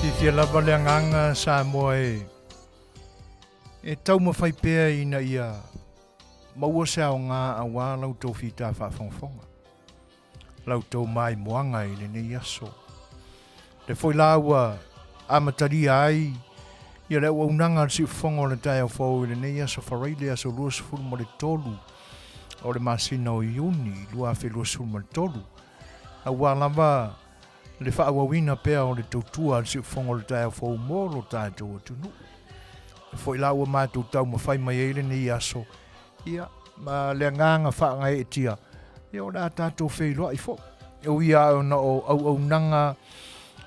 Fiafia lava le agaga Samoa e e taumafai pea ina ia maua se aoga aua la outou fita faafogafoga, la outou maimoaga i lenei aso. Le foi la ua amatalia ai ia le auaunaga a le Siufofoga o le taeao fou i lenei aso Faraile aso 23 o le masina o Iuni 2023, aua lava le faaauauina pea o le tautua a le Siufofoga o le taeao fou mo lo tatou atunuu. E foi la ua matou taumafai mai ai lenei aso, ia, ma le agaga faagaeetia, ia o le a tatou feiloai foi. E ui lava ona o auaunaga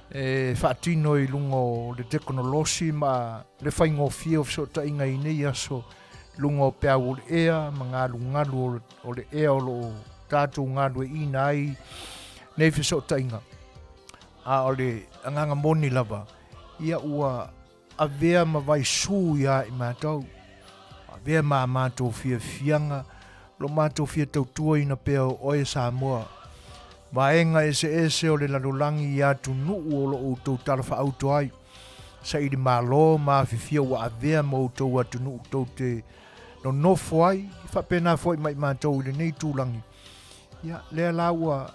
e faatino i luga o le tekonolosi ma le faigofie o fesootaiga i nei aso, luga o peau o le ea ma galugalu o le ea o lo o tatou galueaiina ai nei fesootaiga. A o le agaga moni lava, ia ua avea ma vaisu ia i matou, avea ma a matou fiafiaga, lo matou fia tautuaina pea o oe Samoa, vaega eseese o le lalolagi i atunuu o lo o outou talafaauto ai, saili malo ma afifio ua avea ma outou atunuu tou te nonofo ai, faapena foi ma i matou i lenei itulagi. Ia, lea la ua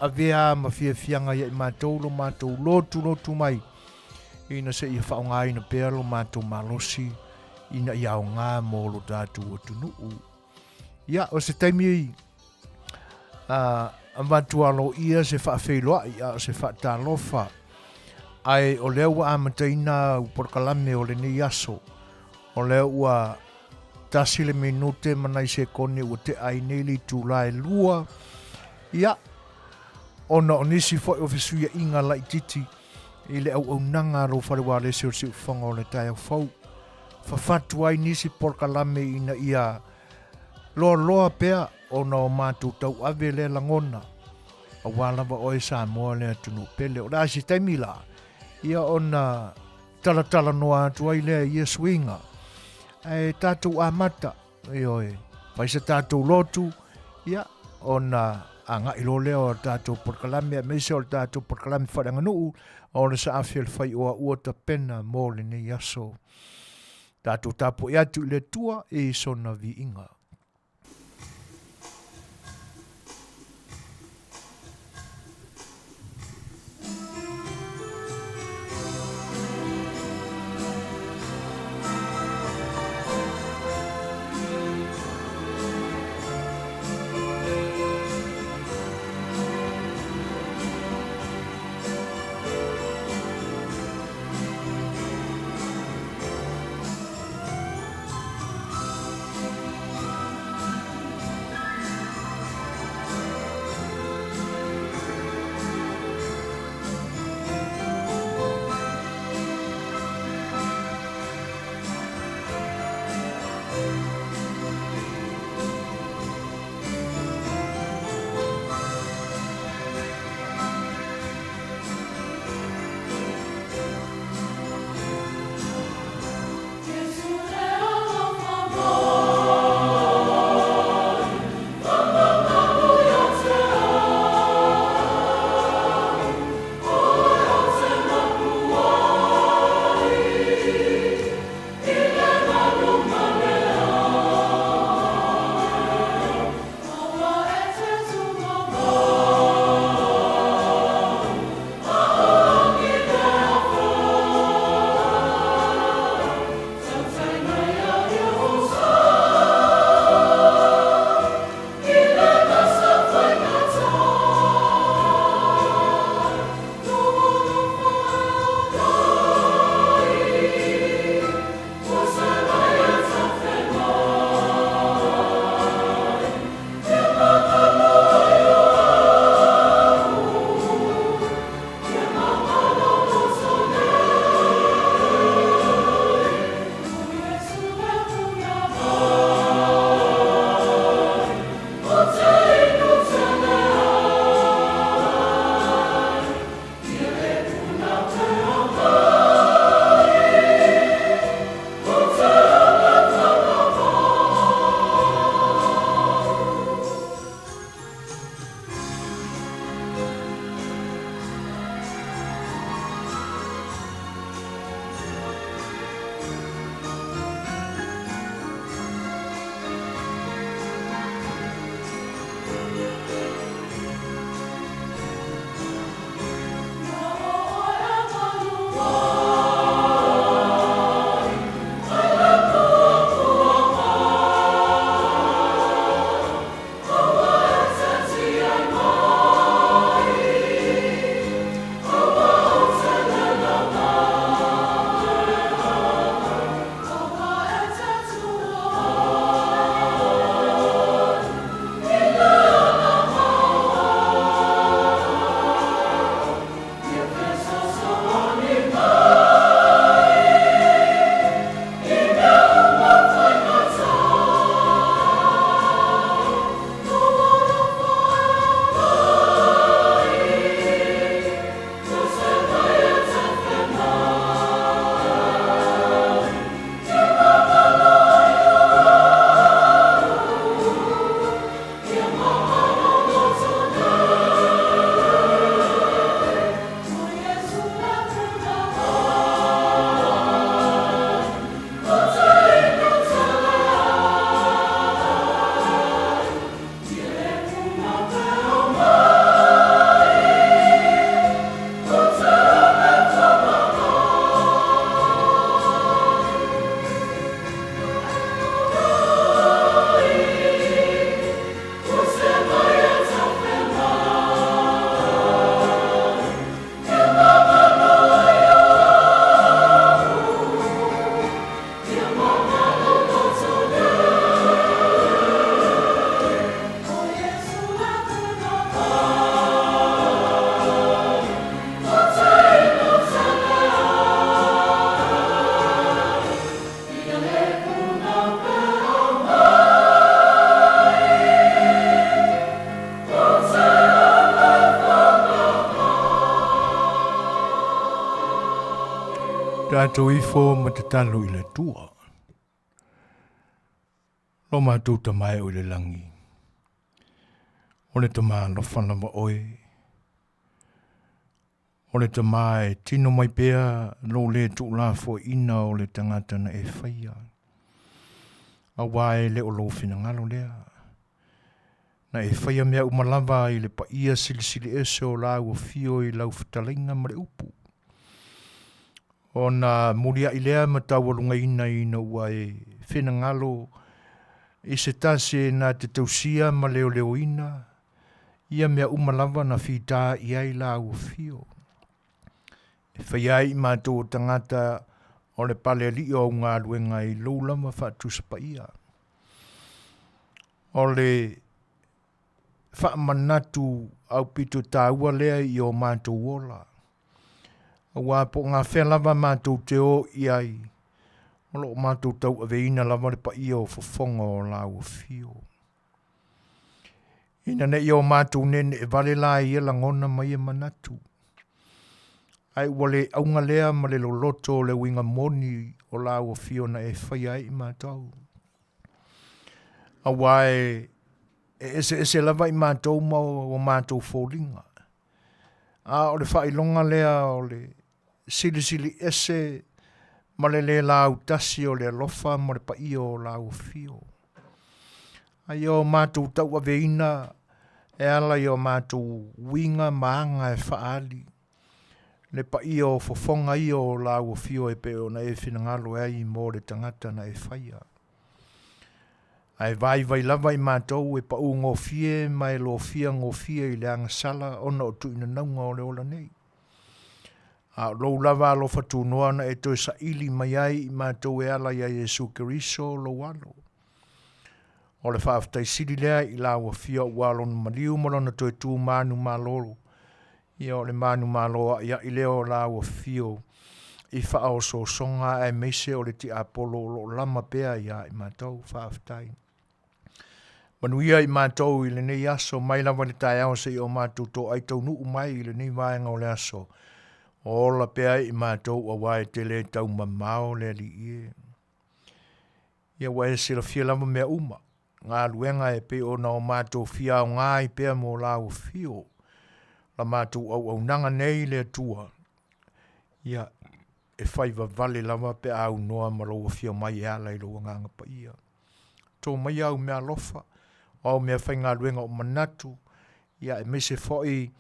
avea ma fiafiaga ia i matou lo matou lotulotu mai, ina seia faaaogaina pea lo matou malosi ina ia aoga mo lo tatou atunuu. Ia, o se taimi avatu aloaia se faafeiloai a o se faatalofa, ae o lea ua amataina au polokalame o lenei aso, o lea ua 1 le minute ma nai sekone ua tea ai nei le itula e 2, ia, ona o nisi foi o fesuiaiga laitiiti i le auaunaga a lou fale ualesi o le Siufofoga o le Taeao Fou. Fafatu ai nisi polokalame ina ia loaloa pea ona o matou tauave lea lagona, aua lava oe Samoa le atunuu pele. O le a se taimi la, ia ona talatalanoa atu ai lea i ia suiga. Ae tatou amata, ioe, fai se tatou lotu, ia, ona agai loa lea o tatou polokalame, aemaise o le tatou polokalame faaleaganuu, o le saafi o le faioa ua tapena mo lenei aso. Tatou tapuai atu i le Atua i sona viiga. Tatou ifo ma tatalo i le Atua. Lo matou Tama e o i le lagi, o le Tama alofa lava oe, o le Tama e tino mai pea lou le tuulafoaiina o le tagata na e faia, auā e le o lou finagalo lea. Na e faia mea uma lava i le paia silisili ese o lau afio i lau fetalaiga ma le upu. Ona muliai lea ma taualugaina ina ua e finagalo i se tasi e na te tausia ma leoleoina ia mea uma lava na fita i ai lau afio. E faia ai i matou o tagata o le palealii o au galuega i lou lava faatusa paia. O le faamanatu aupito taua lea i o matou ola. Aua po o gafea lava matou te o i ai, o lo o matou tauaveina lava le paia o fofoga o lau afio. Ina ne i o matou neneevale la i ia lagona ma ia manatu, ae ua le auga lea ma le loloto o le uiga moni o lau afio na e faia ai i matou. Aua e eseese lava i matou ma o matou foliga, a o le faailoga lea o le silisili ese ma le le lautasi o le alofa ma le paia o lau afio. A ia o matou tauaveina e ala i o matou uiga ma aga e faaali le paia o fofoga ia o lau afio e pei ona e finagalo ai mo le tagata na e faia. Ae vaivai lava i matou e pau gofie ma e lofia gofie i le agasala ona o tuuinanauga o le ola nei. A o lou lava alofa tunoa na e toe saili mai ai i matou e ala ia Iesu Keriso lou Alo. O le faafetai sili lea i lau afio aua lona maliu ma lona toe tu manumalo, ia o le manumalo a'ia'i lea o lau afio i faaosoosoga aemaise o le tiapolo o lo o lama pea ia i matou. Faafetai. Manuia i matou i lenei aso mai lava i le taeao seia o matou toai taunuu mai i lenei vaega o le aso. Ola pea i matou auā e te le taumamao le Alii e. Ia ua e silafia lava mea uma, galuega e pei ona o matou fia aoga ai pea mo lau afio, la matou auaunaga nei i le Atua, ia e fai vavale lava pe a aunoa ma lou afio mai e ala i lou Agaga Paia. To maia au mea alofa, o au mea faigaluega o manatu, ia aemaise foi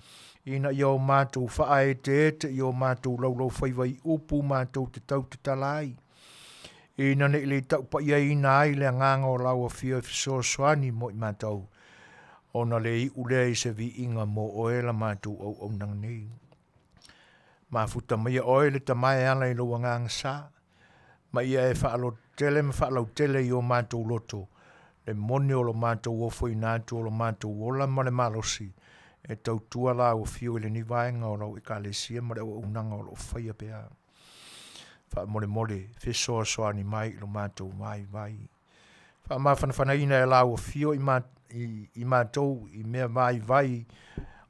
ina ia o matou faaeteete i o matou laulaufaiva i upu matou te tautatala ai, ina ne i le taupaiaina ai le agaga o lau afio e fesoasoani mo i matou, ona le iu lea i se viiga mo oe la matou auaunaga nei. Mafuta maia oe le Tama e ala i lou agaga sa, ma ia e faalototele ma faalautele i o matou loto le moni o lo matou ofoina atu o lo matou ola ma le malosi e tautua lau afio i lenei vaega o lau Ekalesia ma le auaunaga o lo o faia pea. Faamolemole, fesoasoani mai i lo matou vaivai. Faamafanafanaina e lau afio i, ma, i, i matou i mea vaivai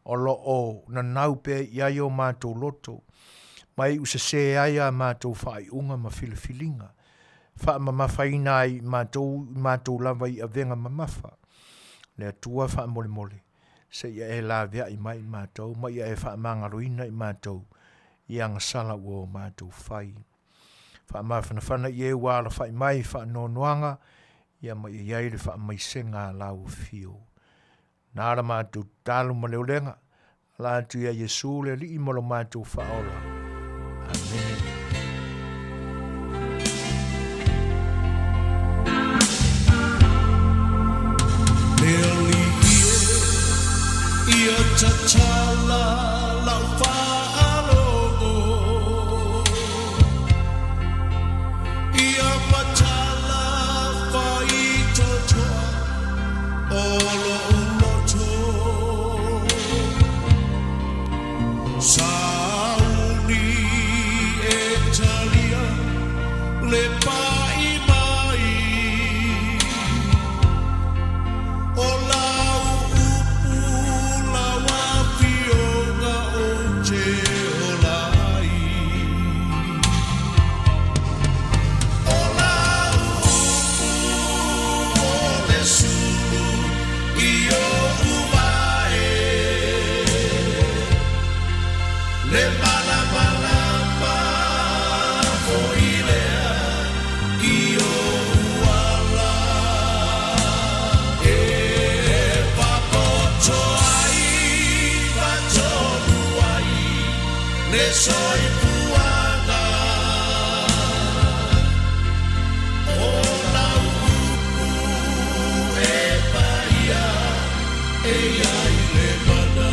o lo o nanau pea i ai o matou loto, ma iu sesē ai a matou faaiuga ma filifiliga, faamamafaina ai i matou i matou lava i avega mamafa. Le Atua faamolemole, seia e laveai mai i matou ma ia e faamagaloina i matou i agasala ua o matou fai. Faamafanafana i e ua alafai mai i faanoanoaga, ia ma ia i ai le faamaisega a lau afio. Na la matou tatalo ma le olega, ala atu ia Iesu le Alii ma lo matou Faaola. Amene. Le Alii e, ia tatala lau faalogo, ia matala faitotoa o lo'u loto. Sauni e talia le pa'i mai o lau upu lau afioga ou te ola ai. Le malamalama foi lea i ou ala e fapoto ai faatonu ai le soifuaga. O lau upu e paia e i ai le mana.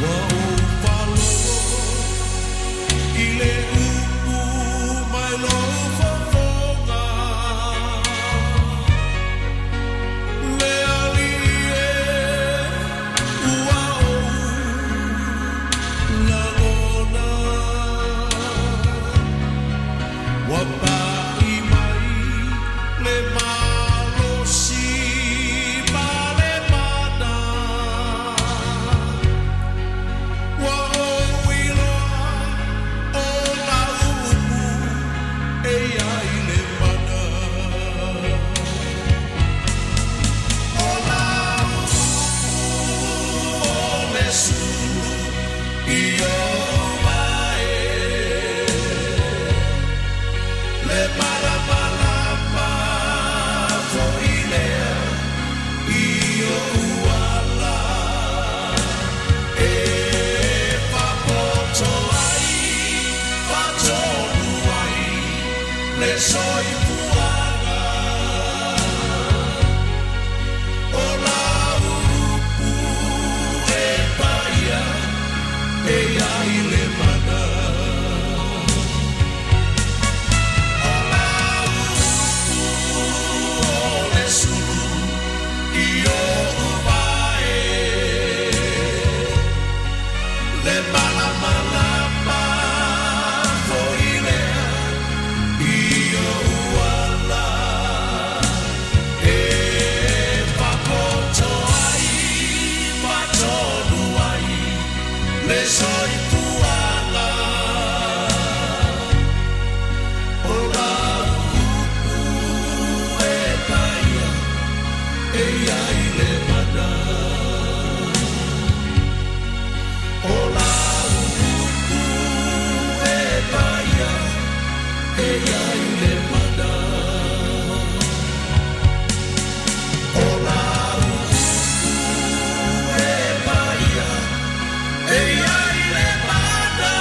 Ua ou faalogo i le upu mai lou fofoga, Le Alii e, ua ou lagona. Ua pai mai le malosi ma le mana. Ua ou iloa o lau upu e i ai le mana. O lau upu o le sulu i ou vae, le malamalama foi lea i ou ala e faapoto ai faatonu ai le soifuaga. O lau upu e paia e i ai le mana. O lau upu o le sulu i ou vae, le malamalama foi lea i ou ala e faapoto ai faatonu ai le soifuaga. O lau upu e paia e i ai le mana. O lau upu e paia e i ai le mana. O lau upu e paia e i ai le mana.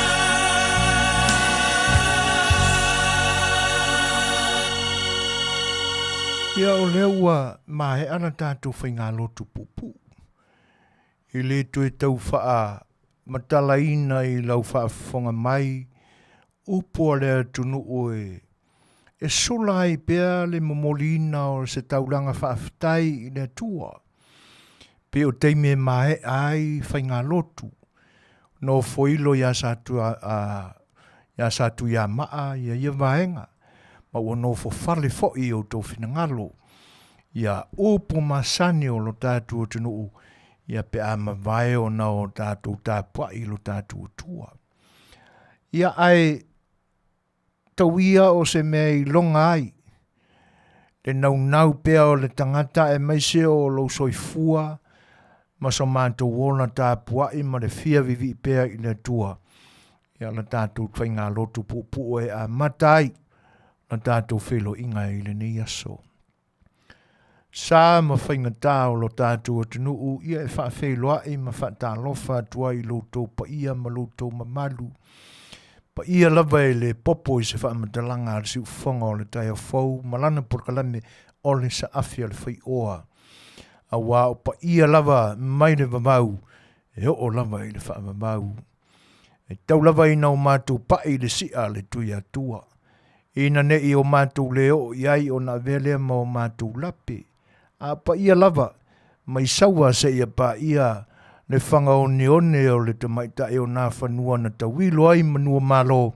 Ia o lea ua maea la tatou faigalotu puupuu. E le toe tau faamatalaina i lau faafofoga mai upu a le atunuu e e sola ai pea le momoliina o se taulaga faafetai i le Atua. Pe o taimi e maea ai faigalotu, nofoilo iā iā Satuiamaa ia ia vaega, ma ua nofofale foi i outou finagalo ia upu masani o lo tatou atunuu ia pe a mavae ona o tatou tapuai i lo tatou Atua. Ia ae tau ia o se mea i loga ai le naunau pea o le tagata aemaise o lou soifua ma so matou ola tapuai ma le fia vivii pea i le Atua. Ia la tatou faigalotu puupuu e amata ai la tatou feiloaiga i lenei aso. Sa ma faigata o lo tatou atunuu ia e faafeiloai ma faatalofa atu ai i lo outou paia ma lo outou mamalu. Paia lava e le popo i se faamatalaga a le siufofoga o le taeao fou ma lana polokalame o le saafi a le faioa. Aua o paia lava mai le vavau e oo lava i le faavavau. E tau lava ina o matou pai i le si'a a le Tuiatua, ina ne i o matou le oo i ai ona avea lea ma o matou lape. A o paia lava, mai Saua seia paia le fagaoneone o le tamaitai o Nafanua na tauilo ai manu o Malo,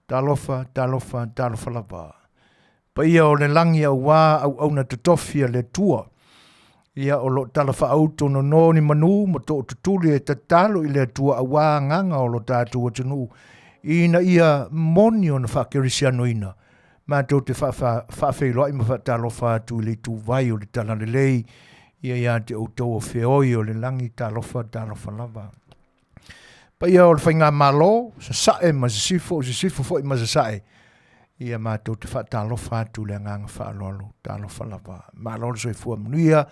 talofa, talofa, talofa lava. Paia o le lagi auā auauna totofi a le Atua, ia o lo o talafaauto nono ni manu ma tootutuli e tatalo i le Atua auā agaga o lo tatou atunuu ina ia moni ona faakerisianoina. Matou te faafeiloai ma faatalofa atu i le ituvai o le Talalelei. Ia ia te outou o feoi o le lagi, talofa, talofa lava. Paia o le Faigamalo, Sasae ma Sisifo, Sisifo foi ma Sasae, ia matou te faatalofa atu le agaga faaaloalo, talofa lava. Malo le soifua manuia,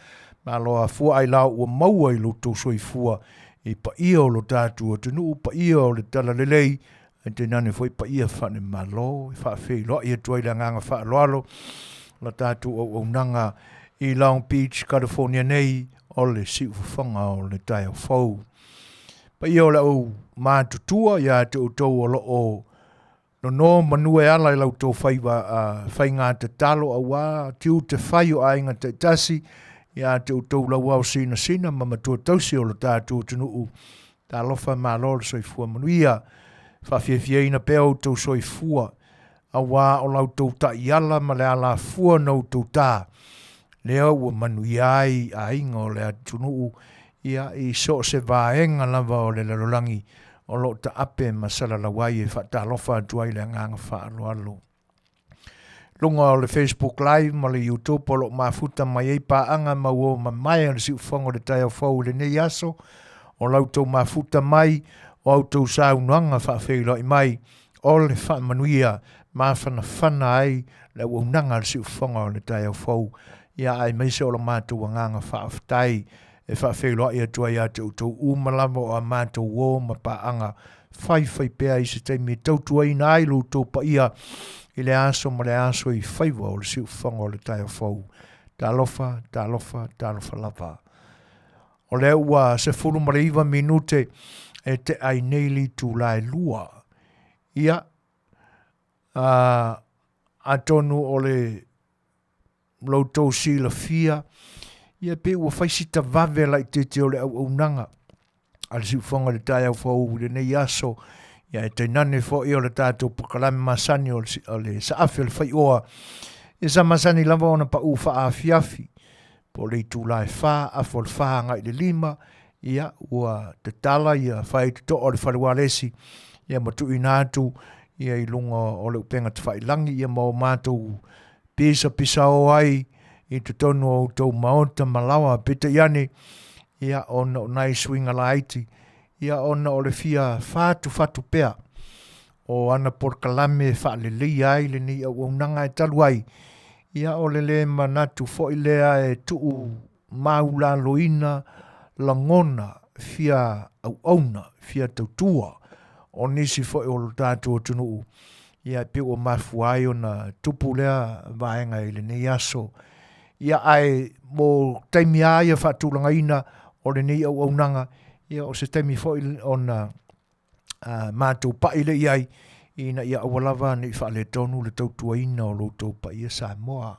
malo afua ailao ua maua i lo outou soifua i paia o lo tatou atunuu, paia o le Talalelei, ae tainane foi paia faale-Malo e faafeiloai atu ai le agaga faaaloalo la tatou auaunaga i Long Beach, California nei, o le siufofoga o le taeao fou. Paia o le au matutua ia te outou o lo o nono manu e ala i la outou faiva, faiga tatalo auā tiute fai o aiga taitasi, ia te outou lauao sinasina ma matua tausi o lo tatou atunuu. Talofa malo le soifua manuia. Faafiafiaina pea outou soifua, auā o la outou taiala ma le alafua na outou tā, lea ua manuia ai aiga o le atunuu, ia, i so o se vaega lava o le lalolagi o lo o taape ma salalau ai e faatalofa atu ai le agaga faaaloalo. Luga o le Facebook Live ma le YouTube o lo o mafuta mai ai paaga ma uo mamae a le siufofoga o le taeao fou i lenei aso, o la outou mafuta mai, o a outou saunoaga faafeiloai mai, o le faamanuia mafanafana ai le auaunaga a le siufofoga o le taeao fou, ia aemaise o lo matou agaga faafetai e faafeiloai atu ai ia te outou uma lava o a matou uo ma paaga faifai pea i se taimi e tautuaina ai lo outou paia i le aso ma le aso i faiva o le siufofoga o le taeao fou. Talofa, talofa, talofa lava. O lea ua 19 minute e tea ai nei le itula e 2. Ia, atonu o le lo outou silafia, ia pei ua fai sita vave laitiiti o le auaunaga a le siufofoga i le taeao fou i lenei aso, ia e tainane foi o le tatou polokalame masani o le saafi o le faioa, ia sa masani lava ona pau faaafiafi, po o le itula e 4, afa o le 4 agai i le 5, ia ua tatala ia faitotoa o le fale ualesi, ia ma tuuina atu ia i luga o le upega tafailagi, ia ma o matou pisapisao ai i totonu o outou maota ma laoa, peitai ane, ia ona o nai suiga laiti, ia ona o le fia fatufatu pea o ana polokalame e faaleleia ai lenei auaunaga e talu ai, ia o le lē manatu foi lea e tuu maulaloina lagona fia auauna, fia tautua o nisi foi o lo tatou atunuu, ia e pei ua mafua ai ona tupu lea vaega i lenei aso. Ia ae mo taimi lava ia faatulagaina o lenei auaunaga, ia o se taimi foi ona matou pai lea i ai, ina ia aua lava ne i faaletonu le tautuaina o lo outou paia Samoa.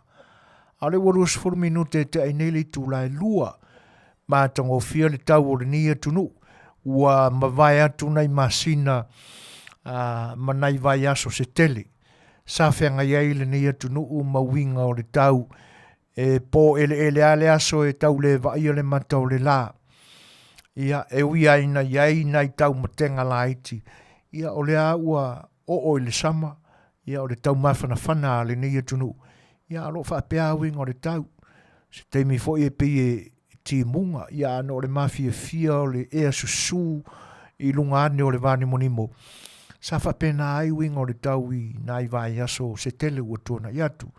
A o lea ua 20 minute e tea ai nei le itula e 2, matagofie le tau o lenei atunuu, ua mavae atu nai masina ma nai vaiaso se tele sa feagai ai lenei atunuu ma uiga o le tau e pō eleele lava le aso e tau le vaaia le mata o le lā. Ia, e ui lava ina i ai nai taumatega laiti, ia o lea ua oo i le sama, ia o le taumafanafana a lenei atunuu, ia a o lo o faapea lava uiga o le tau. Se taimi foi e pei e timuga, ia ana o le mafiafia o le ea susū i luga ane o le vanimonimo, sa faapena ai uiga o le tau i nai vaiaso se tele ua tuanai atu.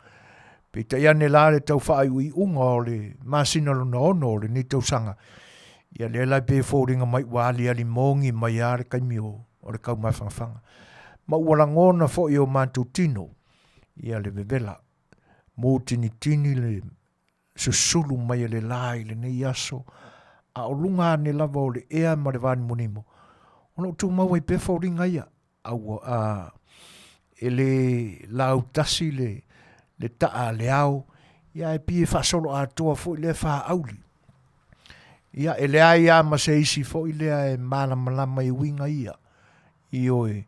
Peitai ane la le tau faaiuiuga o le masina lona ono o lenei tausaga, ia lea la e pei e foliga mai ua aliali mogi mai lava le taimi o le taumafanafana. Ma ua lagona foi e o matou tino ia le vevela, mutinitini le susulu mai e le la i lenei aso, a o luga ane lava o le ea ma le vanimonimo, o lo o tumau ai pea foliga ia, a ua, a, e le lautasi le, le taa a le ao, ia ae pei e faasoloatoa foi lea faauli. Ia, e leai lava ma se isi foi lea e malamalama i uiga ia. Ioe,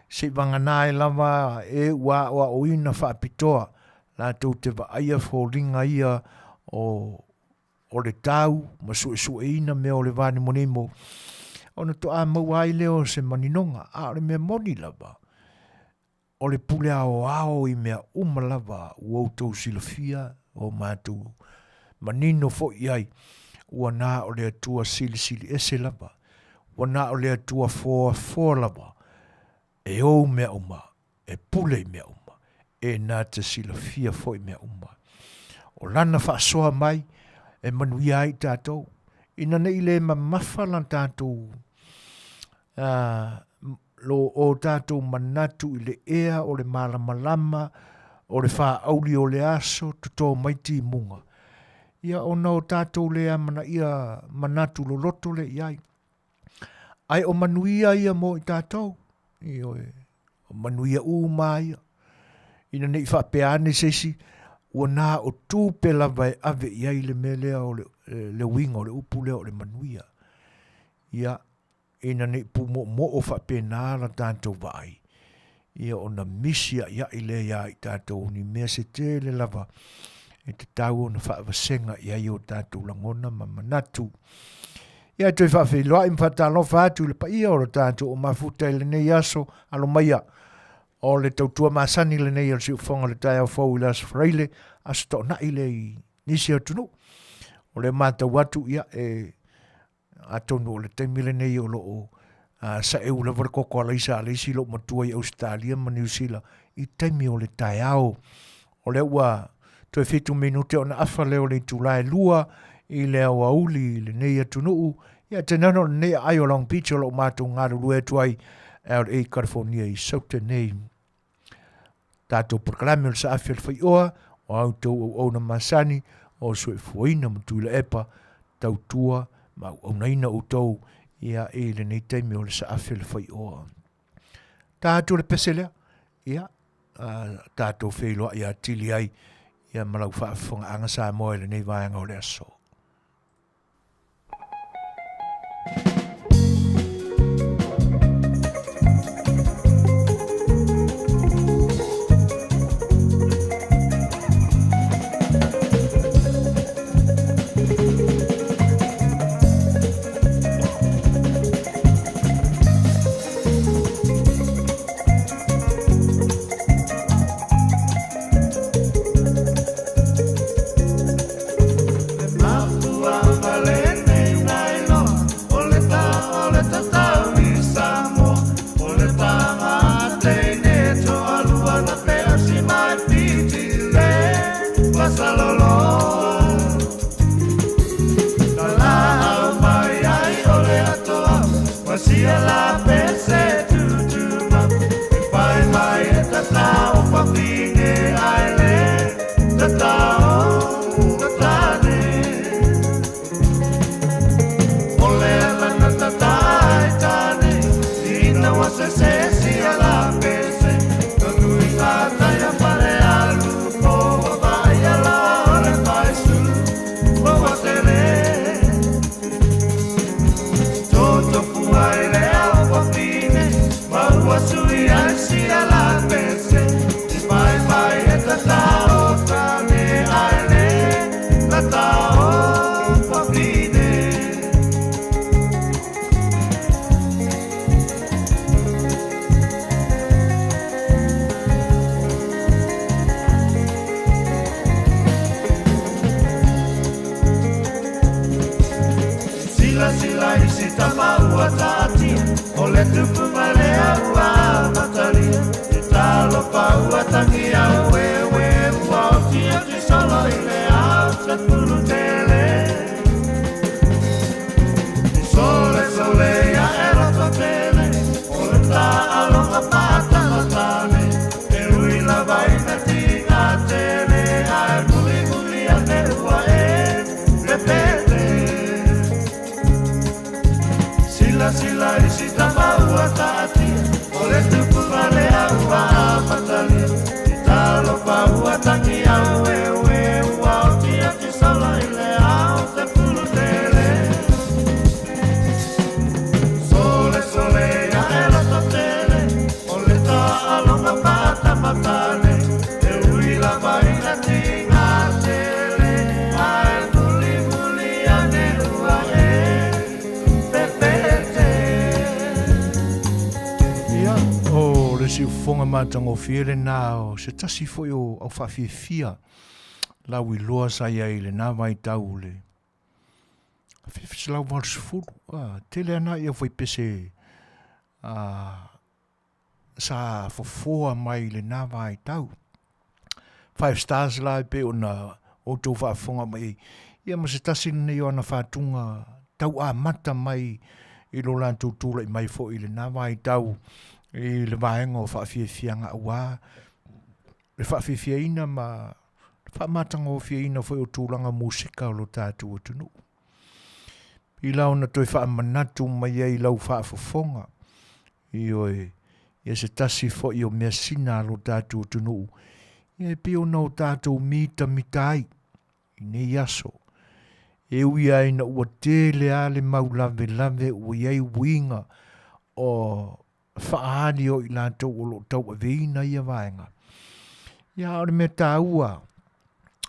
seivagana ai lava e ua aoaoina faapitoa latou te vaaia foliga ia o o le tau ma suesueina mea o le vanimonimo, ona toa maua ai lea o se maninoga, a o le mea moni lava, o le pule aoao i mea uma lava ua outou silafia o matou. manino foi i ai, ua na o le Atua silisili ese lava, ua na o le Atua foafoa lava, e ou mea uma, e pule i mea uma, e na te silafia foi mea uma. O lana faasoa mai e manuia ai tatou, ina ne i le mamafa la tatou lo o tatou manatu i le ea o le malamalama o le faauli o le aso toto mai timuga, ia ona o tatou le amanaia manatu loloto lea i ai. Ae o manuia ia mo i tatou, ioe, o manuia uma ia. Ina ne i faapea ane se isi, ua na o tupe lava e ave i ai le mea lea o le, le uiga o le upu lea o le manuia. Ia, ina ne i pūmoomoo faapena la tatou vaai, ia ona misi a'ia'i lea iā i tatou o ni mea se tele lava e tatau ona faavasega i ai o tatou lagona ma manatu. Ia e toe faafeiloai ma faatalofa atu i le paia o le tatou o mafuta i lenei aso alo maia o le tautua masani lenei o le siufofoga o le taeao fou i le aso Faraile, aso Toonai lea i nisi atunuu. O le matau atu ia e Atonu o le taimi lenei o lo o saeu lava le koko alaisa a le isi loomatua i Ausetalia ma Niu Sila i taimi o le taeao. O lea ua toe 7 minute ona afa lea o le itula e 2 i le aoauli i lenei atunuu. Ia tainane o lenei aai o Long Beach o lo o matou galulue atu ai LA California i Saute nei. Tatou polokalame o le saafi o le faioa, o a outou auauna masani, o soifuaina ma Tuilaepa, tautua ma auaunaina outou ia i lenei taimi o le saafi o le faioa. Ta atu le pese lea, ia, tatou feiloai atili ai ia ma lau faafofogaaga Samoa i lenei vaega o le aso. Ia, o le siufofoga matagofie lenā o se tasi foi o au faafiafia Lauiloa sa i ai i lena vaitau le 1980. A, tele ana ia faipese a, sa fofoa mai i lena vaitau. Five Stars la e pei ona outou faafofoga mai ai. Ia ma se tasi lenei o ana faatuga tau amata mai i lo latou tulai mai foi i lena vaitau i le vaega o faafiafiaga aua le faafiafiaina ma le faamatagofieina foi o tulaga musika o lo tatou atunuu. I la ona toe faamanatu mai ai lau faafofoga, ioe, ia se tasi foi o measina a lo tatou atunuu, ia e pei ona o tatou mitamita ai i nei aso. E ui lava ina ua tele lava le mau lavelave ua i ai uiga o faaali o i latou o lo o tauaveina ia vaega. Ia, a o le mea taua,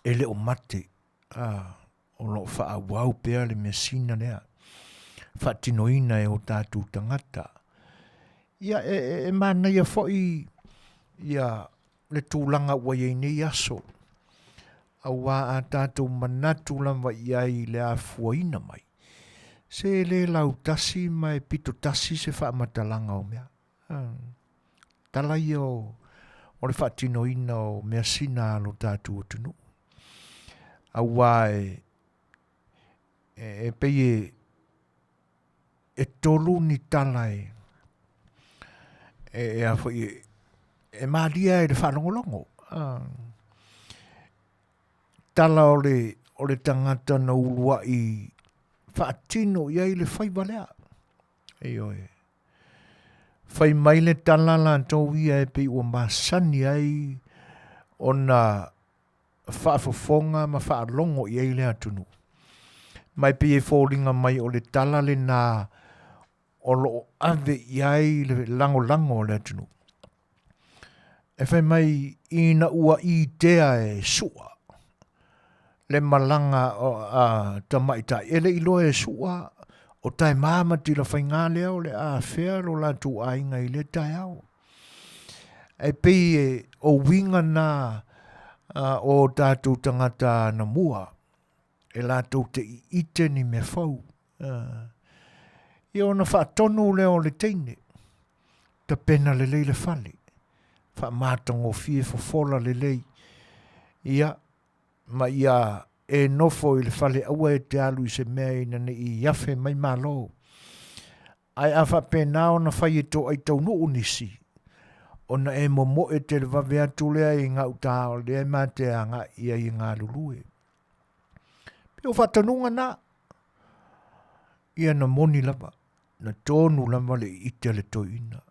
e le o mate, a, o lo o faaauau pea le measina lea, faatinoina e o tatou tagata. Ia, e, e, e manaia foi ia le tulaga ua i ai nei aso, auā a tatou manatu lava i ai i le afuaina mai, se e le lautasi ma e pitotasi se faamatalaga o mea. Tala ia o, o le faatinoina o measina a lo tatou atunuu. Auā e, e, e pei e, e tolu ni tala e, e, e a foi e, e malia i le faalogologo. Tala o le, o le tagata na uluai faatino i ai le faiva lea. Ioe. Fai mai le tala latou ia e pei ua masani ai ona faafofoga ma faalogo i ai le atunuu. Ma e pei e foliga mai o le tala lena o lo o ave i ai le lagolago o le atunuu. E fai mai ina ua itea e Su'a le malaga a tamaitai, e le i loa e Su'a o Taema ma Tilafaiga lea o le a afea lo latou aiga i lea taeao. E pei e o uiga na o tatou tagata anamua e latou te iite ni mea fou. Ia ona faatonu lea o le teine, tapena lelei le fale, faamatagofie fofola lelei, ia, ma ia e nofo i le fale aua e te alu i se mea ina ne i afe mai malo. Ae a faapena ona fai e toai taunuu nisi, ona e momoe televave atu lea i gauta o lea e ma te agai i ai e galulue. Pei o faatonuga na, ia na moni lava, na tonu lava le iite a le toeaina.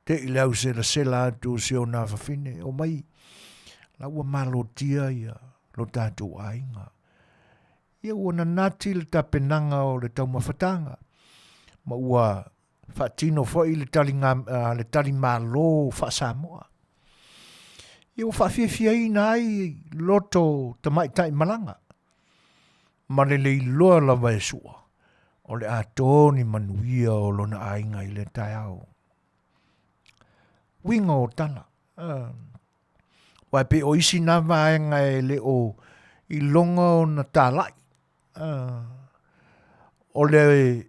Te i le au selasela atu o si ona afafine, omai, la ua malotia ia lo tatou aiga. Ia ua nanati le tapenaga o le taumafataga, ma ua faatino foi le taliga, le talimalo faa-Samoa. Ia ua faafiafiaina ai loto tamaitai malaga, ma le leiloa lava e Su'a, o le a tō ni manuia o lona aiga i lea taeao. Uiga o tala. Aua e pei o isi na vaega e le o iloga ona talai. O le,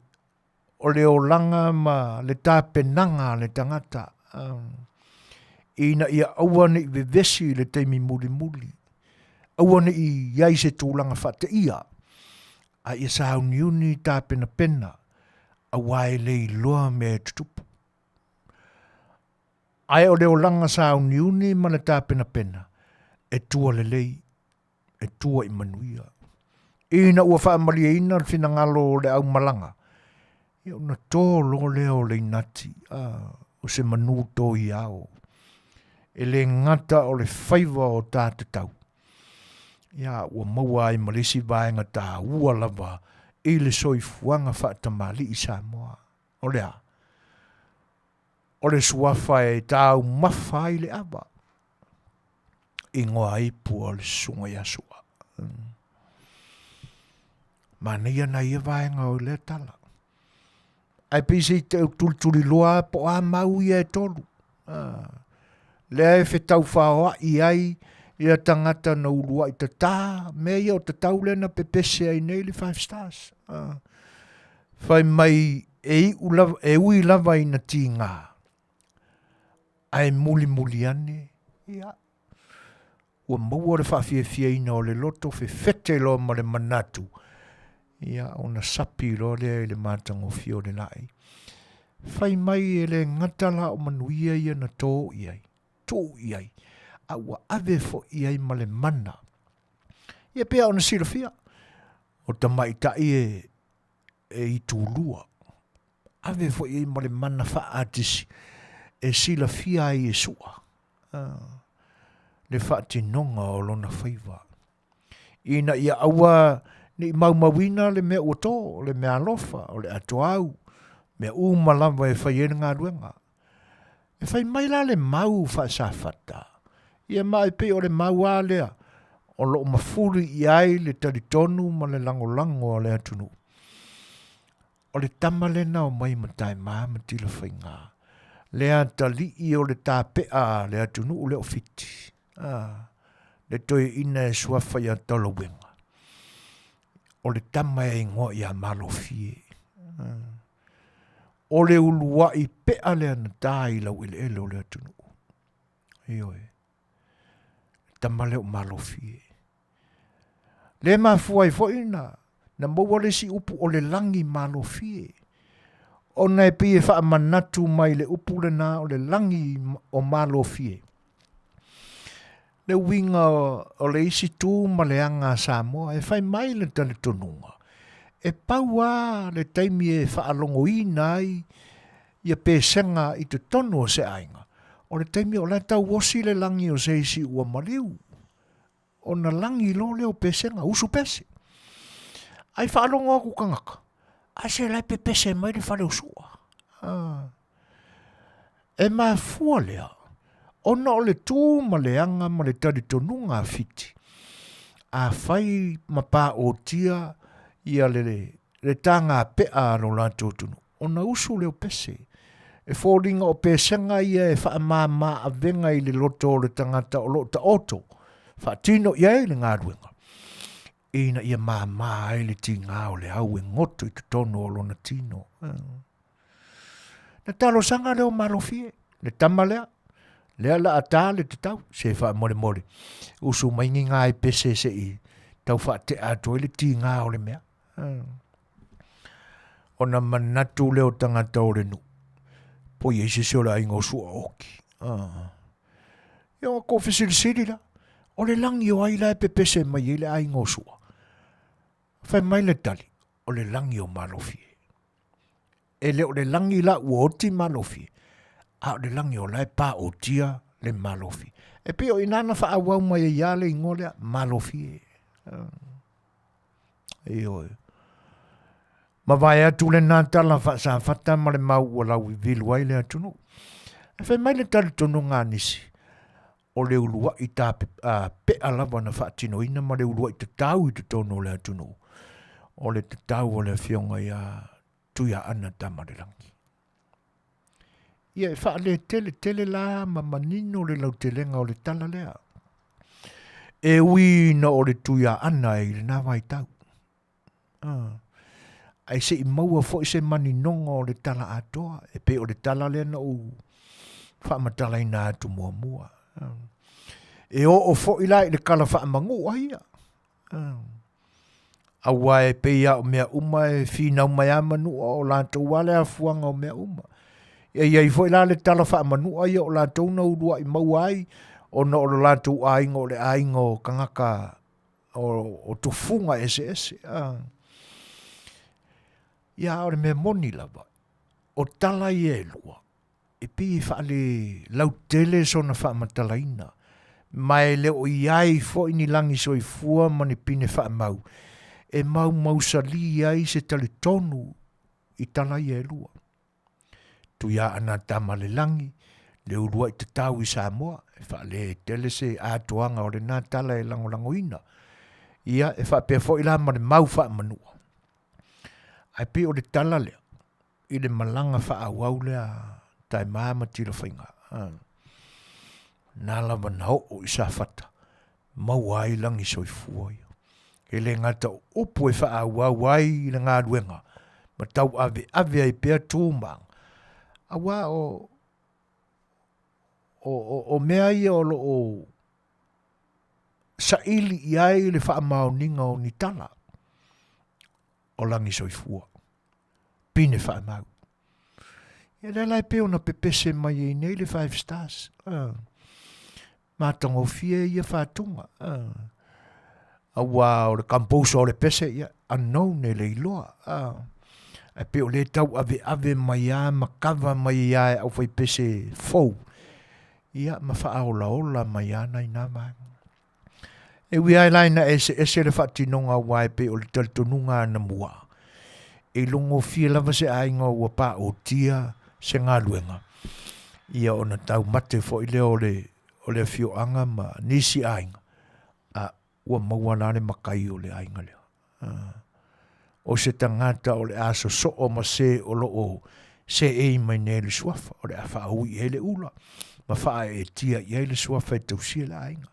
o le olaga ma le tapenaga a le tagata ina ia aua ne i vevesi i le taimi mulimuli, aua ne i i ai se tulaga faateia, a ia sauniuni tapenapena, aua e le iloa mea e tutupu. Ae o le olaga sauniuni ma le tapenapena, e tua lelei e tua i manuia. Ina ua faamalieina le finagalo o le aumalaga, ia ona tō loa lea o le inati, a, o se manu tō i ao. E le gata o le faiva o tā tatau, ia ua maua ai ma le isi vaega taua lava i le soifuaga faatamalii Samoa. O le a? O le suafa e taumafa ai le ava, ingoa ipu o le susuga ia Su'a. Manaia nai ia vaega o lea tala. Ae pei se i tulituliloa po o a mau ia e tolu. Lea e fetaufaoa'i ai Ia tagata na uluai tatā, mea ia o tatau lea na pepese ai nei le Five Stars. Fai mai e iu lava, e ui lava ina tigā, ae mulimuli ane, ia, ua maua le faafiafiaina o le loto fefete loa ma le manatu, ia, ona sapi loa lea i le matagofie o le laei. Fai mai e le gata la o manuia ia na tō i ai, tuu i ai, a ua ave foi i ai ma le mana. Ia pea ona silafia, o tamaitai e, e itulua, ave foi i ai ma le mana faa-atisi e silafia ai e Su'a le faatinoga o lona faiva, ina ia aua ne i maumauina le mea ua tō, le mea alofa, o le atoau, mea uma lava e fai ai le galuega. E fai mai la le mau faasafata, ia ma e pei o le mau a lea o lo o mafuli i ai le talitonu ma le lagolago a le atunuu. O le tama lena o mai Mataemā ma Tilafaiga, le atalii o le tape'a a le atunuu lea o Fiti, a, le toeaina e suafa ia Talauega. O le tama e igoa ia Malofie. A, o le ulua'i pe'a lea na ta i laueleele o le atunuu. Ioe. Le tama lea o Malofie. Le mafua ai foi na, na maua le isi upu o le lagi malofie, ona e pei e faamanatu mai le upu lena o le lagi o malofie. Le uiga o le isi tu ma le aga a Samoa e fai mai le talitonuga, e pau lava le taimi e faalogoina ai ia pesega i totonu o se aiga, o le taimi o la e tauosi le lagi o se isi ua maliu. Ona lagi loa lea o pesega, usu pese. Ai faalogo atu tagata, a se la e pepese mai le fale o Su'a. Ah. E mafua lea, ona o le tu ma le aga ma le talitonuga a Fiti, afai ma paotia ia le, le tāga pe'a a lo latou atunuu, ona usu lea o pese. E foliga o pesega ia e faamāmā avega i le loto o le tagata o lo o taoto, faatino i ai le galuega, ina ia māmā ai le tigā o le au e goto i totonu o lona tino. Na talosaga lea o Malofie, le tama lea, lea la a ta le tatau, se faamolemole, usu mai ni ngā e pese se i tau faatea atu ai le tigā o le mea. Ona manatu lea o tagata o le nuu, po i ai se isi o le aiga o Suaoki. Ah. Ia o kou fesilisili la, o le lagi o ai la e pepese mai ai le aiga o Sua? Fai mai le tali, o le lagi o Malofie. E le o le lagi la ua oti Malofie, a o le lagi o la e paotia le Malofie. E pei o i ina na faaauau mai ai lava le igoa lea, Malofie. Ioe. Mavae atu lena tala faasafata ma le mau ua lauvivilu ai le atunuu. E fai mai le talitonuga a nisi, o le uluai ta, a, pea lava na faatinoina ma le uluai tatau i totonu o le atunuu, o le tatau o le afioga ia Tuiaana Tamalelangi. Ia e faaletele tele la ma manino le lautelega o le tala lea. E ui ina o le Tuiaana i lena vaitau. Ah. Ae se i maua foi se maninoga o le tala atoa, e pei o le tala lea na ou faamatalaina atu muamua. Ah. E oo foi la i le kala faamagua ia. Ah. Aua e pei a o mea uma e finau mai a manua o latou a le afuaga o mea uma. E i ai foi la le tala faamanua ia o latou na uluai maua ai ona o lo latou aiga o le aiga o tagata o, o tufuga eseese. Ah. Ia, o le mea moni lava, o tala ia e lua, e pei e faale lautele sona faamatalaina, ma e le o i ai foi ni lagi soifua ma ni pine faamau e maumausalī ai se talitonu i tala ia e lua. Tuiaana tama le lagi, le uluai tatau i Samoa, e faaletele se atoaga o lena tala e lagolagoina. Ia, e faapea foi la ma le mau faamanua. Ae pei o le tala lea, i le malaga faaauau lea Taema ma Tilafaiga, na lava na oo i Safata. maua ai lagi soifua ia. E le gata o upu e faaauau ai le galuega ma tauaveave ai pea tu ma aga, auā o, o, o, o mea ia o lo o saili i ai le faamaoniga o ni tala o lagi soifua, pine faamau. Ia lea la e pei ona pepese mai ai nei le Five Stars. Matagofie ia faatuga. Auā o le composer o le pese, ia, unknown e le iloa. Ae pei o lea e tauaveave mai lava ma kava mai lava e aufaipese fou, ia ma faaolaola mai lava nai na vaega. E ui lava la ina eseese le faatinoga aua e pei o le talitonuga anamua, e logofie lava se aiga ua paotia se galuega, ia ona taumate foi lea o le, o le afioaga ma nisi aiga, a ua maua la le makai o le aiga lea. O se tagata o le a sosoo ma se o lo o seei mai nei le suafa, o le a faaui i ai le ula ma faaeetia i ai le suafa e tausia le aiga.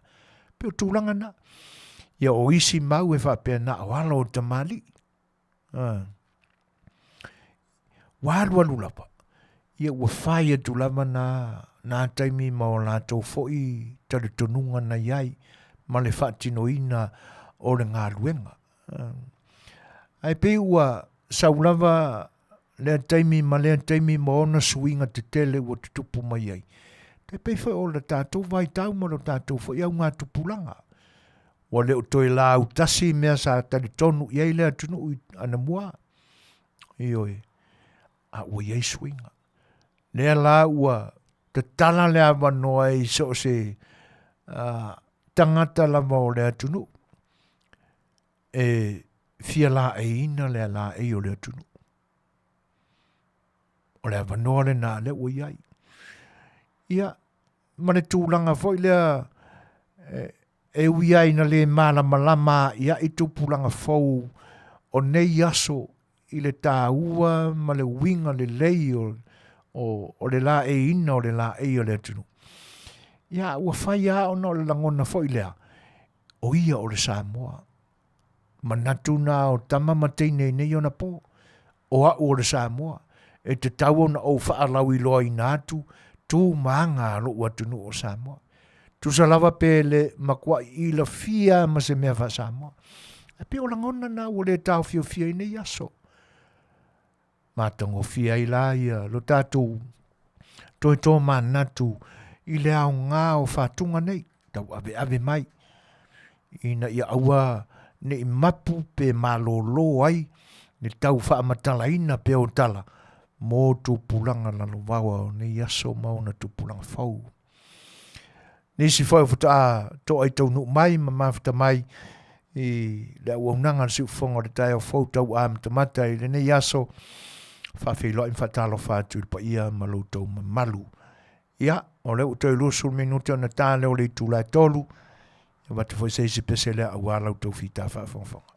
Pei o tulaga na. Ia o isi mau e faapea na o alo o tamalii. Ua alualu lava, ia ua fai atu lava nā, nā taimi ma o latou foi talitonuga na i ai ma le faatinoina o le galuega. Ae pei ua sau lava lea taimi ma lea taimi ma ona suiga tetele ua tutupu mai ai. E pei foi o le tatou vaitau ma lo tatou foi augatupulaga. Ua le o toe lautasi mea sa talitonu i ai le atunuu i anamua. Ioe, a ua i ai suiga. Lea la ua tatala le avanoa i so o se tagata lava o le atunuu e fia laeiina le laei o le atunuu. O le avanoa lena lea ua i ai. Ia, ma le tulaga foi lea e ui ai ina le malamalama a'ia'i tupulaga fou o nei aso i le taua ma le uiga lelei o, o, o le laeiina o le laei o le atunuu. Ia, ua fai lava ona o le lagona foi lea, o ia o le Samoa. Manatu na o tama ma teine i nei ona po, o a'u o le Samoa, e tatau ona ou faalauiloaina atu tu ma aga a lo'u atunuu o Samoa. Tusa lava pe le matua'i ilafia ma se mea faa-Samoa. Ae pei o lagona na ua le taofiofia i nei aso. Matagofie ai la ia lo tatou toe tomanatu i le aoga o fatuga nei, tauaveave mai, ina ia aua ne i mapu pe malōlō ai le tau faamatalaina pea o tala mo tupulaga lalovaoa o nei aso ma ona tupulaga fou. Nisi foi o faatoa to'a i taunuu mai ma mafuta mai i le auaunaga a le siufofoga o le taeao fou tau amatamata i lenei aso, faafeiloai ma faatalofa atu i le paia ma lo outou mamalu. Ia, o lea ua toe 20 minute ona ta lea o le itula e 3, e avatu foi se isi pese lea aua la outou fita faafogafoga.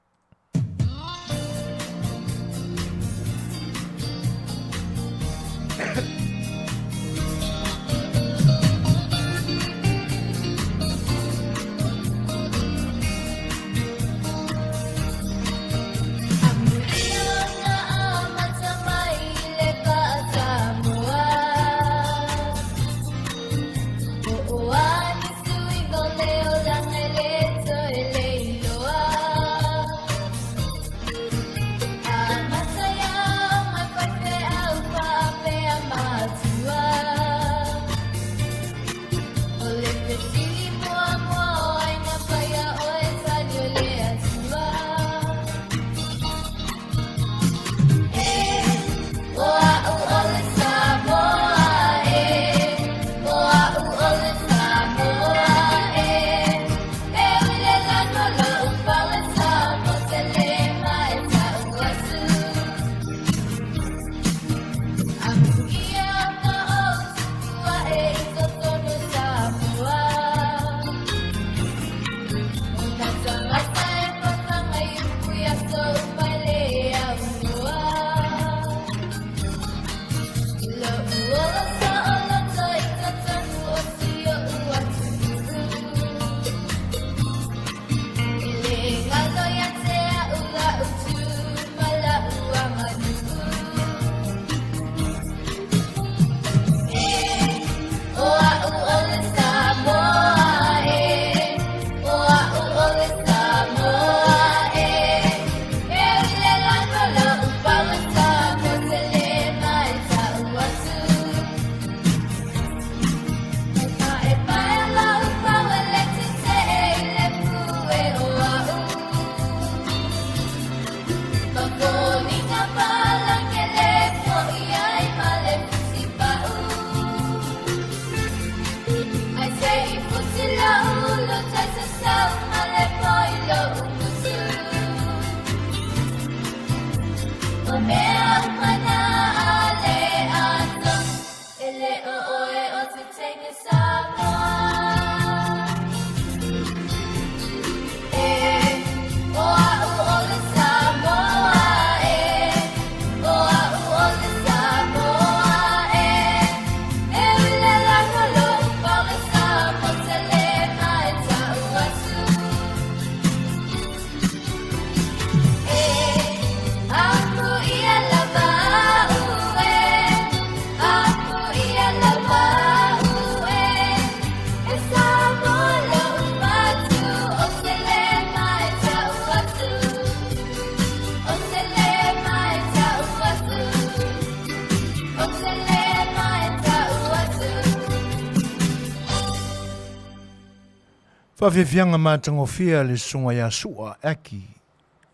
Faafiafiaga matagofie a le Susuga ia Su'a Aki,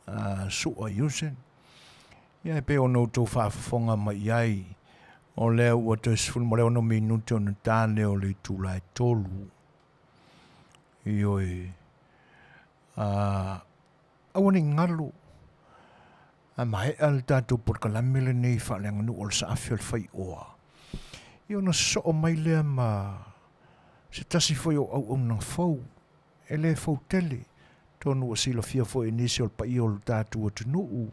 a Su'a Usen. Ia e pei ona outou faafofoga mai i ai, o lea ua toe 16 minute ona ta lea o le itula e 3. Ioe, a, aua ne i galo, a maea le tatou polokalame lenei faaleaganuu o le saafi o le faioa, ia ona sosoo mai lea ma se tasi foi o auaunaga fou, e le fou tele, atonu ua silafia foi e nisi o le paia o le tatou atunuu,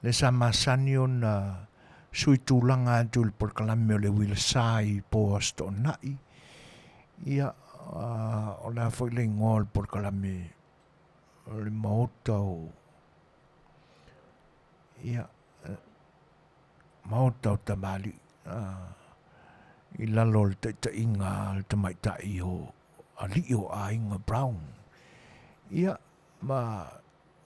le sa masani ona sui tulaga atu i le polokalame o le uila sa i po Aso Toonai, ia, o le a foi le igoa o le polokalame o le Maota o, ia, Maota o Tamalii, i lalo o le taitaiga a le tamaitai o Alii o Aiga Brown. Ia, ma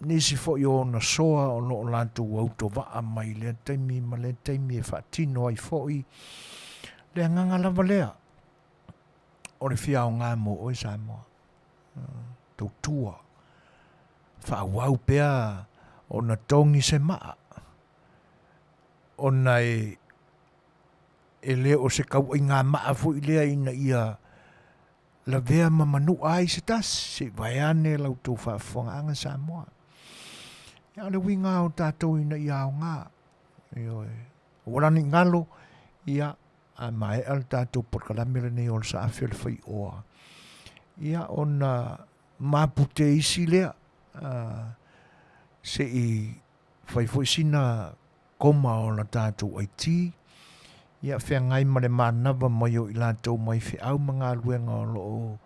nisi foi o ona soa o lo o latou autovaa mai lea taimi ma lea taimi e faatino ai foi le agaga lava lea o le fia aoga mo oe Samoa. Tautua, faaauau pea ona togi se maa, ona e e le o se tauaigamaa foi lea ina ia lavea ma manua ai se tasi, se i vaeane la outou faafofogaaga Samoa. Ia, o le uiga o tatou ina ia aoga, ioe, aua la ne i galo, ia, a maea le tatou polokalame lenei o le saafi o le faioa, ia, ona mapute isi lea, se i fai foi sina koma o la tatou IT, ia feagai ma le manava mai o i latou mai feau ma galuega o lo o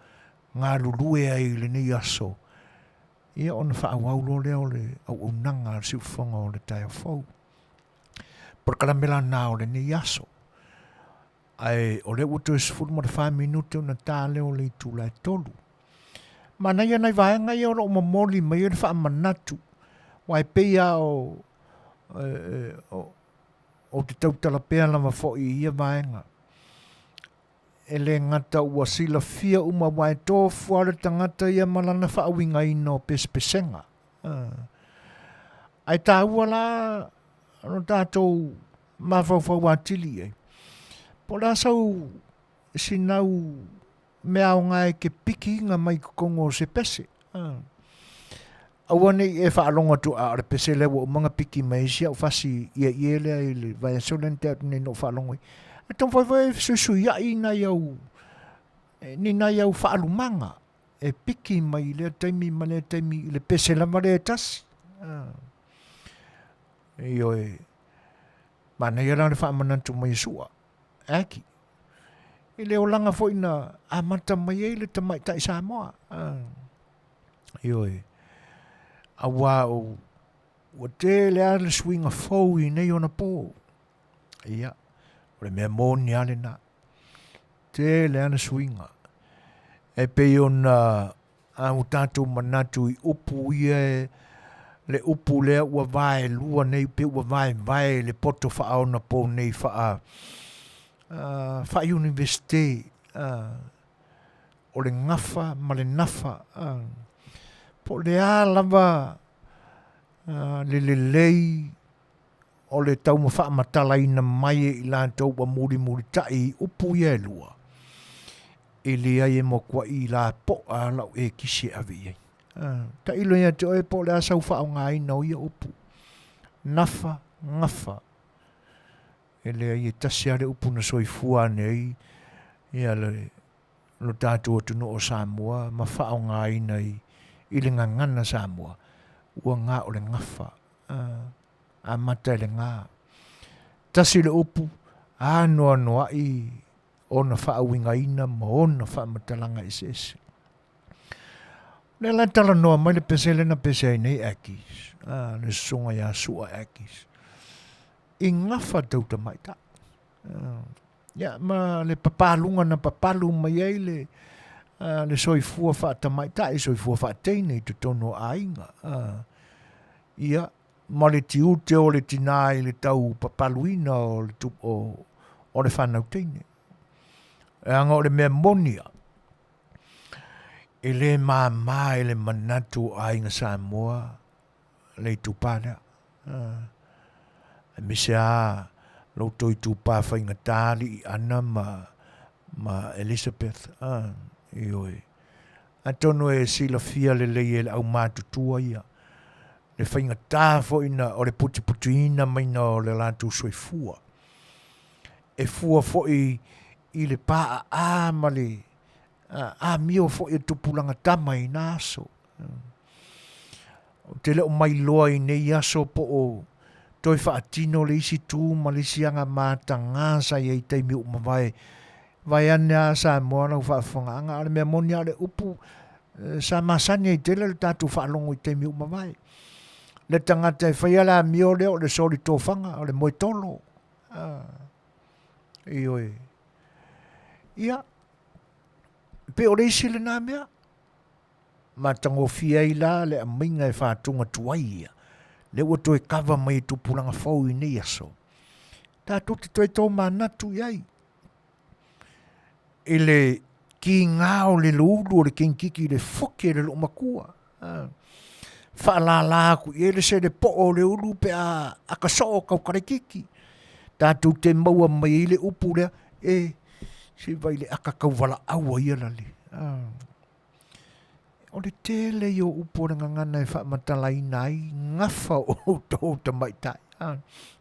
galulue ai i lenei aso, ia ona faaauau loa lea o le auaunaga a le siufofoga o le taeao fou. Polokalame lana o lenei aso. Ae o lea ua toe 14 minute ona ta lea o le itula e 3. Manaia nai vaega ia o lo o momoli mai ai le faamanatu, aua e pei lava o, ou te tautala pea lava foi i ia vaega. E le gata ua silafia uma aua e tofu lava le tagata ia ma lana faauigaina o pesepesega. Ae taua la lo tatou mafaufau atili i ai, po o le a sau sinau mea aoga e te pikiina mai totonu o se pese. Aua ne i e faalogo atu, a o le pese lea ua uma ona piki mai ai si au fasi ieie lea i le vaiaso lea na tea atu nei na ou faalogo ai. E taumafai foi e fesuisuiai nai au, ni nai au faalumaga e piki mai i lea taimi ma lea taimi i le pese lava lea e tasi. Ioe, manaia la le faamanatu mai e Su'a, Aki, i le olaga foi na amata mai ai le tamaitai Samoa. Ioe, auā ua tele lava le suiga fou i nei ona pō. Ia, o le mea moni lava lena. Tele lava le suiga. E pei ona A ua tatou manatu i upu ia e, le upu lea ua vaelua nei pe ua vaevae le poto faaonapo nei faa, uh, faa-Universite, uh, o le gafa ma le nafa, uh, po o le a lava uh, le lelei o le taumafaamatalaina mai e i latou ua mulimulitai i upu ia e lua, e leai e mokuaʻi lapoa lau ekisi e ave i ai. Tailo ia te oe po o le a sau faaaogaina o ia upu. Nafa, gafa. E leai e tasi lava le upu na soifua ane ai ia le lo tatou atunuu o Samoa ma faaaogaina i, i le gagana Samoa, ua ga o le gafa. Amata i le ga. Tasi le upu, anoanoai ona faauigaina ma ona faamatalaga eseese. O lea la e talanoa mai le pese lea na pese ai nei Akis, le susuga ia Sua Akis, i gafa tau tamaitai. Ia, ma le papaluga na papalu mai ai le, le soifua faatamaitai, soifua faateine i totonu o aiga. Ia, ma le tiute o le tinā i le tau papaluina o le, o, o le whanau teine. Leaga o le mea moni a, E lē māmā i le manatu o aiga Samoa le itupa lea. Aemaise lava lo outou itupa faigata Aliiana ma ma Elizabeth. Ioe. Atonu e silafia lelei e le aumatutua ia le faigata foi na o le putiputiina maina o le latou soifua. E fua foi i le paaa ma le amio foi e tupulaga tama i na aso. Ou te le o mailoa i nei aso po o toe faatino le isi tu ma le isi aga matagā sa i ai i taimi ua mavae, vaeane lava Samoa lau faafofogaaga, a o le mea moni lava o le upu sa masani ai tele le tatou faalogo i taimi ua mavae. Le tagata e faia le amio lea o le soli tofaga, o le moe tolo. Ioe. Ia, pei o le isi lena mea. Matagofie ai la le aumaiga e faatoga tuai ia, lea ua toe kava mai e tupulaga fou i nei aso. Tatou te toe tomanatu i ai i le kigā o le loulu o le kingkiki i le foke o le loomatua. Faalala atu i ai le selepo'o o le ulu pe a aka soo kau kalekiki. Tatou te maua mai ai le upu lea, e se vai le aka kau valaau a ia lale. O le tele ia o upu o le gagana e faamatalaina ai gafa o outou tamaitai.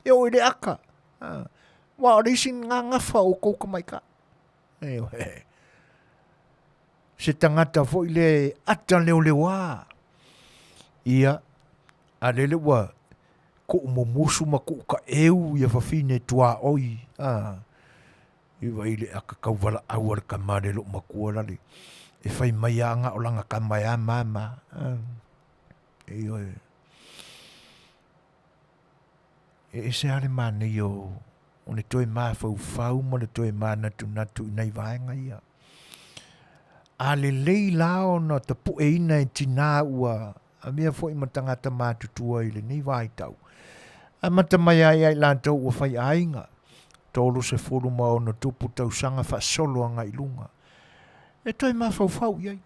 E oo i le aka. Aua o le isi lena gafa o outou tamaitai. Ioe. Se tagata foi lea e ata leoleoā. Ia, a lele ua kuʻu mumusu ma kuʻu kaʻeu ia fafine tuaoi. A, i vai le aka kauvalaau a le tama le loo matua lale. E fai mai a nga o langa tama e a mama. Ioe. E ese lava le manaia o, o le toe mafaufau ma le toe manatunatu i nai vaega ia. A lelei la ona tapueina e tinā ua avea foi ma tagata matutua i lenei vaitau, amata mai ai ia i latou ua fai aiga, 36 tausaga faasolo agai i luga, e toe mafaufau i ai,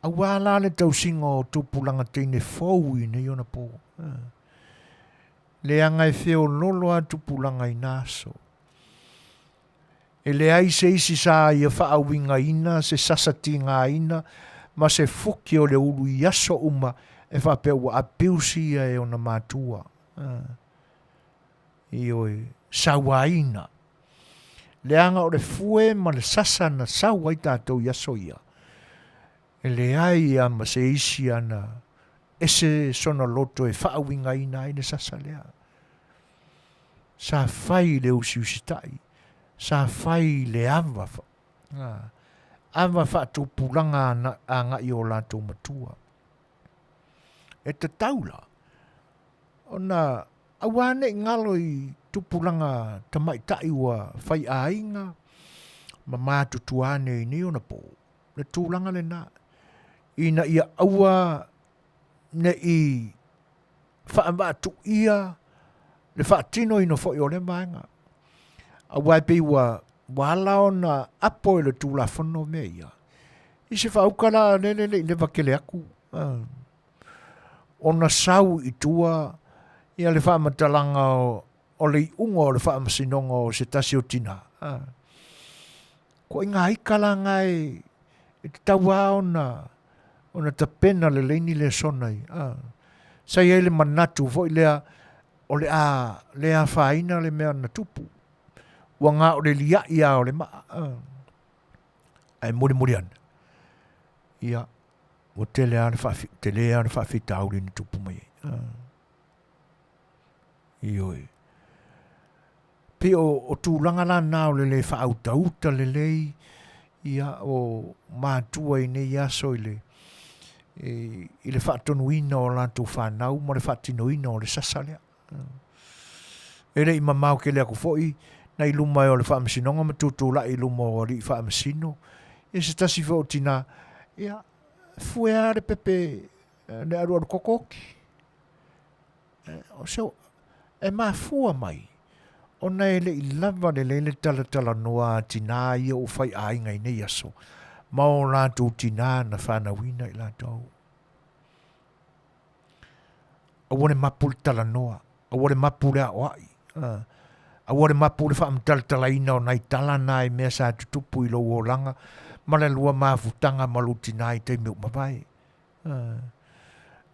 aua la le tausiga o tupulaga teine fou i nei ona po. Leaga e feololo lava tupulaga i na aso. E leai se isi sa ia faauigaina se sasa tigaina ma se fuki o le ulu i aso uma e faapea ua abuse ia e ona matua. Ioe, sauaina. Leaga o le fue ma le sasa na sau ai tatou i aso ia, e leai a ma se isi ana ese sona loto e faauigaina ai le sasa lea. Sa fai le usiusitai, sa fai le ava, ava faatupulaga agai i o latou matua. E tatau la ona aua ne i galo i tupulaga tamaitai ua fai aiga ma matutua ane i nei ona po, le tulaga lena, ina ia aua ne i faavaatuia le faatinoina foi o lea vaega. Aua e pei ua ua ala ona apo e le Tulafono mea ia, i se faauka la lele le i leva tele atu, ona sau i tua ia le faamatalaga o le iuga o le faamasinoga o se tasi o tina. Koʻiga ika la na e tatau lava ona ona tapena lelei ni lesona ia. A. Sa i ai le manatu foi lea o le a le afaina le mea na tupu. Ua na o le liaʻi lava o le maa. A. Ae mulimuli ane, ia, ua tele lava le faafi, tele lava le faafitauli na tupu mai ai. A. Ioe. Pei o, o tulaga la na o le le faautauta lelei ia o matua i nei aso i le, i, i le faatonuina o latou fanau ma le faatinoina o le sasa lea. E le i mamao tele atu foi na i luma e o le faamasinoga ma tutulai i luma o alii faamasino. Ia se tasi foi o tina, ia, fue lava le pepe le alualu kokoki. O se, e mafua mai ona e le i lava lelei le talatalanoa a tinā ia ua faiaiga i nei aso. ma o latou tinā na fanauina i latou. Aua le mapu le talanoa, aua le mapu le aoai, aua le mapu le faamatalatalaina o nai tala na i mea sa tutupu i lou olaga ma le lua mafutaga ma lou tinā i taimi ua mavae.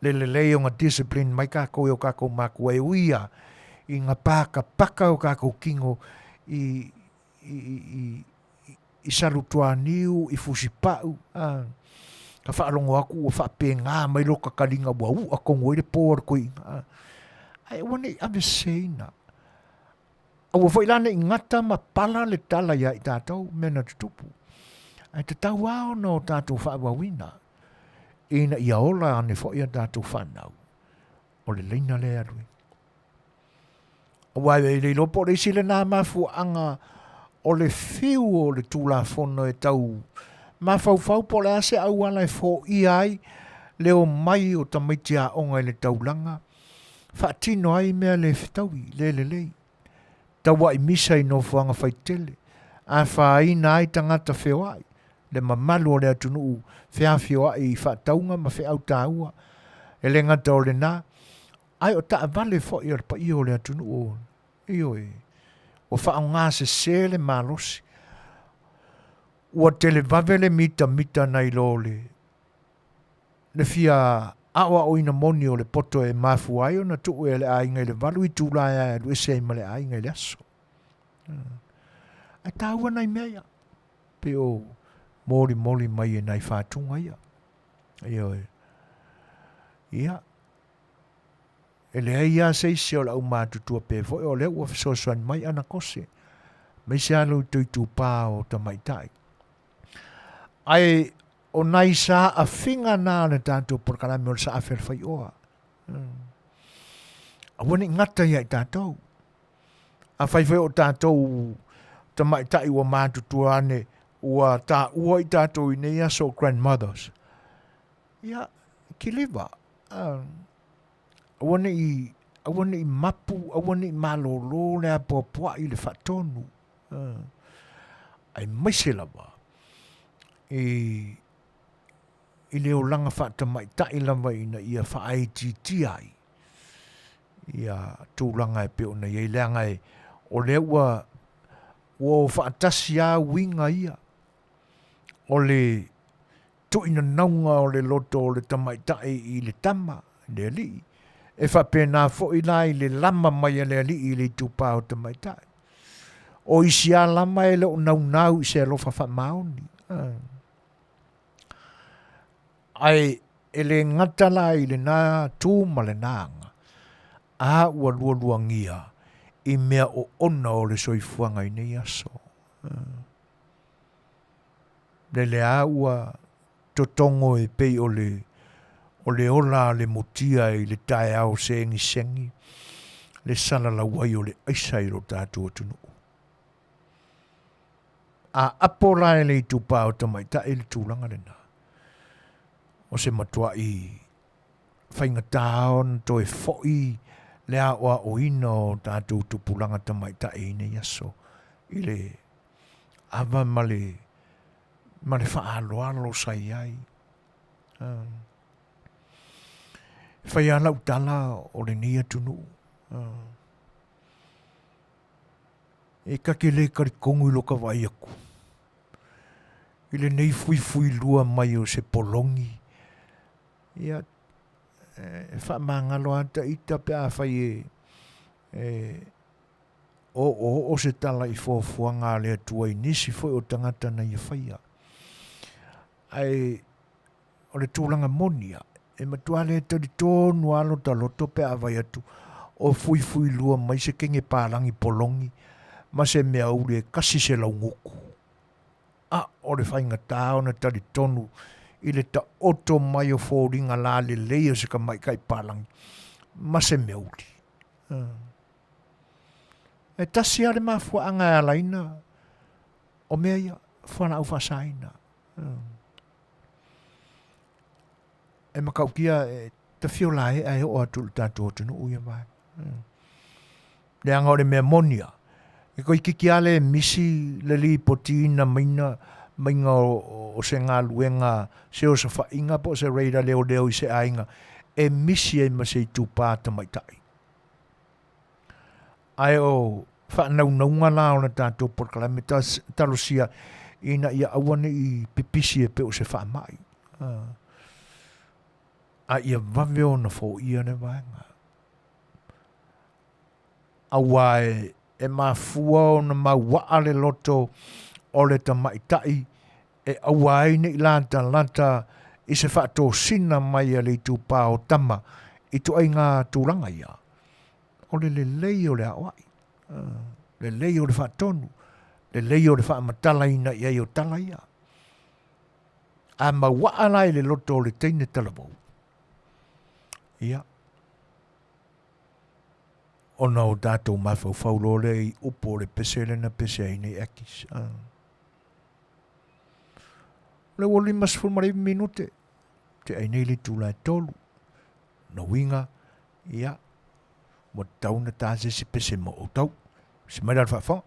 Le lelei ona discipline mai tatou e o tatou matua e ui lava ina pakapaka o tatou tino i i i Salutuaniu, i Fusipau, a, ka faalogo atu ua faapena mai lota taliga ua u'a tonu ai le po a le toeaina, a, ae aua ne i aveseseina. Aua foi la ne i gata ma pala le tala ia i tatou mea na tutupu, ae tatau lava ona o tatou faaauauina ina ia ola ane foi a tatou fanau. O le laina lea e alu ai. Aua e le iloa po o le isi lena mafuaaga o le fiu o le Tulafono e tau mafaufau po o le a se auala e foia ai le omai o tamaiti aoga i le taulaga, faatino ai mea le fetaui, le lelei, tauai misa i nofoaga faitele, afaina ai tagata feoai, le mamalu o le atunuu feafioai i faatauga ma feau taua. E le gata o lena, Ae o taavale foi a le paia o le atunuu, ioe, ua faaaoga sese le malosi, ua televave le mitamita nai lo le le fia aoaoina moni o le poto e mafua ai ona tuu e le aiga i le 8 itula e alu ese ai ma le aiga i le aso. Ae taua nai mea ia, pei o molimoli mai e nai fatuga ia. Ioe. Ia, E leai lava se isi o le aumatutua pe foi o lea ua fesoasoani mai ana kose, aemaise lava lou toe itupa o tamaitai. Ae o nai saafiga na a le tatou polokalame o le saafi a le faioa. Aua ne i gata ia i tatou. Afai foi o tatou tamaitai ua matutua ane, ua taua i tatou i nei aso o grandmothers, Ia, kiliva, aua ne i, aua ne i mapu, aua ne i malolo le apoapoai i le faatonu, aemaise lava i, i le olaga faatamaitai lava ina ia faaitiitia ai ia tulaga e pei ona i ai, leaga e, o lea ua, ua o faatasi lava uiga ia o le tuuinanauga o le loto o le tamaitai i le tama, le alii, e faapena foi la i le lama mai a le alii i le itupa o tamaitai. O isi lava lama e le o naunau i se alofa faamaoni. Ae e le gata la i lena tu ma lena aga, a ua lualuagia i mea oona o le soifuaga i nei aso. Lele a ua totogo e pei o le o le ola a le mutia i le taeao segisegi le salalau ai o le aisa i lo tatou atunuu. A apo la e le itupa o tamaitai le tulaga lena, o se matuai faigata ona toe foi le aoaoina o tatou tupulaga tamaitai i nei aso i le ava ma le ma le faaaloalo sa i ai. E fai lava lau tala o lenei atunuu. E ta te le talitonu i lota vaai atu i lenei fuifuilua mai o se pologi, ia, e faamagalo lava ta ita pe afai e, e oooo se tala i fuafuaga a le Atua i nisi foi o tagata na ia faia. Ae o le tulaga moni ia, e matua le talitonu lava lota loto pe a vaai atu o fuifuilua mai se kege palagi pologi ma se meauli e kasi se laugutu. A o le faigata ona talitonu i le taoto mai o foliga lalelei o se tamaitai palagi ma se meauli. E tasi lava le mafuaaga e alaina o mea ia, fualaau faasaina. E matautia e tafio laea e oo atu i le tatou atunuu ia vaega. Leaga o le mea moni lava, e toeitiiti lava le misi le lipotiina maina maiga o, o se galuega se osofaiga po o se raida leoleo i se aiga e misi ai ma se itupā tamaitai. Ae o faanaunauga la o le tatou polokalame talosia ina ia aua ne i pipisi e pei o se faamai. A ia vave ona foia le vaega. Auā e mafua ona mauaa le loto o le tamaitai e aua ai ne i latalata i se faatosina mai a le itupa o tama i ituaiga tulaga ia. O le lelei o le aoai, lelei o le faatonu, lelei o le faamatalaina i ai o tala ia. A mauaa la i le loto o le teine talavou, ia, ona o tatou mafaufau loa lea i upu o le pese lea na pese ai nei Akis. O lea ua 59 minute, tea ai nei le itula e 3. Lona uiga, ia, ua tatau ona ta se isi pese mo outou. Se mai la le faafofoga.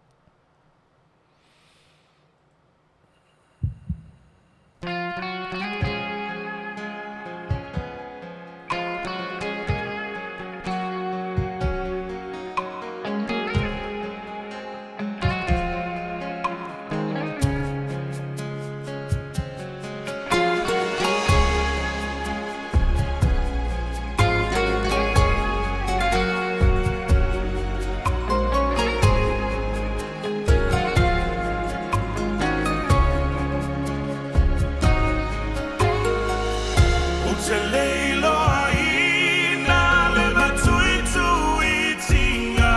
Ou te le iloaina le matuituitiga,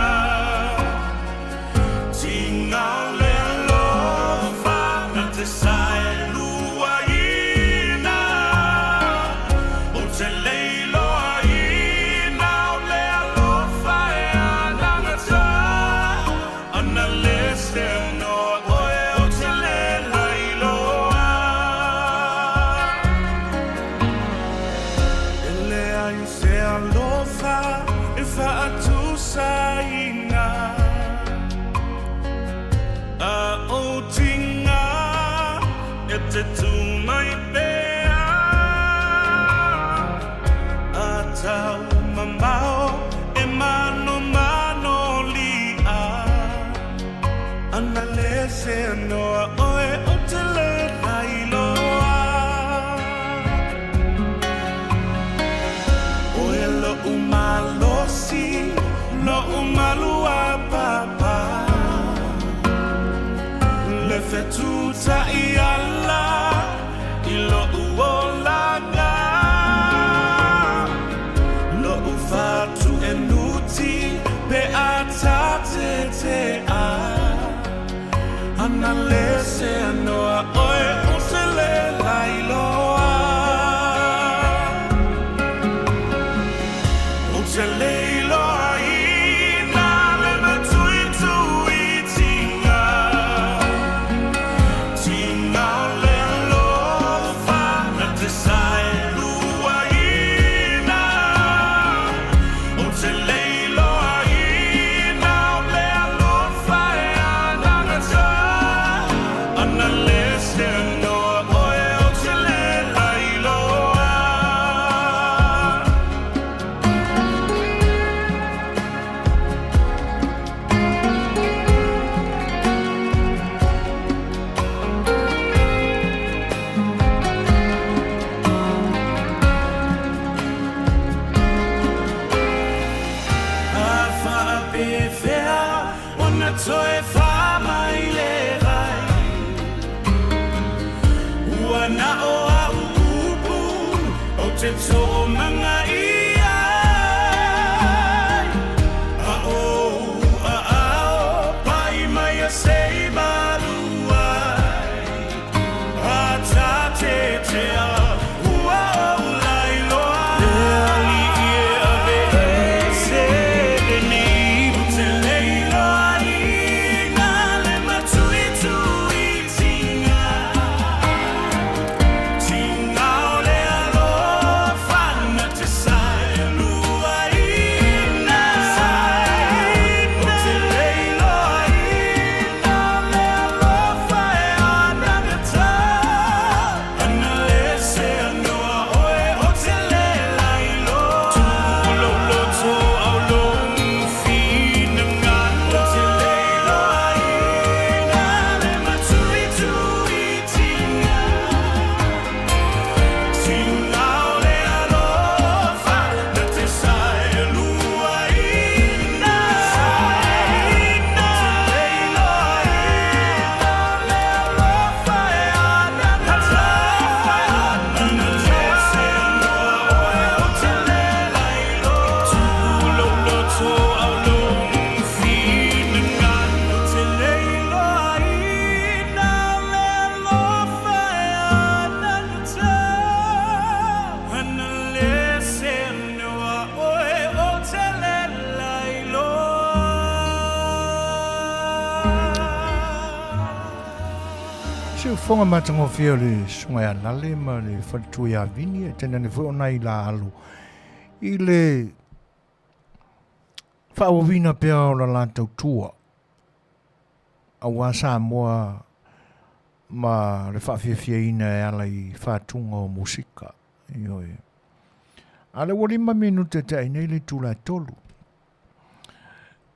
tiga o le alofa na te saeluaina. Ou te le iloaina o le alofa e anagata ana le se noa oe ou te le lailoa. E leai se alofa e faatusaina a ou tiga e te tū mai pea a tau mamao e manomano li'a ana le se noa oe ou te le lailoa. Oe lo'u malosi, lo'u maluapapa, le fetutai ala i lo'u olaga, lo'u fatuenuti pe a tatetea ana le se noa oe ou te le lailoa. Ou te le iloaina le matuituitiga, tiga o le alofa na te saeluaina. Ou te le iloaina o le alofa e anagata ana le se noa oe ou te le lailoa. A faapefea ona toe faa mai le vai ua na o au upu ou te toomagaia ai a ou aao pai mai a sei malu ai a tatetea ua ou lailoa. E alii e aveese lenei ou te le iloaina le matuituitiga, tiga o le alofa. Siufofoga matagofie o le Susuga ia Lale ma le faletua ia Vini, ae tainane foi o nai la alo i le faaauauina pea o la la tautua aua Samoa ma le faafiafiaina e ala i fatuga o musika. Ioe. A lea ua 5 minute te ai nei le itula e 3.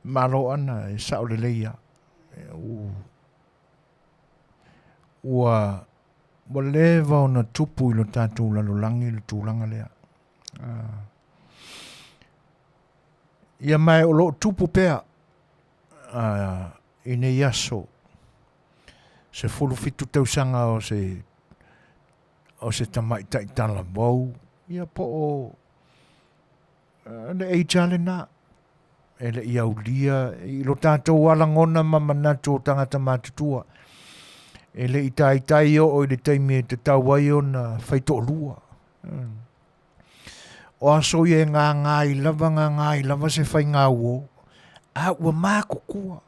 Malo ana e sao lelei lava. Ua ua leva ona tupu i lo tatou lalolagi le tulaga lea. Ia ma o lo o tupu pea i nei aso 17 tausaga o se o se tamaitai talavou, ia po o le age lava lena e le i aulia i lo tatou lava lagona ma manatu o tagata matutua. E le i taitai oo i le taimi e tatau ai ona faitoalua. O aso ia e gagai lava gagai lava se faiga uo, a ua matutua.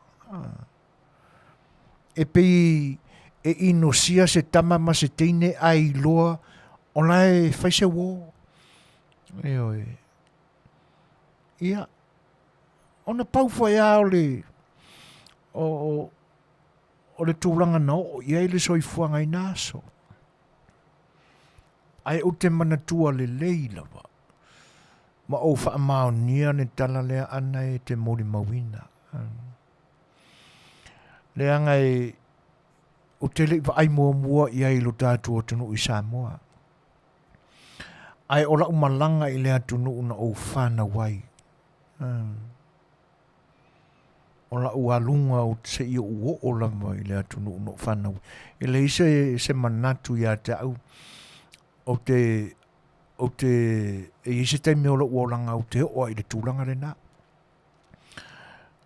E pei e inosia se tama ma se teine ae iloa o la e fai se uo. Ioe. Ia, ona pau foi lava o le, o, o, o le tulaga na oo i ai le soifuaga i na aso. Ae ou te manatua lelei lava ma ou faamaonia le tala lea ana e te molimauina. Leaga e ou te le i vaai muamua i ai i lo tatou atunuu i Samoa. Ae o lau malaga i le atunuu na ou fanau ai. O lau aluga o seia ou oo lava i le atunuu na ou fanau ai. E leai se, se manatu ia te au, ou te, ou te, e i ai se taimi o lou olaga ou te oo ai i le tulaga lena.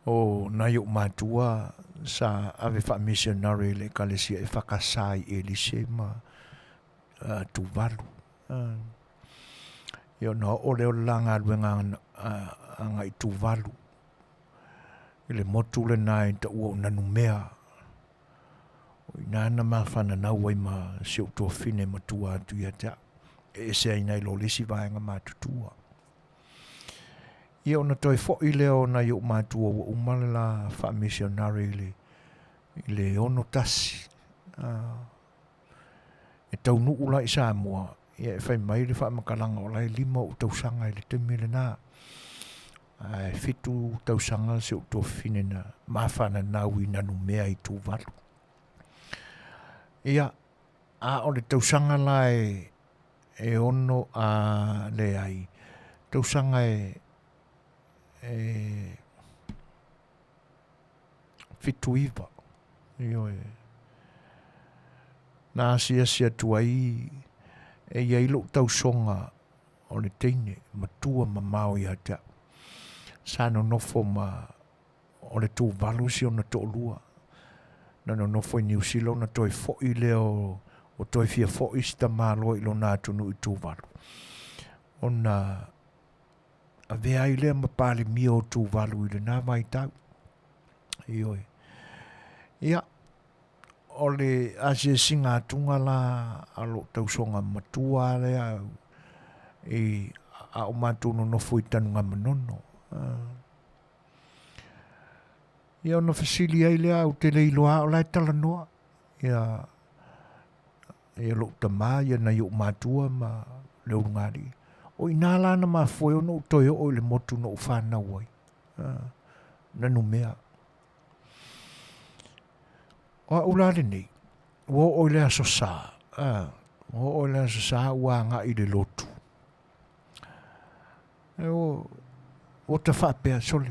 O nai ou matua sa ave faamisionare i le Ekalesia EFKS i Elise ma Tuvalu. Ia ona oo lea o le la galuega agai i Tuvalu i le motu lena e taua o Nanumea. O i ina na ma fananau ai ma si ou tuafafine matua atu ia te au, e ese ai nai lo le isi vaega matutua. Ia ona toe foi lea o nai ou matua ua uma le la faamisionare i le, i le 61. E taunuu la i Samoa, ia e fai mai le faamatalaga o la e 5 ou tausaga i le taimi lena. Ae 7 tausaga si ou tuafafine na mafananau i Nanumea i Tuvalu. Ia, a o le tausaga la e, e ono a leai, tausaga e, e 79, ioe, na asiasi atu ai e i ai lou tausoga o le teine matua mamao ia te au. Sa nonofo ma o le Tuvalu si ona toalua. Na nonofo i Niu Sila ona toe foi lea o, o toe fia foi si tamaloa i lona atunuu i Tuvalu. Ona avea ai lea ma Palemia o Tuvalu i lena vaitau. Ioe. Ia, o le asiasiga atuga la a lou tausoga matua lea i a o matou nonofo i Tanugamanono. Ia ona fesili ai lea, ou te le iloa o la e talanoa. Ia, ia lou tama, ia nai ou matua ma le ulugalii. O i ina la na mafua ai ona ou toe oo i le motu na ou fanau ai. Nanumea. O au la lenei, ua oo i le Aso Sa, ua oo i le Aso Sa ua agai i le lotu. E ua, ua ta faapea, sole,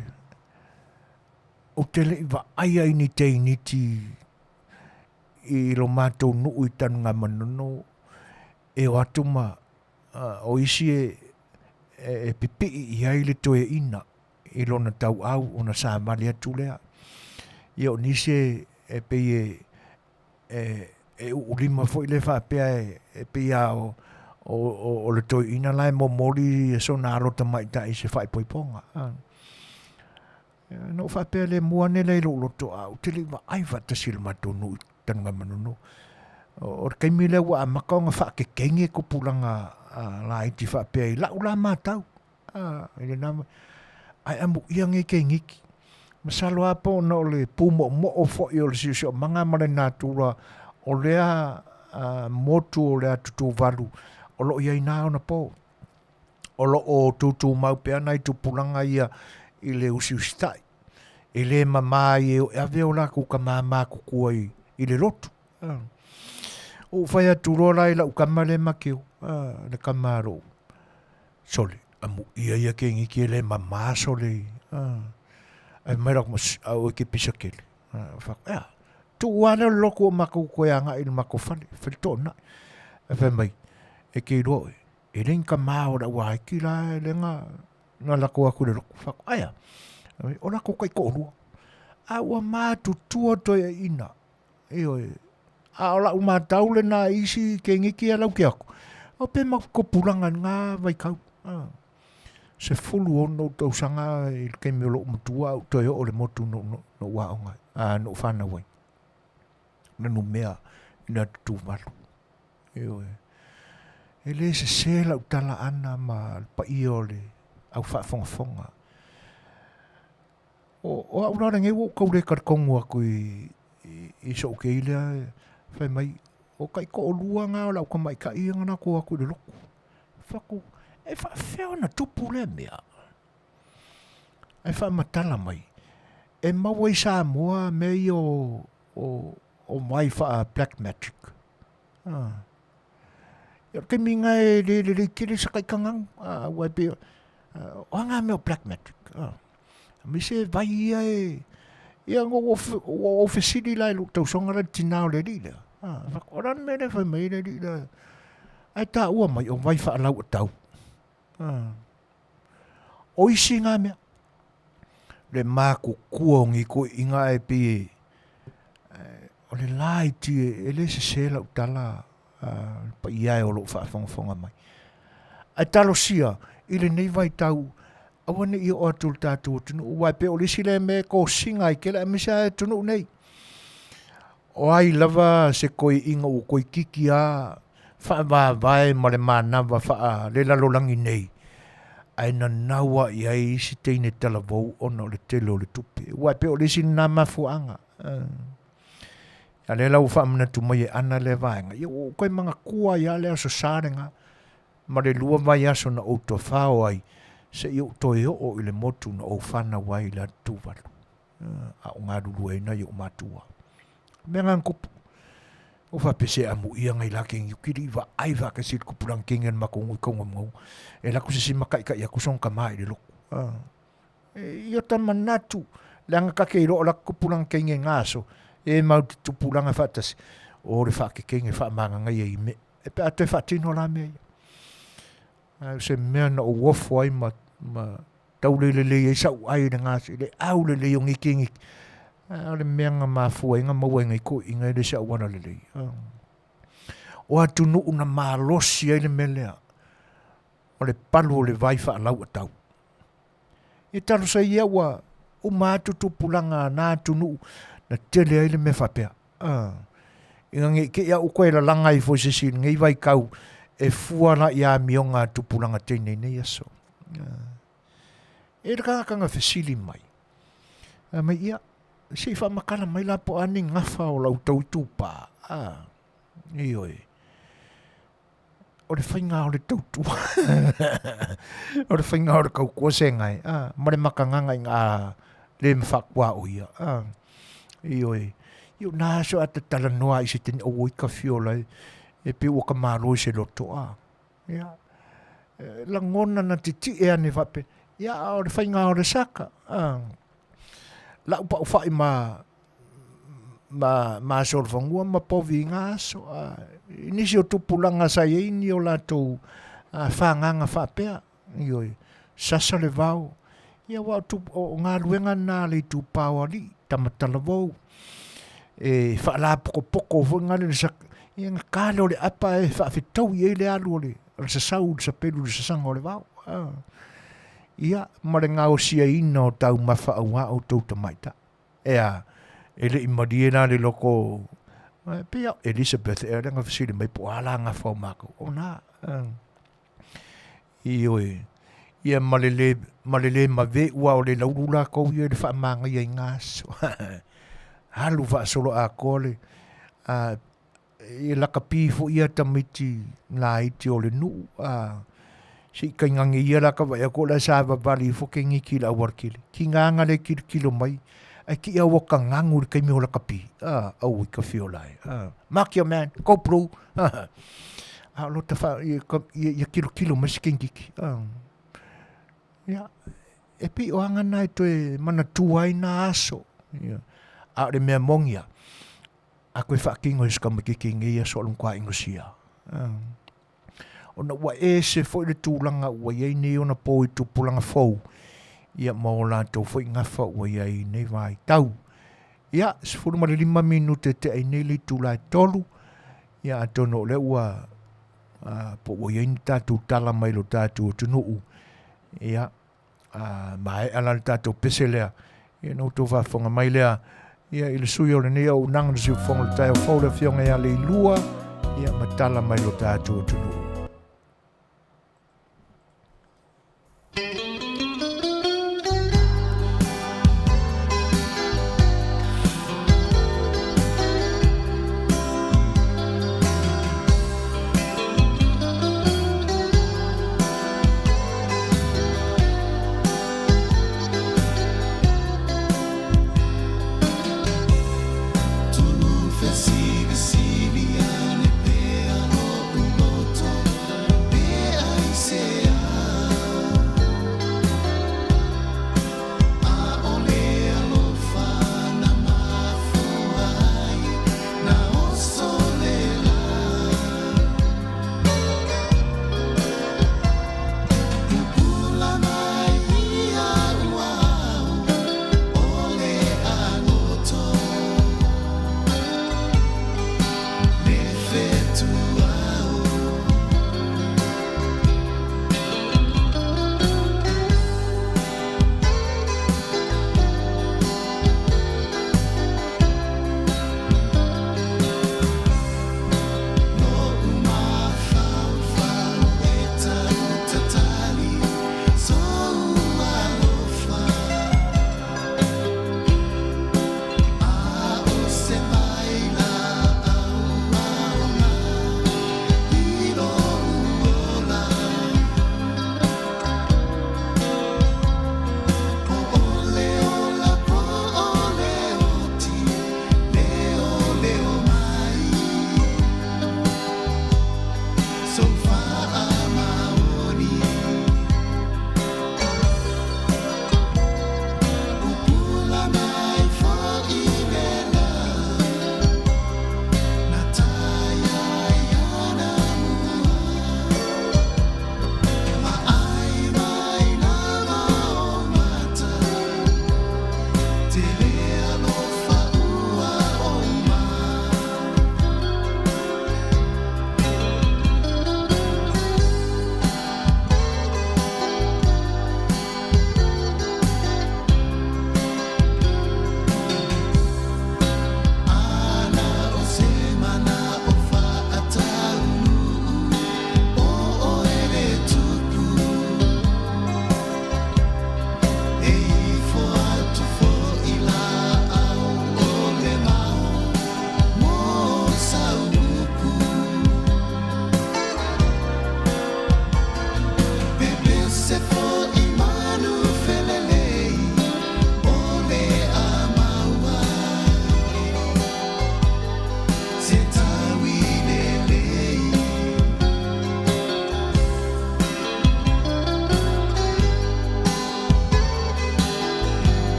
ou te le i vaaia i ni teiniti i lo matou nuu i Tanugamanono e o atu ma o isi e, e, e pipii i ai le toeaina i lona tauau ona savali atu lea. Ia o nisi e, e pei e, e, e uulima foi lea faapea e, e pei lava o, o, o, o le toeaina la e momoli sona alo tamaitai i se faaipoipoga. Na ou faapea lea, mua ane lea i lou loto, a ou te le i vaai faatasi i le matou nuu i Tanugamanono. O le taimi lea ua amata ona faakekege tupulaga laiti faapea i lau la matau. I lena ae amuia nei kegiki. Masalo lava po ona o le pumoomoo foi o le siosiomaga ma le natura o lea motu o le atu Tuvalu o lo o i ai na ona po. O lo o tutumau pea nai tupulaga ia i le usiusitai. E le mama ai e ave o latou tama matutua i le lotu. Ua ou fai atu loa la i lau tama lea Mateo, le tama a lou sole, amuia ia kegiki e le mama sole i, ae fai mai lau tama, shh, aua e te pisa tele. Ou fai atu, ea, tuu lava lea o le lotu o matou toe agai i le matou fale, feletoonai. Ae fai mai, e te iloa oe, e le ni tama o le auaiti la lea na na lako atu i le lotu. Fai atu, ae a? O latou taitoalua. A ua matutua toeaiina. Ioe. A o lau matau lena i isi kegiki ia lau ke atu, o pe mau tupulaga i lena vaitau. 16 tausaga i le taimi o lou matua a ou toe oo i le motu na ou aoga ai, na ou fanau ai. Na numea i le atu Tuvalu. Ioe. E le sese lau tala ana ma le paia o le au faafogafoga. O au la lenei ua ou tau le talitonu atu i so'u kei lea fai mai o taitoalua na o le au tamaitai ia na latou o atu i le lotu. Fai atu, e faafefea ona tupu lea mea? Ae faamatala mai, e maua i Samoa mea ia o vai faa black magic. Ia o le taimi lena e le lelei tele se taitagaga, aua e pei o a na mea o black magic. Aemaise vai ia e, ia na ua ou fesili la i lou tausoga la i le tina o le alii lea, o le a le mea lea e fai mai ai le alii lea, ae taua mai o vai faalauatau. O isi na mea, le matutua o ni toeaiina ae pei e, o le laiti e le sese lau tala le paia e o lo o faafogafoga mai. Ae talosia i lenei vaitau, aua ne i oo atu i le tatou atunuu, aua e pei o le isi lea mea e kosiga ai tele, aemaise lava atunuu nei. O ai lava se toeaina ua toeitiiti lava faavavae ma le manava faalelalolagi nei, ae nanau lava i ai isi teine talavou ona o le tele o le tupe. Aua e pei o le isi lena mafuaaga. A lea la ua faamanatu mai e Ana lea vaega, ia ua ou toe manatua ai lava le Aso Sa lena, ma le 2 vaiaso na ou tofao ai seia ou toe oo i le motu na ou fanau ai i le atu Tuvalu, a o galulue ai nai ou matua. O mea na na tupu. Ua faapea se amuia nai la kegi ou te le i vaai faatasi i le tupulaga kegi a le matou nuu i Kaugamugamuga. E alu atu se isi ma taitai atu sona tama i le lotu. Ia ta manatu, leaga ta te iloa o la tupulaga teine i na aso, e mau te tupulaga faatasi, o le faakekege faamagagaia i me, e pe a toe faatino la mea ia. Ae o se mea na ou ofo ai ma, ma taulelelei ai sau ai i le gasi, le aulelei o nei kegiki. Ae o le mea na mafua ai na maua ai nei toeaiina e le se auala lelei. O atunuu na malosi ai le mea lea, o le palu o le vai faalauatau. Ia talosa ia ua uma atu tupulaga na atunuu na tele ai le mea faapea. Ina ne i te i a ua toe lalaga ifo i se isi i lenei vaitau e fua la i amioga a tupulaga teine i nei aso. E le tagata na fesili mai, fai mai, ia, se i faamatala mai la po o a ni gafa o la outou itupa. Ioe. O le faiga o le tautua. O le faiga o le tautua se gae, a, ma le makagaga i ngā le mawhakua o ia. A, ioe. I o nā aso a te talanoa i se tini o oi ka fiola e, e pe ua ka malo i se loto. A, ia. E, langona na te ti e ane whape. Ia, o le faiga o le saka. A, lau pau whai ma, ma, ma solofanua ma povi i ngā aso. A, i nisi o tupulaga sa i ai ni o latou a, whānganga whāpea, ioi, sasa le vao, ia wa o, tu, o, o galuega nā le itupa o alii, tamatalavou, e whaalapokopoko foi ngā le sak, ia ngā kale o le apa e whaafetau i ai le alu o le, o le sasau, le sapelu, le sasanga o le vao. A, ia, ma le gaosiaina o taumafa auā outou tamaitai. Ea, e le i malie la le loko E pei a Elizabeth ea lea na fesili mai po o a la gafa o makou. O na. Ioe. Ia ma le le, ma le le mave ua o le laulu lakou ia i le faamagaia i na aso. Alu faasolo atoa le, a, e lakapi foi ia tamaiti laiti o le nuu, a, se i tainane ia la ka vaai atu o la e savavali ifo keniti i le aualatele. Tiga na le tilotilo mai, ae tii lava ua taganu i le taimi o lakapi, a, aua i tafiola ai, a, mark your man, go blue, a, a o lo ta fa, ia, ia, ia tilotilo mai se kenitiki, a. Ia, e pei o aga na e toe manatua ai na aso, ia. A o le mea moni lava, a toe faatino e si tamaitiiti i nei aso o le matua inosia. Ona ua ese foi le tulaga ua i ai nei ona po i tupulaga fou, ia ma o latou foi gafa ua i ai i nei vaitau. Ia, 15 minute tea i nei le itula e 3, ia atonu o lea ua po ua i ai ni tatou tala mai lo tatou atunuu, ia, a maea la le tatou pese lea, ia na outou faafofoga mai lea, ia i le sui o lenei auaunaga na siufofoga o le taeao fou le afioga ia Leilua, ia ma tala mai lo tatou atunuu.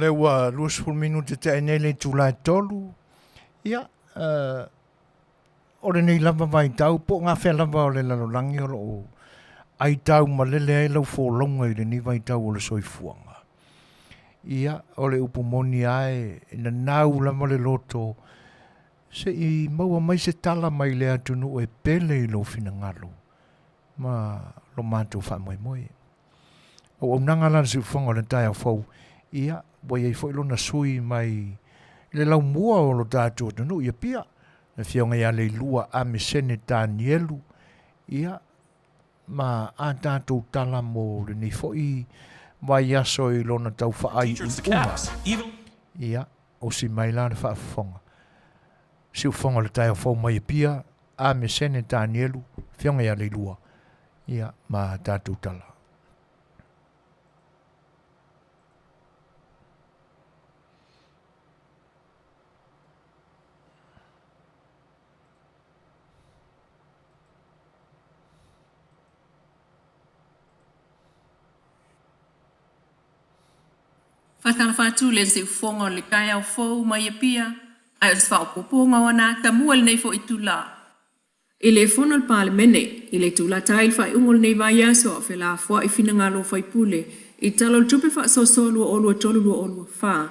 lea ua 20 minute tea nei le itula e 3. Ia, o lenei lava vaitau po o gafea lava o le lalolagi o lo o aitau malele ai lau folauga i lenei vaitau o le soifuaga. Ia, o le upu moni lava e nanau lava le loto se i maua mai se tala mai le atunuu e pele i lou finagalo ma lo matou faamoemoe. Auaunaga la le siufofoga o le taeao fou, ia, ua i ai foi lona sui mai i le laumua o lo tatou atunuu i Apia, le Afioga ia Leilua Amesene Tanielu, ia, ma a tatou tala mo lenei foi vaiaso i lona tau faaiuiuga. Ia, osi mai la le faafofoga. Siufofoga o le taeao fou mai Apia, Amesene Tanielu, Afioga ia Leilua, ia, ma a tatou tala. Faatalofa atu i le siufofoga o le taeao fou mai Apia, ae o se faaopoopoga o ana atamua i lenei foi itula. I le Fono a le Palemene i le itula tai i le faaiuga o lenei vaiaso a o felafoai finagalo o faipule i Tala o le Tupe Faasoasoa 2023/2024,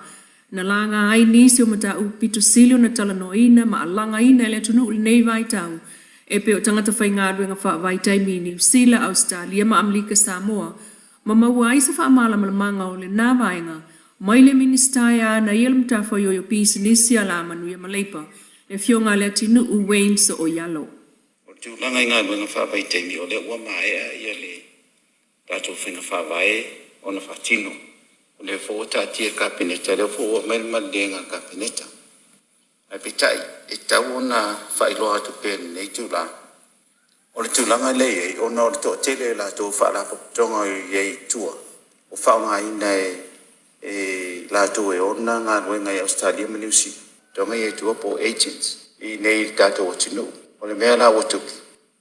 na laga ai nisi o mataupu pito sili ona talanoaina ma alagaina e le atunuu i lenei vaitau e pei o tagata faigaluega faavaitaimi i Niu Sila, Ausetalia ma Amerika Samoa ma maua ai se faamalamalamaga o lena vaega mai le Minisita e ana ia le Matafaioi o Pisinisi, Alamanuia ma Leipa, le Afioga a Leatinuu Wayne Sooialo. O le tulaga i galuega faavaitaimi, o lea ua maea ia le tatou faiga faavae ona faatino. O lea foi ua taatia i le Kapeneta, o lea foi ua aumai le maliega a le Kapeneta. Ae peitai, e tatau ona faailoa atu pea i lenei itula, o le tulaga lea e i ai, ona o le toatele o latou o faalapotopotoga o i ai i tua, o faaaogaina e latou e ona galuega i Ausetalia ma Niu Sila, toga ia i tua po o agents i inei i le tatou atunuu. O le mea la ua tupu,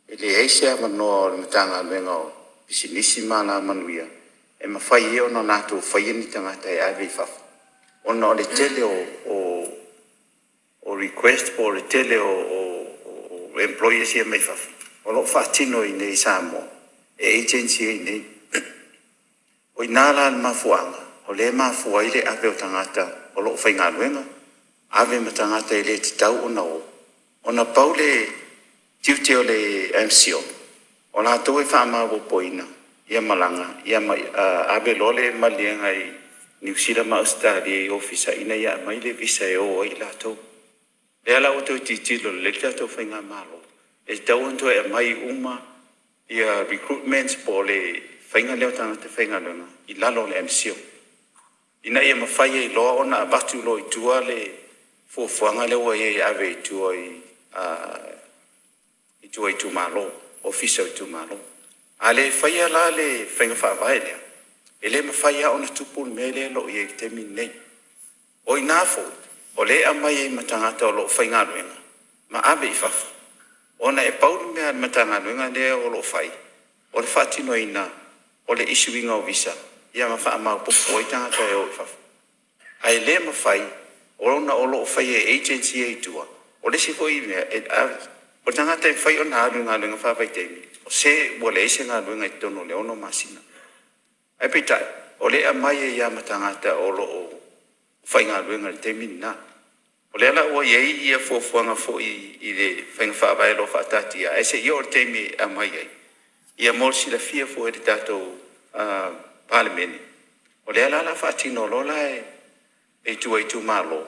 e leai se avanoa o le Matagaluega o Pisinisi ma Alamanuia e mafai ai ona latou faia ni tagata e ave i fafo, ona o le tele o request po o le tele o employers ia mai fafo o lo o faatino i inei i Samoa e agents ia i inei. O i ina la le mafuaaga o lea e mafua ai le ave o tagata o lo o faigaluega, ave ma tagata e le tatau ona o, ona pau le tiute o le MCIL, o latou e faamaopoopoina ia malaga, ia ma ave loa le maliega i Niu Sila ma Ausetalia i ofisa ina ia aumai le visa e o ai latou. Lea la ua toe tilotilo lelei le tatou faigamalo, e tatau ona toe aumai uma ia recruitments po o le faiga lea o tagata faigaluega i lalo o le MCIL, ina ia mafai ai loa ona avatu loa i tua le fuafuaga lea ua i ai e ave i tua i tua i itumalo, ofisa o itumalo. A le faia la le faiga faavae lea, e le mafai lava ona tupu le mea lea o lo o i ai i le taimi lenei. O i ina foi o lea e aumai ai ma tagata o lo o faigaluega ma ave i fafo, ona e pau le mea a le Matagaluega lea o lo o fai, o le faatinoina o le issue ina o visa ia ma faamaopoopo ai tagata e o i fafo. Ae le mafai ona o lo o faia e agents ia i tua. O le isi foi mea, o le tagata e mafai ona alu i galuega faavaitaimi, o se ua leai se galuega i totonu o le 6 masina. Ae peitai, o lea e aumai ai lava ma tagata o lo o faigaluega i le taimi lena. O lea la ua i ai ia fuafuaga foi i le faiga faavae o lo o faataatia, ae se i oo i le taimi e aumai ai, ia mo le silafia foi e le tatou Palemene, o lea la o le a faatino loa la e tua i itumalo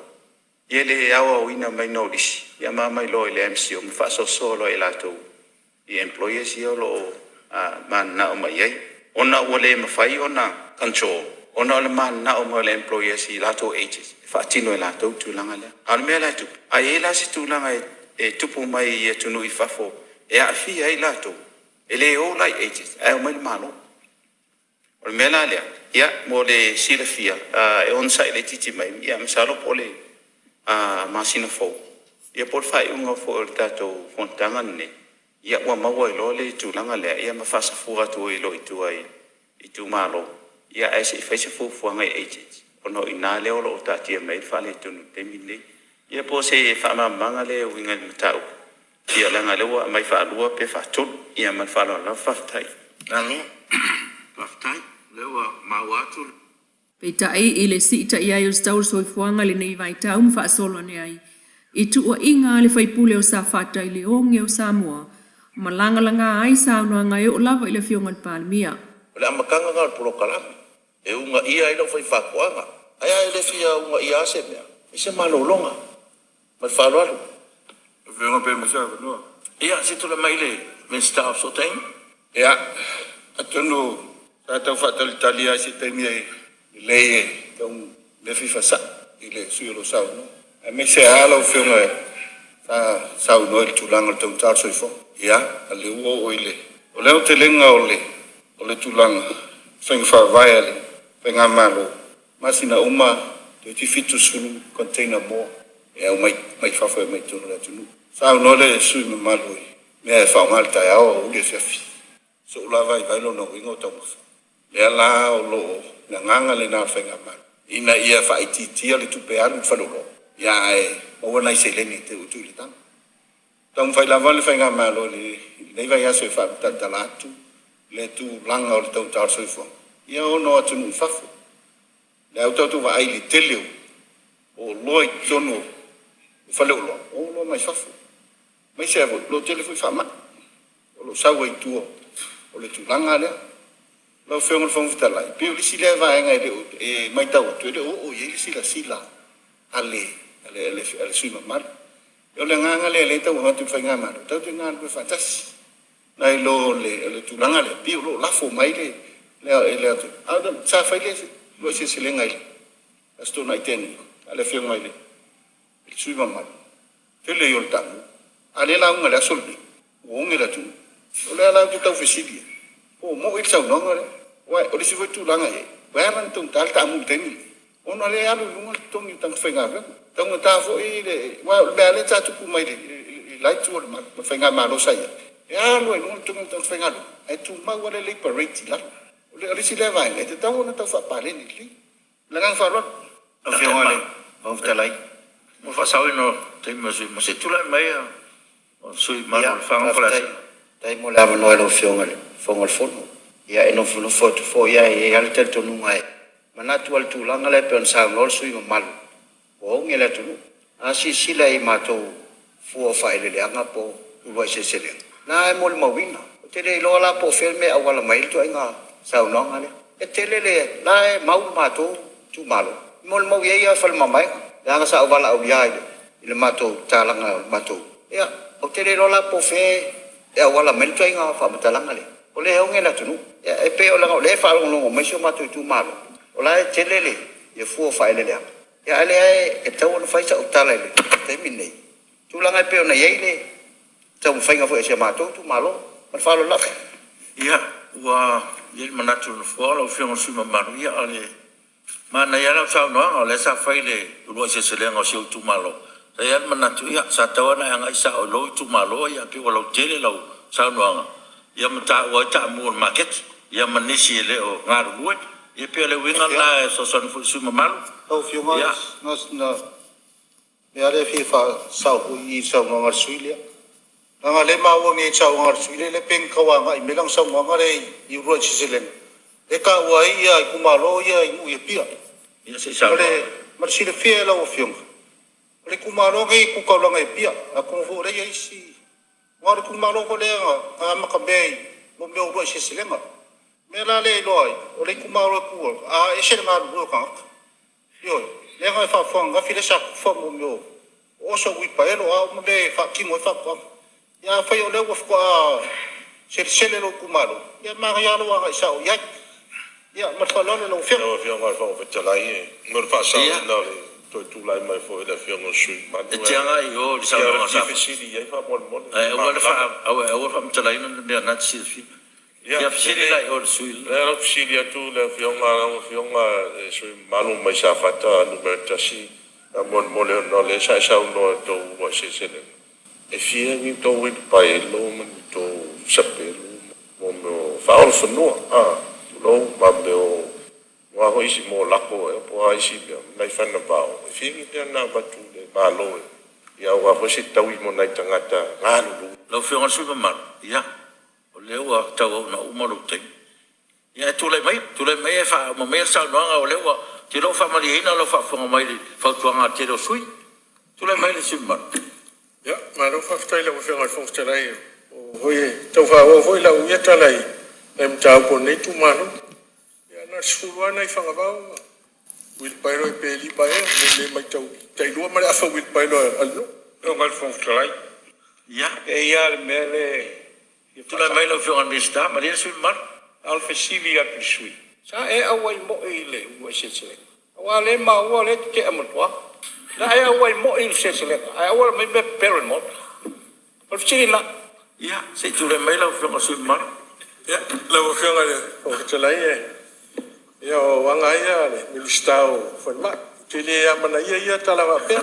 ia le aoaoina maiga o lisi, ia ma aumai loa i le MCIL ma faasoasoa loa e latou i employers ia o lo o mananao mai i ai. Ona ua le mafai ona control ona o le mananao mai o le employers i latou agents e faatino e latou le tulaga lea. A o le mea la e tupu, a i ai la se tulaga e tupu mai i atunuu i fafo e aafia ai latou, e le o la i agents ae omai i le Malo. O le mea la lea, ia, mo le silafia, e onosai laitiiti mai, ia masalo po o le masina fou, ia po o le faaiuga foi o le tatou fonotaga lenei, ia ua maua ai loa le tulaga lea, ia ma faasafua atu ai loa i tua i itumalo, ae se i fai se fuafuaga i agents. ona o i ina lea o lo o taatia mai ai le faaletonu i le taimi lenei. Ia po o se faamalamalamaga lea e uiga i le mataupu, ia leaga o lea ua aumai faalua pe faatolu. Ia ma le faaaloalo lava. Faafetai. Malo faafetai, o lea ua maua atu. Peitai i le siitai ai o le tau o le soifuaga i lenei vaitau ma faasolo ane ai i tuuaiga a le faipule o Safata i le oge o Samoa ma lagalaga ai saunoaga e oo lava i le Afioga i le Palemia. O le amataga lena o le polokalame e uunaia ai le aufaifaatoaga. Ae a e le fia uunaia lava se mea, fai se malologa. Ma le faaaloalo. Afioga pe maua se avanoa. Ia, se i tulai mai le Minisita o Fesootaiga. Ia, atonu sa tau faatalitali lava i se taimi e lelei e tau mea fia faasao i le sui usufono o lo o saunoa, aemaise lava lau Afioga sa saunoa i le tulaga o le taugata o le soifuaga. Ia, a o lea ua oo i le... O le aotelega o le tulaga o faiga faavae a le faigamalo, masina uma toeitiiti 70 container moa e aumai mai fafo e aumai i totonu o le atunuu. Saunoa le sui usufono mamalu i mea e faaaoga i le taeao, aoauli, afiafi. I sou la vaivai o lona uiga o taumafa. O lea la o lo o le agaga lena o le faigamalo ina ia faaitiitia le tupe alu i le faleoloa, ae maua nai seleni e tuu i le taga. Taumafai lava le faigamalo i lenei vaiaso e faamatalatala atu le tulaga o le taugata o le soifuaga, ia ona o atunuu i fafo. O lea ua tatou vaai i le tele o oloa i totonu o faleoloa, o oloa mai fafo, aemaise lava foi o lo o tele foi faamai o lo o sau ai i tua o le tulaga lea. Lau Afioga i le Fofoga Fetalai, e pei o le isi lea vaega e matau atu e le o oo i ai le silasila a le sui usufono mamalu. O le agaga lea o lea e tau avatu e le faigamalo, tatou te galulue faatasi, nai lo le tulaga lea e pei o lo o lafo mai le atunuu. Ae sa fai le uluai seleselega i le Aso Toonai na tea nei a le Afioga i le sui usufono mamalu, tele ia o le taamu. A o lea e lauga i le aso lenei, ua oge le atunuu. O lea la ou te tau fesili ai, po o moni le saunoaga lea. Aua o le isi foi tulaga e i ai, ua ala ona taugata le taamu i le taimi lenei, ona o lea e alu i luga le totogi o tagata faigaluega. E taugata foi le... aua o le mea lava lea sa tupu mai i le la itu o le malu ma le faigamalo sa i ai, e alu lava i luga le totogi o tagata faigaluega, ae tumau lava le labour rate i lalo. O le isi lea vaega e tatau ona tau faapaleni lelei. Ma le agaga faaaloalo. Lau Afioga i le Fofoga Fetalai. Mo le faasaoina o le taimi o le sui usufono, se i tulai mai le sui usufono mamalu o Lefaga ma Faleaseela. Faafetai mo le avanoa i lau Afioga i le Fofoga o le Fono. Ia e nofonofo atu foi ae i ai lava le talitonuga e manatu lava i le tulaga lea pei ona saunoa le sui usufono mamalu, ua oge le atunuu. A silasila i matou fua o faaeleeleaga po o uluai seleselega, na e molimauina. Ou te le iloa la po o fea le mea e auala mai ai le ituaiga saunoaga lea. E tele le… la e mau le matou itumalo, e molimau i ai Faleomamaega, leaga sa ou valaaulia i le matou tatalaga o le matou… Ia, ou te le iloa la po o fea e auala mai ai le ituaiga faamatalaga lea, o lea e oge le atunuu. Ia e pei leaga o lea e faalogologo mai si o matou itumalo, o la e tele fua o faaeleeleaga, a o lea e tatau ona fai sau tala i le taimi lenei i tulaga e pei ona i ai le taumafaiga foi a si o matou itumalo. Ma le faaaloalo lava. Ia, ua i ai le manatu o le Nofoa lau Afioga i le sui usufono mamalu, ia o le manaia lava lau saunoaga o lea sa fai i le uluai seleselega a si ou itumalo. Sa i ai lava le manatu sa tatau lava ona e agai sao i lou itumalo, ae pei ua lautele lau saunoaga ia ma taua ai taamu o le maketi ia ma nisi e le o galulue. Ia pei o le uiga lena e fesoasoani foi i le sui usufono mamalu. Lau Afioga na o sina mea lava lea e fia faasao foi i i le saunoaga a le sui usufono lea. Leaga o lea e maua nei i le saunoaga a le sui usufono lea pei na tau agai mai lana saunoaga lea i uluai seleselega lea e taua ai itumalo ia i nuu i Apia. Ia se i saunoa. Mo le silafia e lau Afioga, o le itumalo lenei e tu taulaga i Apia, atonu foi o lea e i ai isi… Aua o le itumalo foi lea na amatamea i mea o uluai seleselega. O le mea la lea e iloa ai, o le itumalo e tu ai, ae ese le galulue o tagata. Ioe. Lea na e faafofoga ananafi lea sa tufa mea o oso, uilipaelo o a uma mea e faatino ai faatoaga. Ia afai o lea faatoa selesele lou itumalo, ia e manaia lava lou agai sao i ai. Ia ma le faaaloalo i lau Afioga. Lau Afioga i le Fofoga Fetalai, mo le faasaoina o le toe tulai mai foi o le Afioga i le sui usufono E mamalu, te agai i o i le ia o saunoaga le a fia Safata. fesili i ai faamolemole Ae e aua le malamalama. faamatalaina le mea o lena e te silafia. Ia, Ia fesili lelei. la i o i le sui O lea la ou te fesili atu i lau Afioga lau Afioga i le sui usufono mamalu mai Safata 1, faamolemole ona o lea sa e saunoa i le tou uluai seleselega, e fia ni tou uilipaelo ma ni tou sapelu ma mea o faaola fanua, tulou, ma mea o O a foi isi mo lako ea po o a isi mea ma nai fana vao, e fia ni mea na avatu i le Malo e, ia aua foi se taui mo nai tagata galulue. Lau Afioga i le sui usufono mamalu, ia, o lea ua tauau ina uma lou taimi. Ia ae tulai maia, tulai maia e faauma maia le saunoaga o lea ua, ou te iloa ua faamalieina lau faafofoga mai i le fautuaga a le tele o sui usufono. Tulai mai le sui usufono mamalu. Ia, malo faafetai i lau Afioga i le Fofoga Fetalai, ua foi e tau faaauau foi lau ia tala i nai mataupu a lenei itumalo. Ia na o le 10 lava nai fagavao ma uilipaelo pe 5 ea, e le matau tailua ma le afa uilipaelo a le nuu. Afioga i le Fofoga Fetalai, Ia, e i ai lava le mea lea e fia tulai mai faasao. lau Afioga i le Minisita, malie le sui usufono mamalu. A o le fesili atu i le sui usufono, sa e auai moi i le uluai seleselega? Aua o lea e maua o lea e te tea ma tua. Na e auai moi i le seleselega ae aua le aumaia mea pepelo i le Maota. O le fesili lena. Ia, se i tulai mai lau Afioga i le sui usufono mamalu. Ia, lau Afioga i le Fofoga Fetalai, ia o aga lava ia a le Minisita o Falemai. Ou te le amanaia ia tala faapea,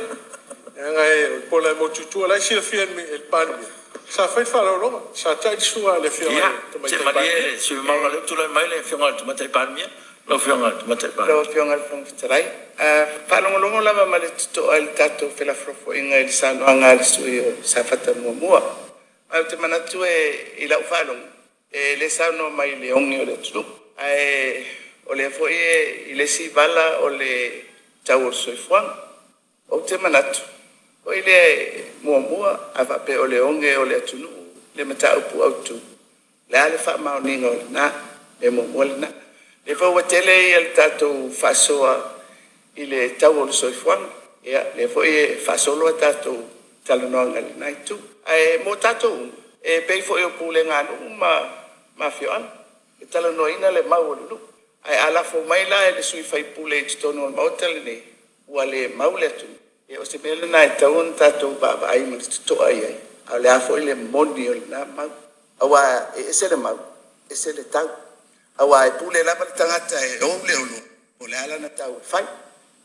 leaga o le pola e motu i tua. O la e silafia e le Palemia, sa fai le faaaloaloga, sa ta'i le sua a le Afioga i Ia, le se Tamaitai malie Palemia. le sui usufono mamalu, o lea ua tulai mai le Afioga i le Tamaitai Palemia. Lau Afioga i le Tamaitai Lau Palemia. Afioga i le Fofoga Fetalai, faalogologo lava ma le totoa i le tatou felafolafoaiga i le saunoaga a le sui usufono o Safata 1. Ae ou te manatu i lau faalogo, e le saunoa mai i le oge o le atunuu. Ae o lea foi e i le isi vala o le tau o le soifuaga. Ou te manatu foi lea, muamua, a faapea o le oge o le atunuu le mataupu autu, o le a le faamaoniga o lena? Mea muamua lena. O lea foi ua tele le tatou faasoa i le tau o le soifuaga. Ia, lea foi e faasolo a tatou talanoaga i lena itu. Ae mo tatou uma, e pei foi o pulega a nuu ma afioaga, e talanoaina le mau a le nuu. Ae a lafo mai la i le sui usufono i totonu o le Maota lenei ua le mau le atunuu, ia o se mea lena e tatau ona tatou vaavaai ma le totoa i ai, a o le a foi le moni o lena mau? Aua e ese le mau, ese le tau. Aua e pule lava le tagata e ou le oloa po o le a lana tau e fai.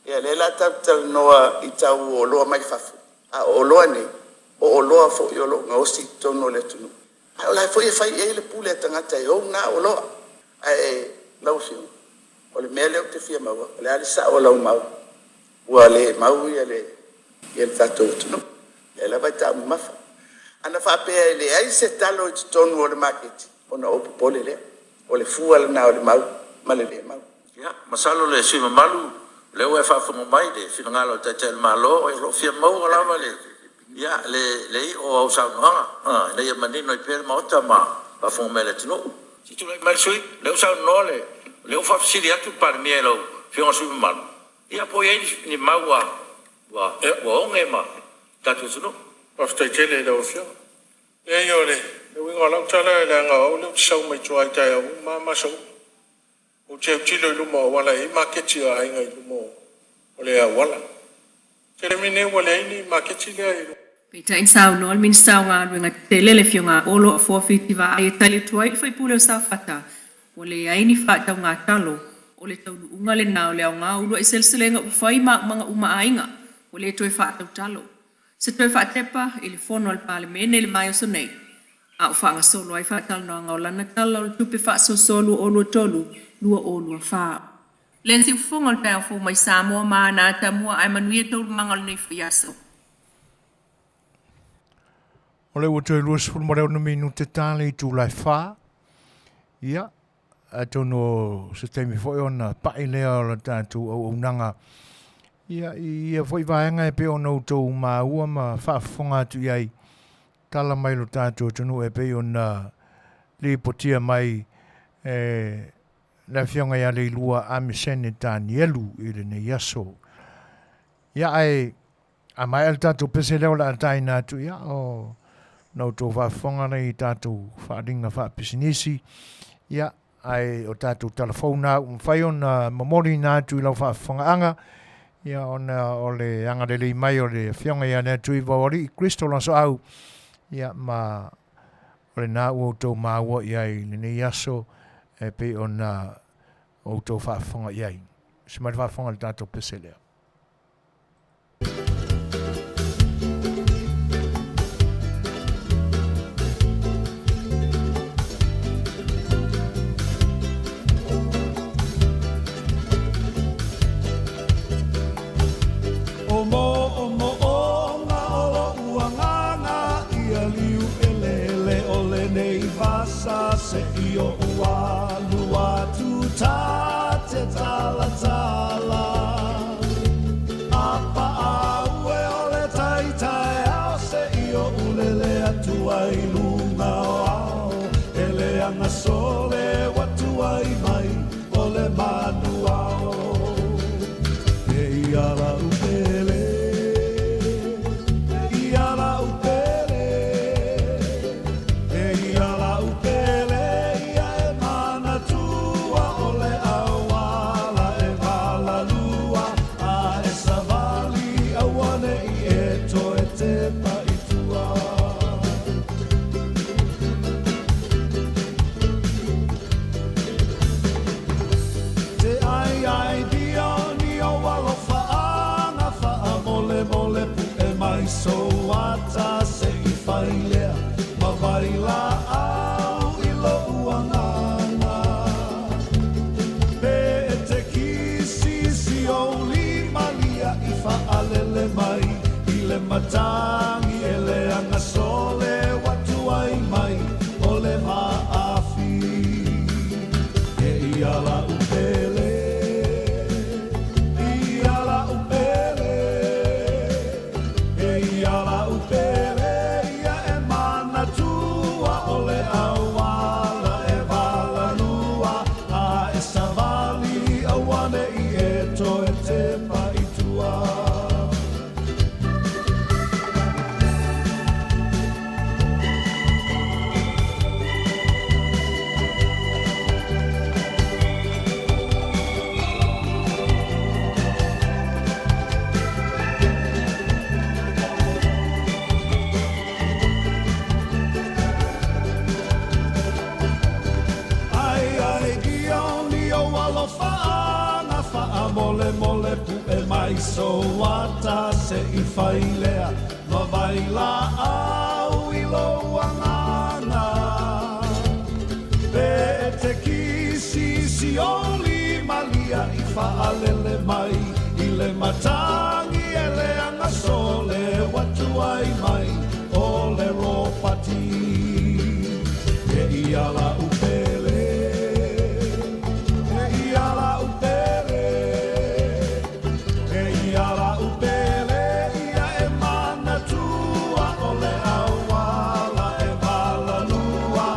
Ia lea la tatou te talanoa i tau o oloa mai fafo, a o oloa nei, o oloa foi o lo o gaosi i totonu o le atunuu, a o la e foi e fai i ai le pule a tagata e ou na oloa. Ae lau Afioga, o le mea lea ou te fia maua, o le a le sao o lau mau ua le mau le tatou atunuu? Lea lava e taumamafa. Ana faapea e leai se talo i totonu o le maketi, ona ou popole lea. O le fua lena o le mau ma le le mau. Ia, masalo le sui usufono mamalu, o lea ua e faafofoga mai i le finagalo o le Taitai o le Malo, o lo o fia maua lava le, ia, le i'a o au saunoaga ina ia manino ai pea le Maota ma le faafofoga mai a le atunuu. Se i tulai mai le sui usufono, o lea ua saunoa le, o lea ua faafesili atu le Palemia i lau Afioga i le sui usufono mamalu, ia po o i ai ni mau ua ua oge ma le tatou atunuu. Faafetai tele i lau Afioga. Leai o le uiga o lau tala leaga o au lea ou te sau mai tua i taeao uma lava ma aso uma. Ou te autilo i luma o auala e i ai maketi a aiga i luma o le auala. O le taimi lenei ua leai ni maketi lea i luma. Peitai na saunoa le Minisita o Galuega Tetele le Afioga a Olo Afoa Fitivaai e tali atu ai i le sui usufono o Safata ua leai ni faatauga talo o le taunuuga lena o le aoga o uluai seleselega ua fai ma aumaga uma a aiga ua le toe faatau talo. Se toe faatepa i le Fono a le Palemene i le vaiaso nei a o faagasolo ai faatalanoaga o lana Tala o le Tupe Faasoasoa 2023 2024. Le siufofoga o le taeao fou mai Samoa ma ana atamua ae manuia taualumaga o lenei foi aso. O lea ua toe 26 minute ta le itula e 4. Ia, atonu o se taimi foi ona pa'i lea o le tatou auaunaga ia i ia foi vaega e pei ona outou maua ma faafofoga atu i ai tala mai lo tatou atunuu e pei ona lipotia mai e le Afioga ia Leilua Amisene Tanielu i lenei aso. Ia ae a maea le tatou pese lea o le a taina atu, ia o na outou faafofoga lea i tatou faaaliga faapisinisi, ia ae o tatou talafou na ua mafai ona momoliina atu i lau faafofogaaga, ia ona o le agalelei mai o le Afioga ia Leatuivao Alii Kristo Lasoau, ia ma o lena ua outou maua i ai i lenei aso e pei ona outou faafofoga i ai. Se mai le faafofoga i le tatou pese lea. asa se i oʻu alu atu ta te talatala. A paʻau e o le tai taeao se i oʻu lele atu ai i luga o ao e leaga sole ua tuai mai o le manu ao. E ia la'u pele, e ia la'u pele, e ia la'u pele ia e manatua o le auala e valalua a e savali auane'i e toe tepa i tua. Te ai ai dia ni o alofaaga faamolemole puʻe mai sou ata se i fai lea ma vailaau i loʻu agaga. Pe e te kisi si ou lima liaʻi faalele mai i le matagi e leaga sole ua tuai mai o le vaafi. E ia la'u pele, ia la'u pele, e ia la'u pele ia e manatua o le auala e valalua a e savali auane'i e toe tepa i tua. Ai ai dia ni o alofaaga faamolemole puʻe mai sou ata se i fai lea ma vailaau i lou agaga. Pe e te kisi si ou lima liaʻi faalele mai i le matagi e leaga sole ua tuai mai o le ropati. E ia la'u pele, e ia la'u pele, e ia la'u pele ia e manatua o le auala e valalua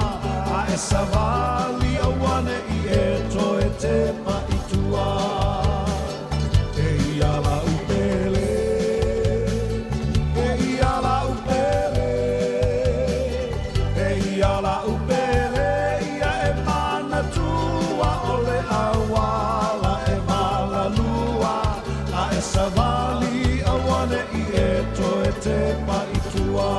a e savali auane'i e toe tepa i tua. E ia la'u pele, e ia la'u pele, e ia la'u pele ia e manatua o le auala e valalua a e savali auane'i e toe tepa i tua.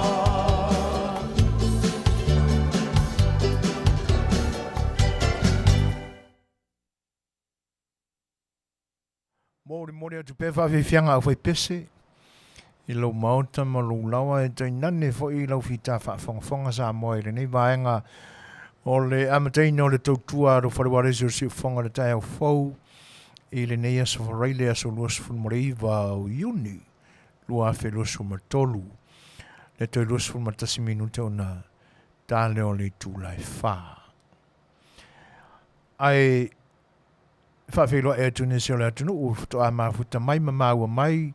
Molimoli atu pea faafiafiaga a aufaipese i lou maota ma lou lawa e tainane foi i lau fita faafogafoga Samoa i lenei vaega o le amataina o le tautua a lou fale ualesi o le siufofoga i le taeao fou i lenei aso Faraile aso 29 o Iuni 2023 le toe 21 minute ona tale o le itula e 4. Ae faafeiloai atu nisi o le atunuu faatoa mafuta mai ma maua mai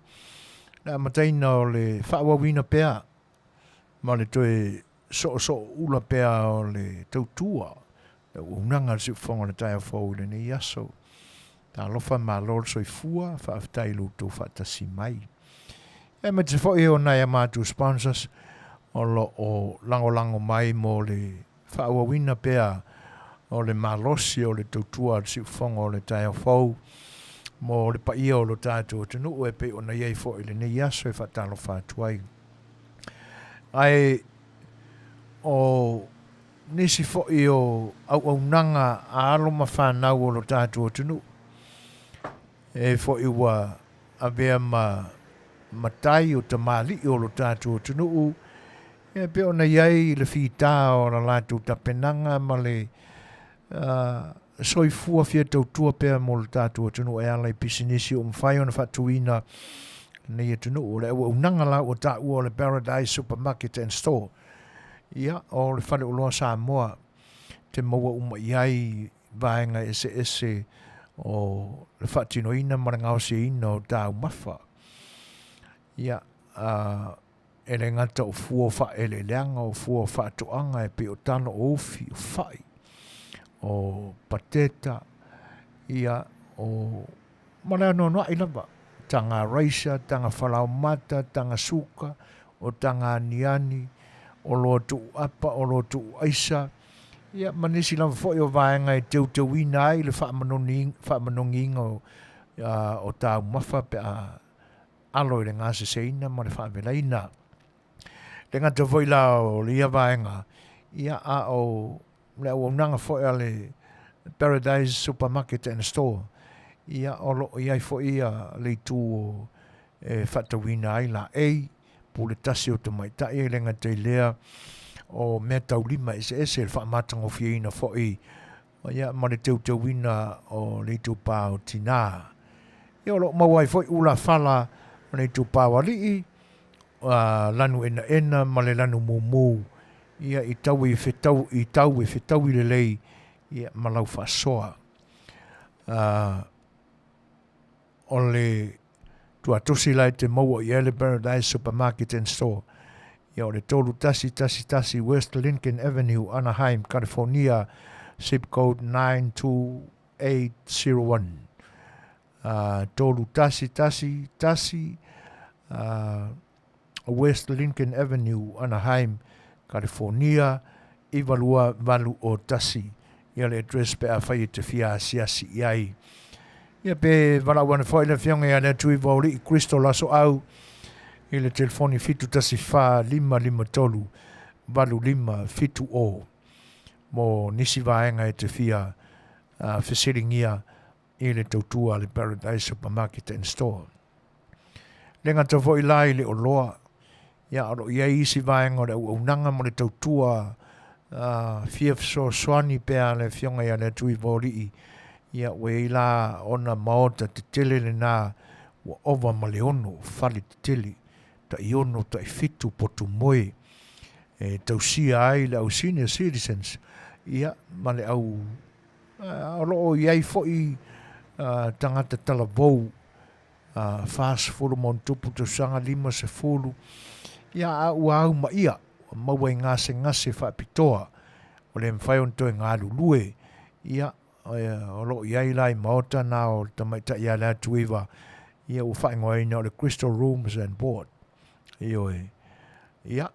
le amataina o le faaauauina pea ma le toe soosoo ula pea o le tautua le auaunaga a le siufofoga o le taeao fou i lenei aso. Talofa malo le soifua, faafetai i lo outou faatasi mai. Aemaise foi o nai a matou sponsors o lo o lagolago mai mo le faaauauina pea o le malosi o le tautua a le siufofoga o le taeao fou mo le paia o lo tatou atunuu e pei ona i ai foi i lenei aso e faatalofa atu ai. Ae o nisi foi o auaunaga a alo ma fanau o lo tatou atunuu e foi ua avea ma matai o tamalii o lo tatou atunuu e pei ona i ai le fita o la latou tapenaga ma le soifua fia tautua pea mo lo tatou atunuu e ala i pisinisi ua mafai ona faatuina lenei atunuu. O le auaunaga la ua taua o le Paradise Supermarket and Store, ia, o le faleoloa Samoa. te maua uma i ai vaega eseese o le faatinoina ma le gaosiaina o taumafa. Ia, a, e le gata o fua o faaeleeleaga, o fua o faatoaga e pei o talo o ufi, o fai, o pateta, ia, o, ma le anoanoai lava, taga raisa, taga falaomata, taga suka, o taga aniani, oloa tuuapa, oloa tuuaisa, ia, ma nisi lava foi o vaega e teuteuina ai le faamanogiina o, o taumafa pe a alo i le gaseseina ma le faavelaina. Le gata foi la o ia vaega, ia, a o le auaunaga foi a le Paradise Supermarket and Store, ia, o lo o i ai foi ia le itu o e faatauina ai laei, pule tasi o tamaitai, e le gata i lea o mea taulima eseese, le faamatagofieina foi ia, ma le teuteuina o le itupa o tinā. Ia, o lo o maua ai foi ulafala o le itupa o alii, lanu enaena ma le lanu mumu, ia, i tau i fetau, i tau e fetaui lelei ia, ma lau faasoa. O le tuatosi la e te maua i ai le Paradise Supermarket and Store, ia o le 3111 West Lincoln Avenue, Anaheim, California, zip code 92801. 3111 West Lincoln Avenue, Anaheim, California, 92801. Ia le address pe afai e te fia asiasi i ai. Ia pe valaau ane foi le afioga ia Leatuivaoli'i Crystal Asoau i le telefoni 714 553 8570 mo nisi vaega e te fia fesiligia i le tautua a le Paradise Supermarket and Store. Le gata foi la i le oloa, ia o lo o i ai isi vaega o le auaunaga mo le tautua fia fesoasoani pea a le Afioga ia Leatuivaoli'i, ia ua i ai la ona maota tetele lena ua ova ma le 6 fale tetele, tai 6, tai 7 potu moe e tausia ai le au senior citizens, ia ma le au o lo o i ai foi tagata talavou 40 ma ona tupu tausaga, 50, ia a ua au ma ia, ua maua i gasegase faapitoa, ua le mafai ona toe galulue, ia, o lo o i ai la i maota na o le tamaitai ia Leatuiva, ia ua faaigoaina o le Crystal Rooms and Board. Ioe. Ia,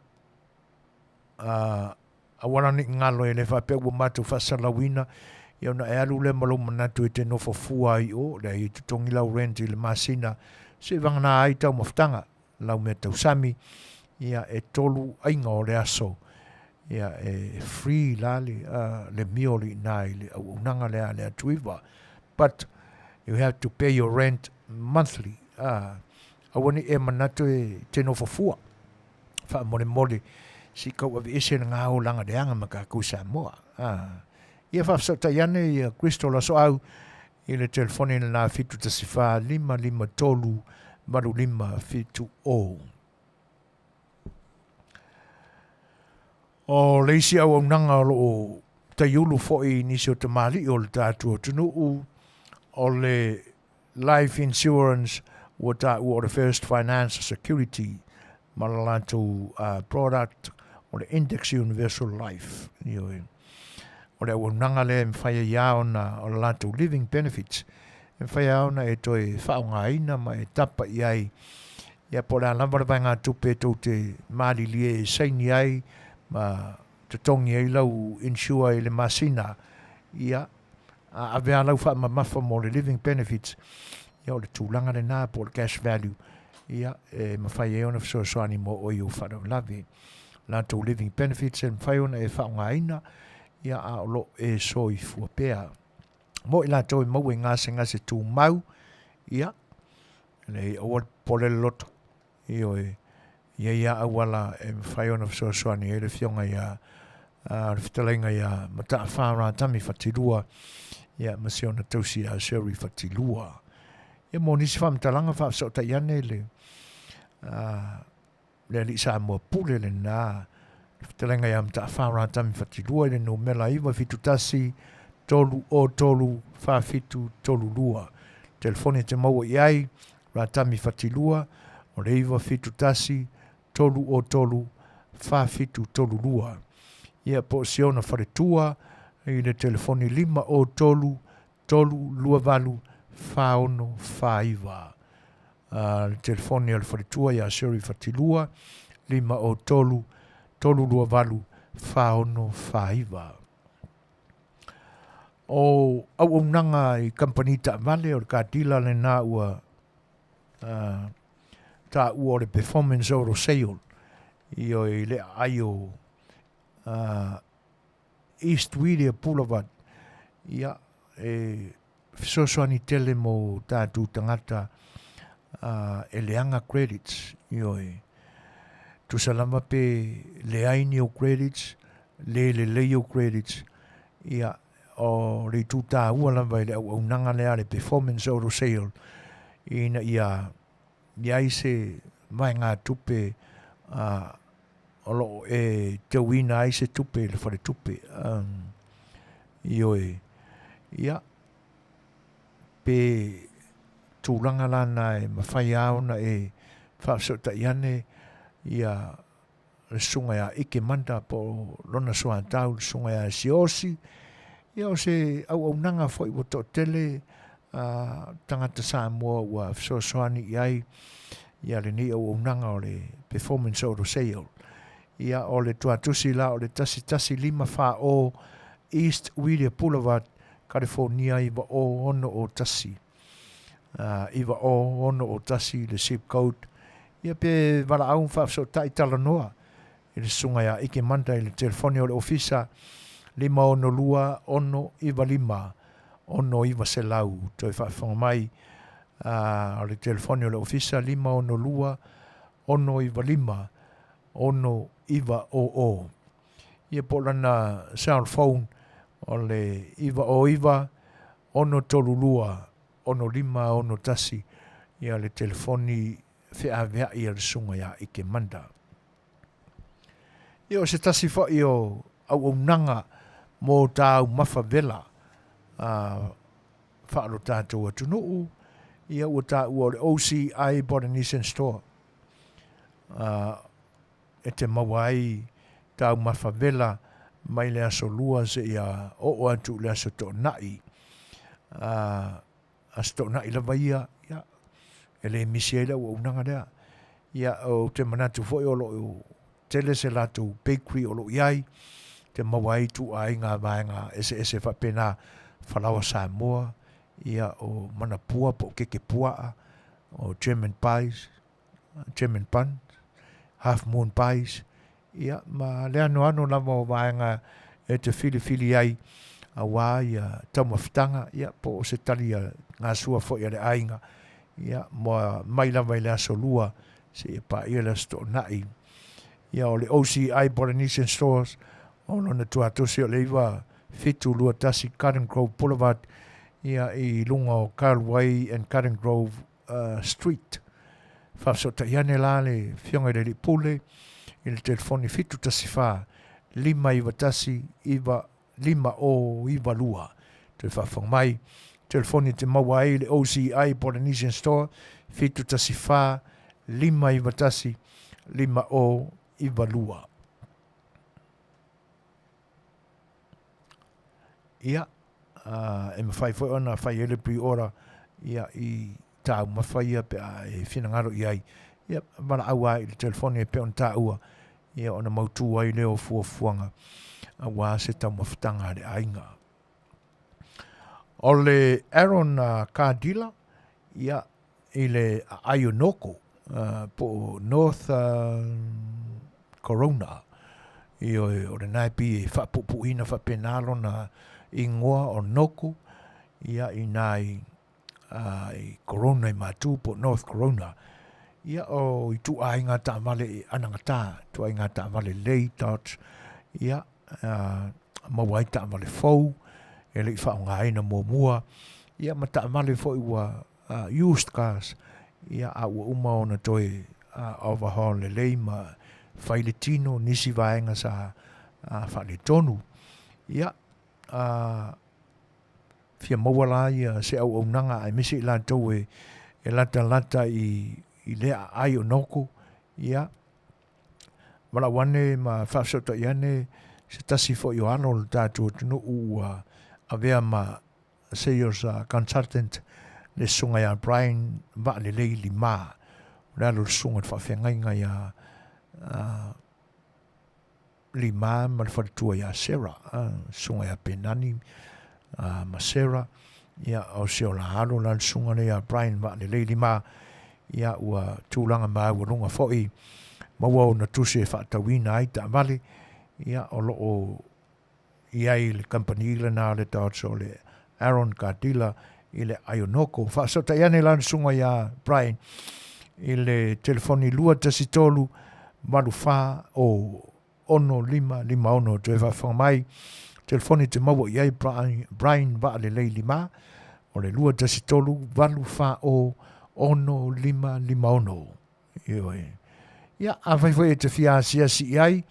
Aua la ne i galo e le faapea ua matou faasalauina, ia ona e alu lea ma lou manatu e te nofo fua ai i o, leai e totogi lau rent i le masina, seivagana ai taumafataga, lau mea tausami, ia e tolu aiga o le aso, ia e free la le, le meal i ina i le auaunaga lea a le Atuiva. But you have to pay your rent monthly. Aua ne i e manatu e te nofo fua. Faamolemole, se i tau aveese le gaolaga leaga ma tatou Samoa. Ia faafesootai ane ia Crystal Asoau i le telefoni lena 714 553 8570. O le isi auaunaga o lo o taiulu foi i nisi o tamalii o le tatou atunuu, o le Life Insurance ua taua o le First Finance Security ma le latou product o le Index Universal Life. Ioe. O le auaunaga lea e mafai ai lava ona, o le latou living benefits, e mafai lava ona e toe faaaogaina ma e tapa i ai, ia po o le a lava le vaegatupe tou te malilie e saini ai ma totogi ai lau insure i le masina, ia, a ave lava lau faamamafa mo le living benefits, ia o le tulaga lena po o le cash value, ia e mafai ai ona fesoasoani mo oe i ou faalavelave. Latou living benefits e mafai ona e faaaogaina, ia a o lo o e soifua pea. Mo i latou e maua i gasegase tumau, ia, leai aua le popole le loto, Ioe, i ai lava auala e mafai ona fesoasoani ai le Afioga ia le Fetalaiga ia Mataafa Ratami Fatilua, ia ma si ona tausi ia Sherry Fatilua. Ia mo nisi faamatalaga faafesootai ane le le alii Samoa pule lena. Le fetalaiga ia Mataafa Ratami Fatilua i le numera 971 303 4732. Telefoni e te maua i ai Ratami Fatilua o le 971 303 4732. Ia po o Siona Faletua i le telefoni 503 328 4649. Le telefoni a le faletua ia Sherry Fatilua 503 328 4649. O auaunaga i kamupani taavale o le car dealer lena ua taua o le Performance Auto Sale i le aai o East Whittier Boulevard, ia, e fesoasoani tele mo tatou tagata e leaga credits, ioe. Tusa lava pe leai ni ou credits, le lelei ou credits, ia, o le itu taua lava i le auaunaga lea a le Performance Auto Sale, ina ia i ai se vaegatupe o lo o e teuina ai se tupe i le faletupe. Ioe, ia, pe tulaga la na e mafai lava ona e faafesootai ane ia le susuga ia Ike Manda po o lona soatau le susuga ia Siaosi, ia o se auaunaga foi ua toatele tagata Samoa ua fesoasoani i ai ia lenei auaunaga o le Performance Auto Sale. Ia o le tuatusi la o le 11540 East Whittier Boulevard, California 90601. 90601 le zip code. Ia pe valaau ma faafesootai talanoa i le susuga ia Ike Manda i le telefoni o le ofisa 562 695 6900. Toe faafofoga mai o le telefoni o le ofisa 562 695 6900. Ia po o lana cell phone o le 909 632 6561, ia le telefoni feaveai a le susuga ia Ike Manda. Ia o se tasi foi o auaunaga mo taumafa vela faalo tatou atunuu, ia ua taua o le OCI Polynesian Store e te maua ai taumafa vela mai le aso Lua seia oo atu i le aso Toonai. Aso Toonai lava ia, ia, e le misi ai le auaunaga lea. Ia, ou te manatu foi o lo o tele se latou bakery o lo o i ai, te maua ai ituaiga vaega eseese faapena, falaoa Samoa, ia, o manapua po o keke puaa, o German pies, German bun, half moon pies, ia, ma le anoano lava o vaega e te filifili ai aua ia taumafataga, ia, po o se tali a gasua foi a le aiga, ia, moa mai lava i le aso Lua seia paia le aso Toonai. Ia, o le OCI Polynesian Stores, o lona tuatosi o le 9721 Garden Grove Boulevard, ia, i luga o Kyle Way and Garden Grove Street. Faafesootai ane la le Afioga i le Alii Pule i le telefoni 714 591 5092. Toe faafofoga mai, telefoni e te maua ai le OCI Polynesian Store 714 591 5092. Ia, e mawhai foi ona whai ele pre-order ia i taumafa ia pe a e finagalo i ai. Ia, valaau lava i le telefoni e pei ona taua, ia ona mautū ai lea o fuafuaga aua se taumafataga a le aiga. O le Aaron car dealer, ia, i le aai o Noko, po o North Corona, ioe, o lena e pei e faapuupuuina faapena lona ingoa o Noko, ia, i ina i, i Corona i Matu po o North Corona. Ia, o ituaiga taavale e anagata, ituaiga taavale lelei, Dodge, ia, maua ai taavale fou, e le i faaaogaina muamua, ia ma taavale foi ua used cars, ia, a ua uma ona toe overhaul lelei ma fai le tino, nisi vaega sa faaletonu. Ia, fia maua la ia se auaunaga aemaise i latou e latalata i lea aai o Noko, ia, valaau ane ma faafesootai ane se tasi foi o alo o le tatou atunuu ua avea ma sales consultant le susuga ia Brian Vaalelei Lima. O le alo o le susuga i le faafeagaiga ia Lima ma le faletua ia Sarah, susuga ia Penani ma Sarah. Ia, o se ola alo la le susuga lea ia Brian Vaalelei Lima, ia ua tulaga maualuga foi maua ona tusi e faatauina ai taavale, ia o lo o i ai le kamupani lena o le Dodge o le Aaron Gardila i le Ionoko. Faasootai ane la le susuga ia Brian i le telefoni 213 84 o 6556. Toe faafofoga mai, telefoni te maua i ai Brian Vaalelei Lima o le 213 84 o 6556. Ioe. Ia, afai foi e te fia asiasi i ai,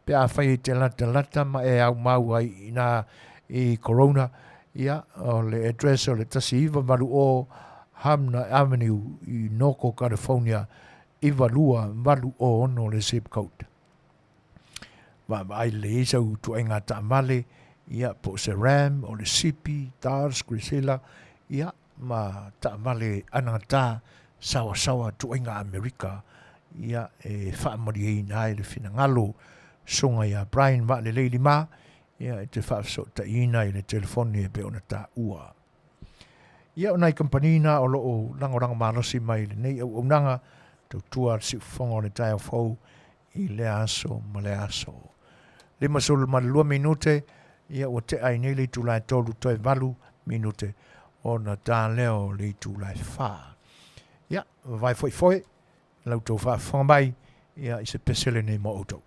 pe afai e te latalata ma e aumau ai i nā i Corona, ia, o le address o le 1980 Hamner Avenue i Norco, California, 92806 le zip code. Vaavaai lelei ai sau ituaiga taavale, ia, po o se Ram, o le Sipi, Dodge, Chrysler, ia, ma taavale anagata sawasawa tuaiga Amerika ia e faamalieina ai le finagalo susuga ia Brian Vaalelei Lima ia e te faafesootaiina i le telefoni e pei ona taua. Ia o nai kamupani na o lo o lagolago malosi mai i lenei auaunaga tautua a le siufofoga o le taeao fou i lea aso ma lea aso. 52 minute, ia ua tea ai nei le itula e 3 toe 8 minute ona ta lea o le itula e 4. Ia, vavae foi foe, lau tou faafofoga mai, ia i se pese lenei mo outou.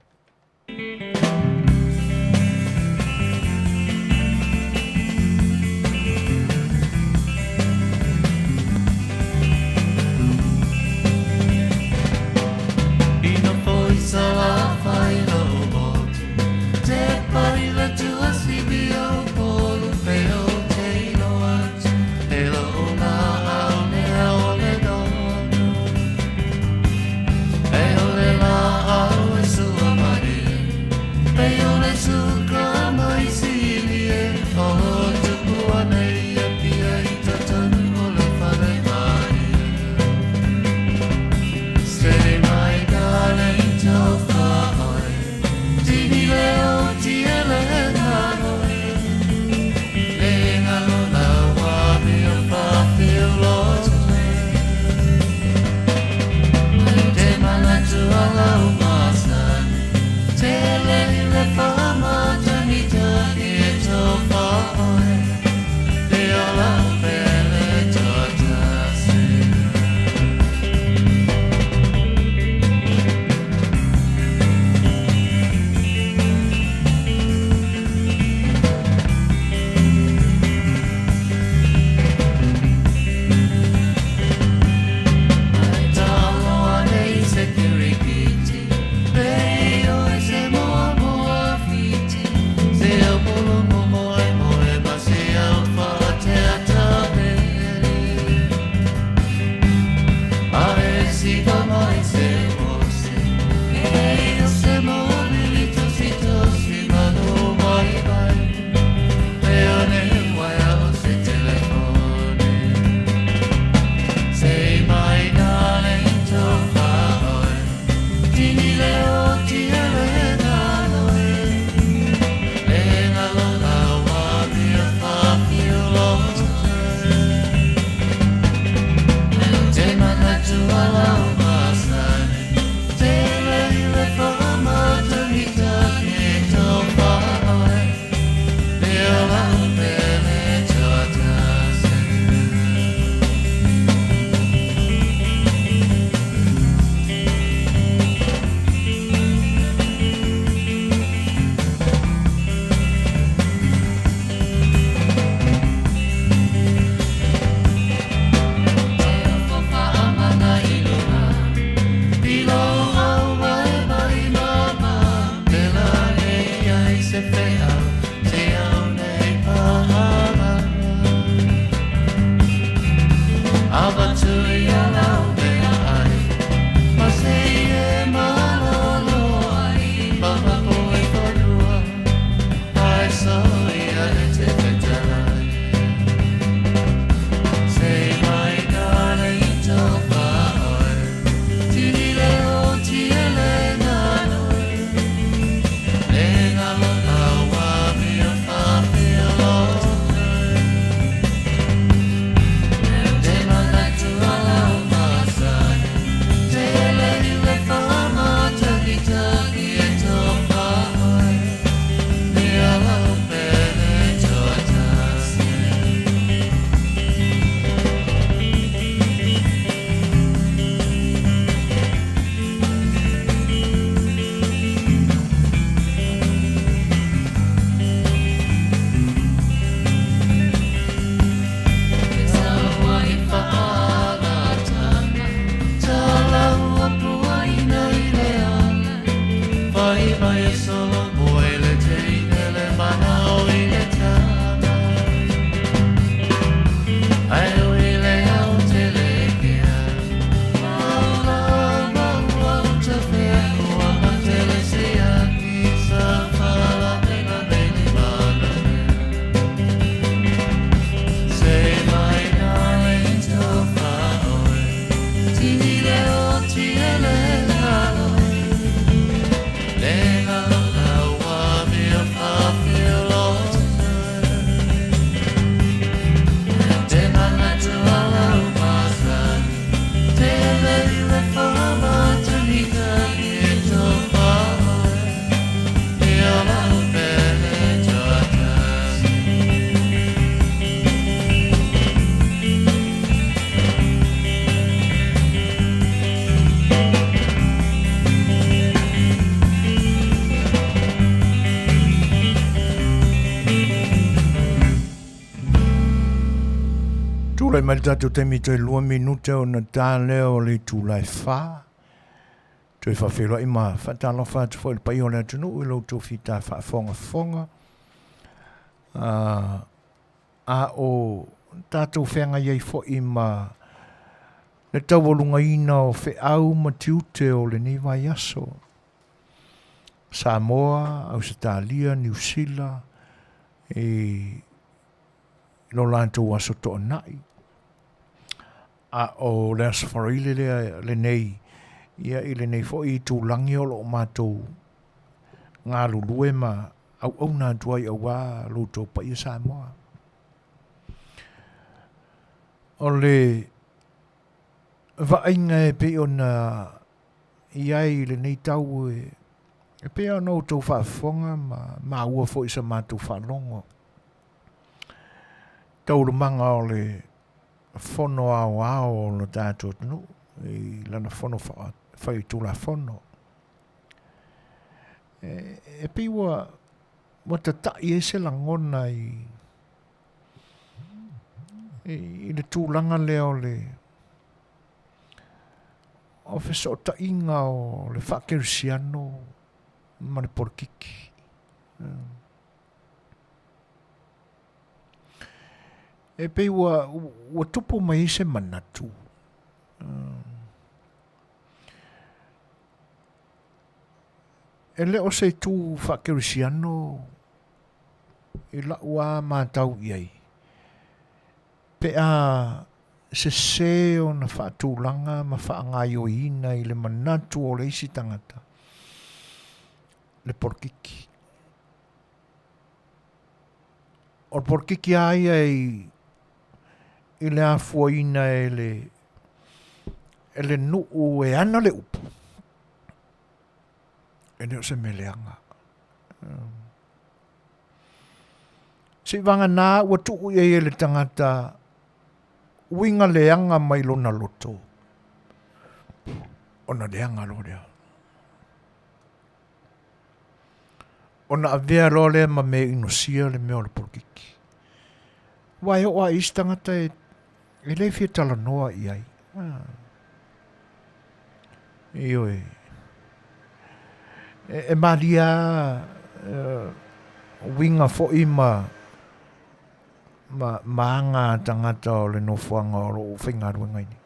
Tulai mai le tatou taimi toe lua minute ona ta lea o le itula e fa. Toe faafeiloai ma faatalofa atu foi i le paia o le atunuu i lo outou fita faafogafoga. A o tatou feagai ai foi ma le taualugaina o feau ma tiute o lenei vaiaso. Samoa, Ausetalia, Niu Sila, i lo latou aso toanai. A o le Aso Faraile lea lenei, ia i lenei foi itulagi o lo o matou galulue ma auauna atu ai aua lo outou paia Samoa. O le vaaiga e pei ona i ai i lenei tau e pei ona outou faafofoga ma maua foi i sa matou faalogo taualumaga o le Fono Aoao o lo tatou atunuu i lana fono faitulafono. E pei ua ua tata'i ai se lagona i i le tulaga lea o le o fesootaiga o le faakerisiano ma le polokiki. E pei ua ua tupu mai ai se manatu e le o se itu faakerisiano i la'u lava matau i ai pe a sesē ona faatulaga ma faagaoioiina i le manatu o le isi tagata le polokiki. O le polokiki lava ia i i le afuaina e le e le nuu e ana le upu, e le o se mea leaga. Seivaganā ua tuu i ai e le tagata uiga leaga mai lona loto, ona leaga loa lea. Ona avea loa lea ma mea inosia le mea o le polokiki. Aua e oo lava i isi tagata e, e le fia talanoa i ai. Ah. Ioe. E, e malia uh, uiga foi ma ma ma aga a tagata o le nofoaga o lo o faigaluega ai nei.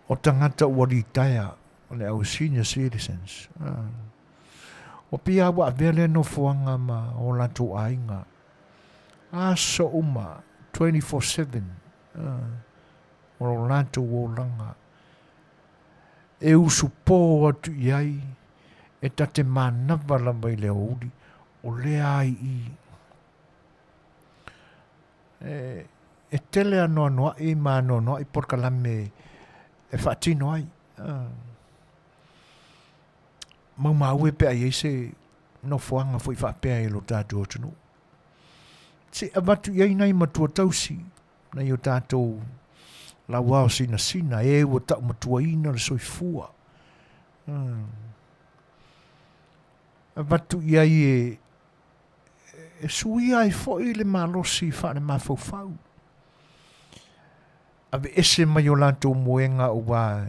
O tagata ua litaea, o le au senior citizens. Ua pei lava ua avea lea nofoaga ma o latou aiga. Aso uma, 24/7, o lo latou olaga. E usupo atu i ai, e ta te manava lava i le aoauli, o lea ai i. E, e tele anoanoai ma anoanoai polokalame e faatino ai. Maumau e pe a i ai se nofoaga foi faapea i lo tatou atunuu. Se i avatu i ai nai matua tausi, nai o tatou lauao sinasina, e ua taumatuaina le soifua. Avatu i ai e, e suia ai foi le malosi faalemafaufau. Aveese mai o latou moega aua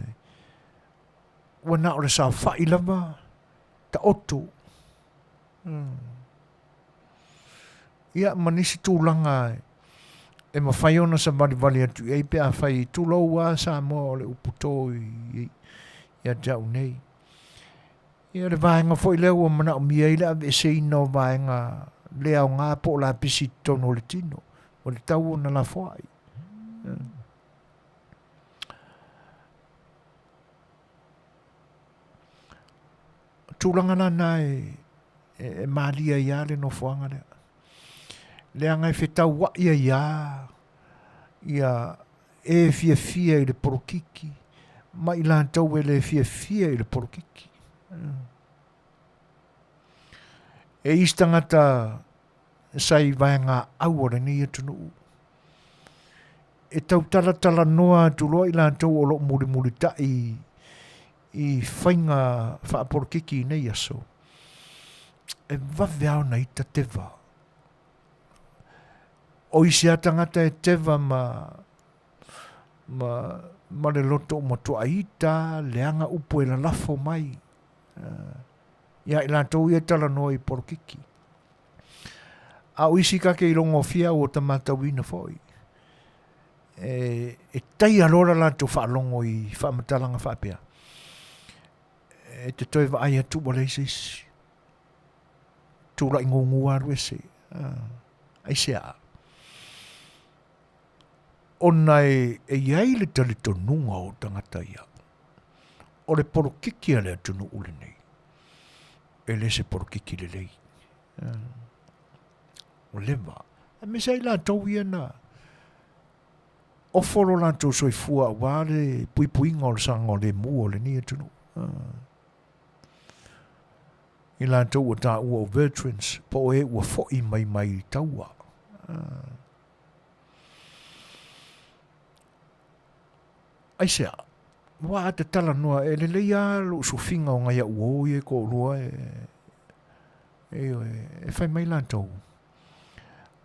ua na o le saofai lava, taoto. Ia, ma nisi tulaga e mafai ona savalivali atu i ai pe afai, tulou lava Samoa o le upu to ia te au nei. Ia le vaega foi lea ua manaomia ai le aveeseina o vaega le aoga po o lapisi i totonu o le tino, ua tatau ona lafoai. O tulaga la na e, e malie ai lava le nofoaga lea. Leaga e fetauai ai lava ia e fiafia i le polokiki ma i latou e le fiafia i le polokiki. E isi tagata sa i vaega au o lenei atunuu, e tautalatalanoa atu loa i latou o lo o mulimulitai i faiga faapolokiki i nei aso, e vave lava ona ita teva. O isi lava tagata e teva ma, ma, ma le loto ua matuai ita, leaga upu e lalafo mai. Ia i latou ia e talanoa i polokiki. A o isi kake i logofia ua ta matauina foi, e, e taia loa la latou faalogo i faamatalaga faapea, e te toe vaai atu ua leai se isi. Tulai gugu alu ese. Aisea? Ona e, e i ai le talitonuga o tagata ia, o le polokiki a le atunuu lenei, e le se polokiki lelei. Ua leva. Aemaise ai latou ia na ofo lo latou soifua aua le puipuiga o le saogalemu o lenei atunuu. I latou ua taua o veterans, po o e ua foi mai mai taua. Aisea? Aua a te talanoa, e lelei lava lou sufiga o nai au uo ia e toalua e, ioe, e fai mai latou,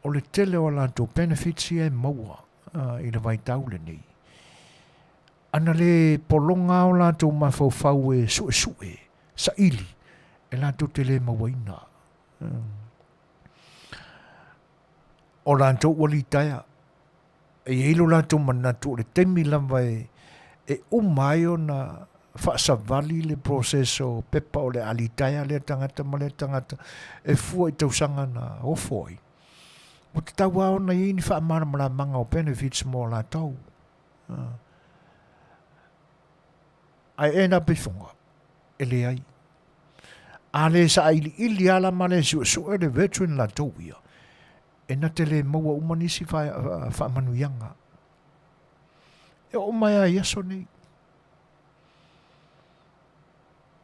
o le tele o a latou benefits ia e maua i le vaitau lenei, ana le pologa o latou mafaufau e suesue, saili, e latou te le mauaina. O latou ua litaea, E i ai lo latou manatu o le taimi lava e, e uma ai ona faasavali le process o pepa o le a litaea lea tagata ma lea tagata e fua i tausaga na ofo ai. Ua tatau lava ona i ai ni faamalamalamaga o benefits mo latou. Ae end up ifoga, e leai. A le sailiili lava la ma le suesue le veteran latou ia, e na te le maua uma nisi faamanuiaga. E oo mai lava i aso nei,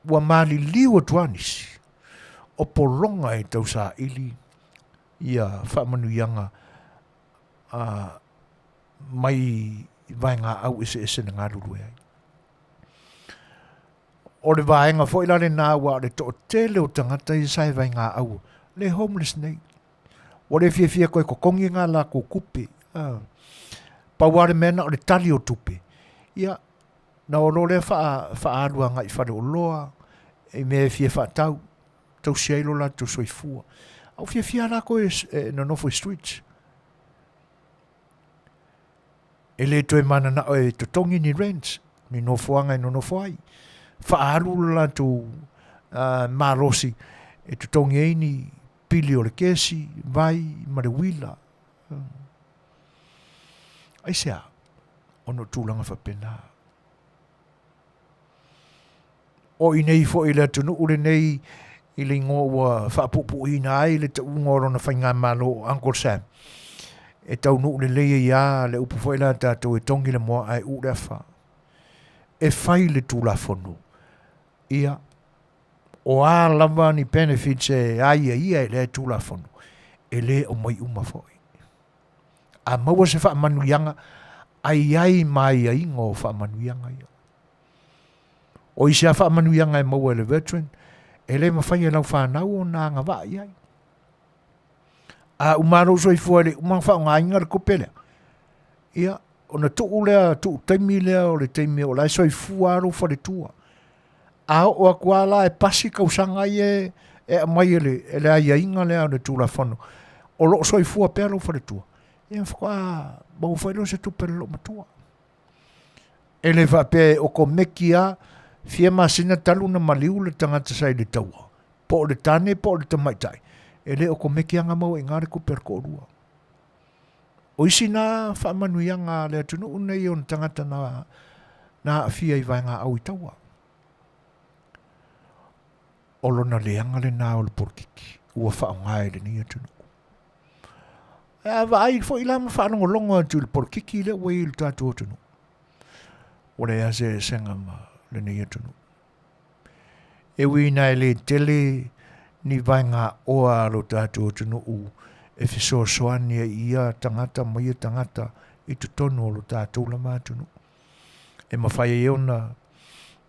ua maliliu atu lava nisi o pologa e tausaili ia faamanuiaga mai vaegaau eseese na galulue ai. O le vaega foi la lena aua o le toatele o tagata ia sa i vaegaau le homeless nei. Ua le fiafia toe totogi nā latou tupe. Pau lava le mea na o le tali o tupe. Ia, na o loa lea faaalu agai i faleoloa i mea e fia faatau. tausi ai lo latou soifua. A ua fiafia lava latou e nonofo i streets. E le toe mananao e totogi ni rents, ni nofoaga e nonofo ai. Faaalu lo latou malosi e totogi ai ni pili o le kesi, vai ma le uila. Aisea? Ona o tulaga faapena. O i nei foi le atunuu lenei i le igoa ua faapuupuuina ai le tauga o lona faigamalo o Uncle Sam. E taunuu lelei ai lava le upu foi lea a tatou e togi le moa ae uu le afa. E fai le Tulafono, ia, o a lava ni benefits e aiaia e lea Tulafono, e le aumai uma foi. A maua se faamanuiaga, ai ai ma aiaiga o faamanuiaga ia. O isi lava faamanuiaga e maua e le veteran, e le mafai e lau fanau ona agavaa i ai. A uma lou soifua e le uma ona faaaogaina le tupe lea, ia, ona tuu lea, tuu taimi lea o le taimi o la e soifua lava lou faletua. A oo atu lava la e pasi tausaga ia e aumai e le, e le aiaiga lea o le Tulafono, o lo o soifua pea lou faletua, ia faatoa maua foi lea o se tupe a le loomatua. E le faapea e okomeki lava fia masina talu ona maliu le tagata sa i le taua, po o le tane po o le tamaitai, e le okomeki lava ona maua i ina le tupe a le toalua. O isi na faamanuiaga a le atunuu nei i ona tagata na, na aafia i vaegaau i taua. O lona leaga lena o le polokiki ua faaaoga e lenei atunuu. Ae a vaai foi la ma faalogologo atu i le polokiki lea ua i ai i le tatou atunuu, ua leai lava se eseesega ma lenei atunuu. E ui ina e le tele ni vaegaoa a lo tatou atunuu e fesoasoani ai i ia tagata ma ia tagata i totonu o lo tatou lava atunuu. E mafai ai ona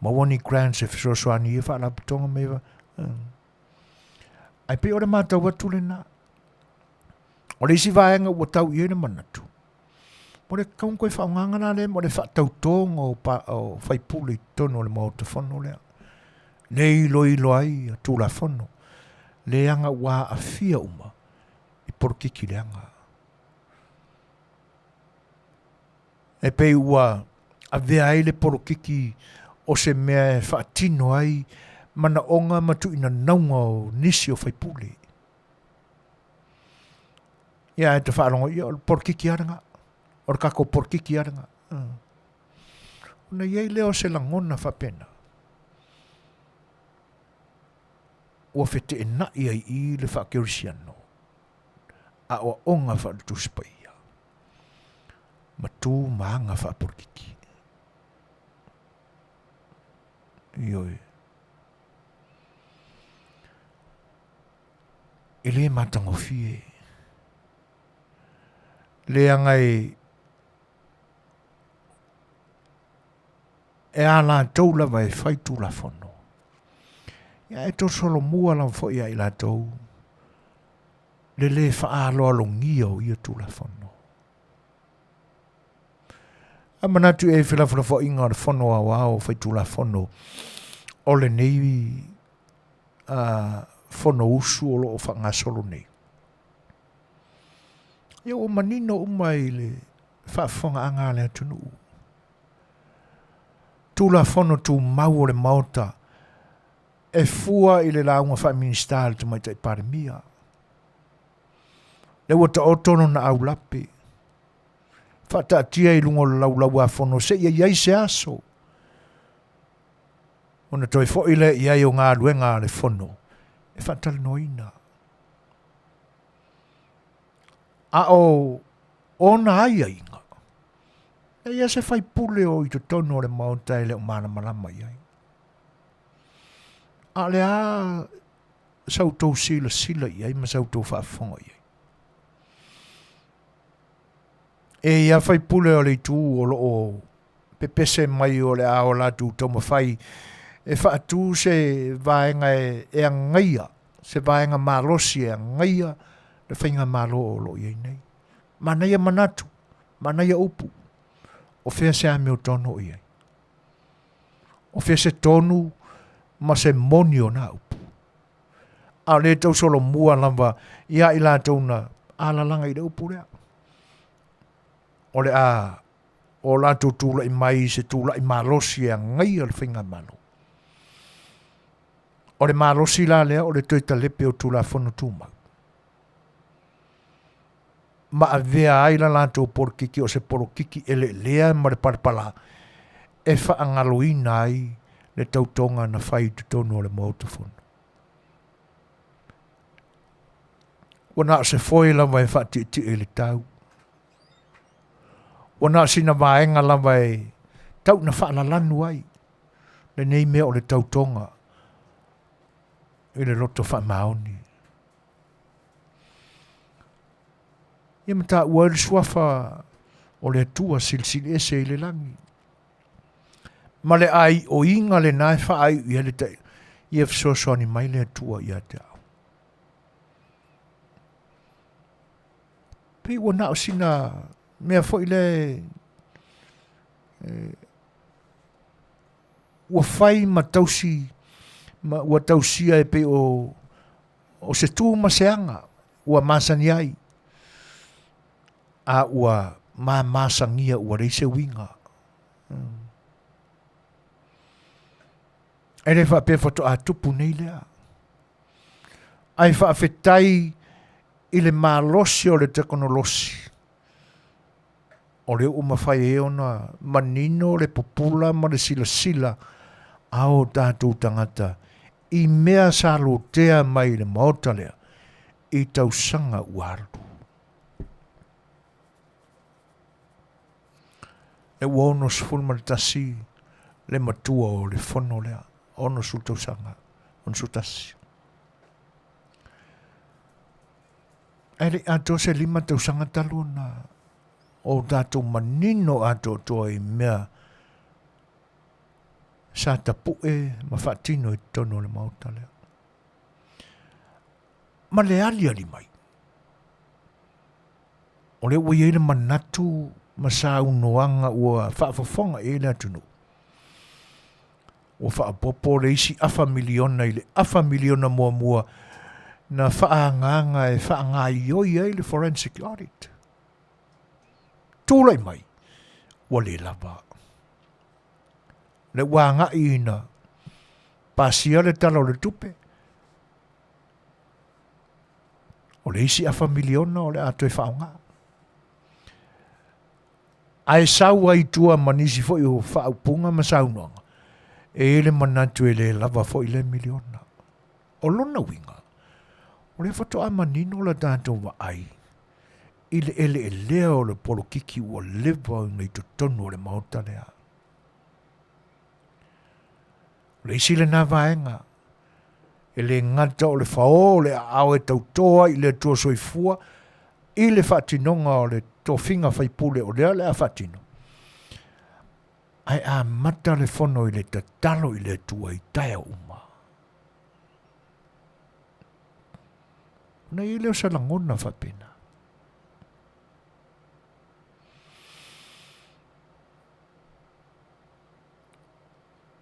maua ni grants e fesoasoani i ia faalapotopotoga ma ia... Ae pei o le matau atu lena. O le isi vaega ua tau i ai le manatu, o le tatau ona toe faaaogaina la lea mo le faatautoga o, pa, o faipule i totonu o le Maota Fono lea. Le iloilo ai Tulafono, leaga ua aafia uma i polokiki leaga. E pei ua avea ai le polokiki o se mea e faatino ai manaoga ma tuuinanauga o nisi o faipule. Ia, ae te faalogo, ia, o le polokiki lava lena. O le tatou polokiki lava lena. Ona i ai lea o se lagona faapena, ua feteenai ai i i le faakerisiano, aoaoga faale-Tusi Paia, ma tu ma aga faapolokiki. Ioe. E le matagofie. Leaga e e a latou lava e fai tulafono. Ia e tosolomua lava foi ia i latou le le faaaloalogia o ia Tulafono. A manatu i ai felafolafoaiga o le Fono Aoao Faitulafono o lenei Fonousu o lo o faagasolo nei. Ia ua manino uma i le faafofogaaga a le atunuu. Tulafono Tumau o le Maota e fua i le lauga faa-Minisita a le Tamaitai Palemia. Lea ua taoto lona aulape, faataatia i luga o le laulau-a-fono seia i ai se aso ona toe foi lea i ai o galuega a le Fono e faatalanoaina. A o ona aiaiga, e i se faipule o i totonu o le Maota e le o malamalama i ai. A o le a sa outou silasila i ai ma sa outou faafofoga i ai? E i a faipule o le itu o lo o pepese mai o le a o latou taumafai e faatu se vaega e agaia, se vaega malosi e agaia le faigamalo o lo o i ai nei. Manaia manatu, manaia upu, o fea se amiotonu o i ai? O fea se tonu ma se moni o nā upu? A o lea e tausolomua lava ia i latou na alalaga i le upu lea. O le a o latou tulai mai i se tulai malosi e agaia le faigamalo. O le malosi la lea o le toe talepe o Tulafono Tumau ma avea ai la latou polokiki o se polokiki eleelea ma le palapala e faagaloina ai le tautoga na fai i totonu o le Maota Fono. Ua na o se foe lava e faatietie i le tau. Ua na o sina vaega lava e tau na faalalanu ai lenei mea o le tautoga i le loto faamaoni. Ia ma taua ai le suafa o le Atua Silisili Ese i le lagi. Ma le aioiga lena e faaaiu i ai le tai, ia fesoasoani mai le Atua ia te au. Pei ua na o sina mea foi le e, ua fai ma tausi ma ua tausia e pei o o se tu ma se aga ua masani ai a ua mamasagia ua leai se uiga. E le faapea faatoa tupu nei lea. Ae faafetai i le malosi o le tekonolosi o lea ua mafai ai ona manino le pupula ma le silasila a o tatou tagata i mea sa lotea mai i le Maota lea i tausaga ua alu. E ua 61 le matua o le fono lea, 60 tausaga, 61. Ae le i atoa se 5 tausaga talu ona o tatou manino atoatoa i mea sa tapue ma faatino i totonu o le Maota lea. Ma le aliali mai, o lea ua i ai le manatu ma saunoaga ua faafofoga i ai le atunuu. Ua faaopoopo le isi afa miliona i le afa miliona muamua na faaagaaga e faagaoioi ai le forensic audit. Tulai mai, ua le lava. Le ua agai ina pasia le Tala o le Tupe, o le isi afa miliona o le a toe faaaoga. Ae sau ai i tua ma nisi foi o faaupuga ma saunoaga, e i ai le manatu e le lava foi lea miliona. O lona uiga, o lea faatoa manino la tatou vaai i le eleelea o le polokiki ua leva ona i totonu o le Maota lea. O le isi lena vaega, e le gata o le fao o le aao e tauto ai i le Atua Soifua i le faatinoga o le tofiga faipule o lea o le a faatino, ae amata le fono i le tatalo i le Atua i taeao uma. Ona i ai lea o se lagona faapena.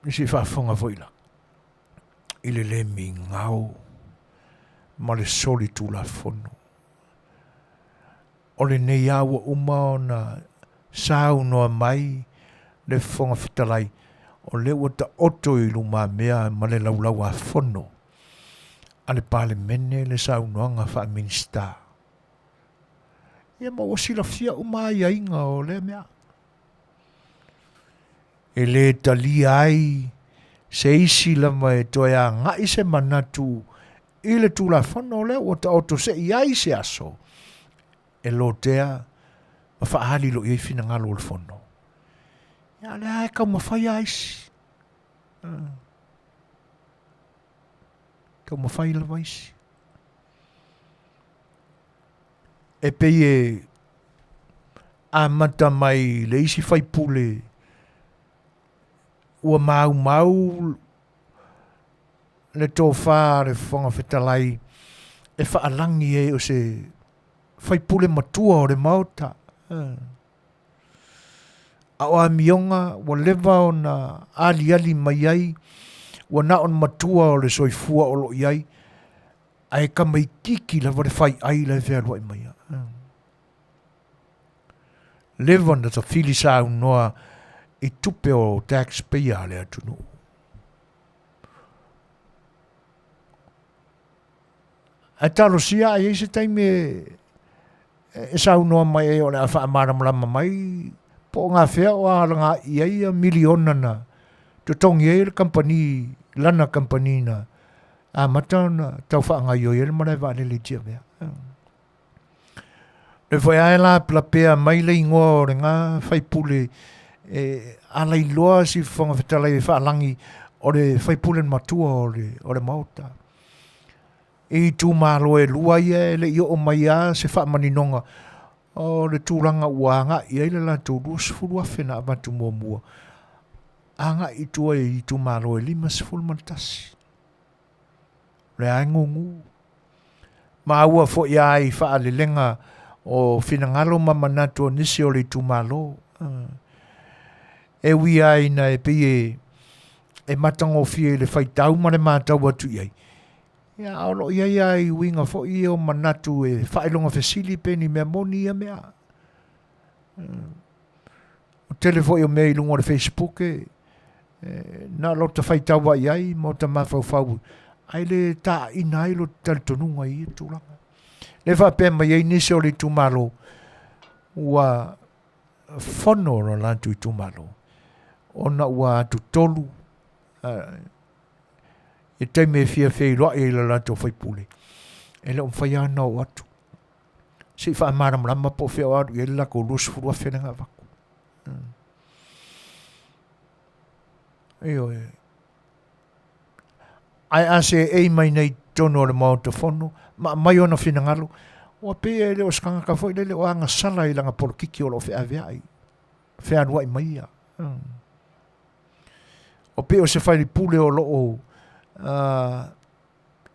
I se faafofoga foi la i le le migao ma le soli tulafono. O lenei lava ua uma ona saunoa mai le Fofoga Fetalai, o lea ua taoto i lumamea ma le laulau-a-fono a le Palemene le saunoaga faa-Minisita. Ia ma ua silafia uma aiaiga o lea mea. E le talia ai se isi lava e toe agai se manatu i le Tulafono lea ua taoto se i ai se aso e lotea ma faaali loa i ai finagalo o le Fono. Ia, o lea e taumafai lava isi. Taumafai lava isi. E pei e amata mai le isi faipule ua maumau le tofa a le Fofoga Fetalai e faalagi ai o se faipule matua o le Maota. A o amioga ua leva ona aliali mai ai, ua na o le matua o le soifua o lo o i ai. Ae tamaititi lava le fai ai la e fealuai mai a. Leva ona tafili saunoa i tupe o tax payer a le atunuu. Ae talosia a i ai se taimi e saunoa mai ai o le a faamalamalama mai po o gafea o alaga'i ai ia miliona na totogi ai le kamupani, lana kamupani na amata ona tau faagaoioi ai le malae vaalele i Tiavea. Le foi ae la lapea mai le igoa o lena faipule e alailoa si Fofoga Fetalai e faalagi o le faipule matua o le, o le Maota. I itumalo e lua ia e le i oo mai a se faamaninoga o le tulaga ua agai ai le latou 20,000 na avatu muamua agai i tua i itumalo e 51. Lea e gugu. Maua foi a i faalelega o finagalo ma manatu o nisi o le itumalo. E ui lava ina e pei e, e matagofie i le faitau ma le matau atu i ai, ia, a o lo o i ai lava i uiga foi ia o manatu e faailoga fesili pe ni mea moni ia mea. O tele foi o mea i luga o le Facebook e, na o lota faitau lava i ai ma ota mafaufau ae le taina ai lota talitonuga i ia tulaga. Le faapea mai ai nisi o le itumalo ua fono lo latou itumalo ona ua atutolu i taimi e fia feiloai ai le latou faipule e le o mafai lava ona oo atu se i faamalamalama po o fea o alu i ai le latou 20,000 lea na avatu. Ioe. Ae a seei mai nei i totonu o le Maota Fono ma aumai ona finagalo, ua pei e le o se tagata foi lele o agasala i lana polokiki o lo o feaveai, fealuai mai ia. O pei o se failipule o lo o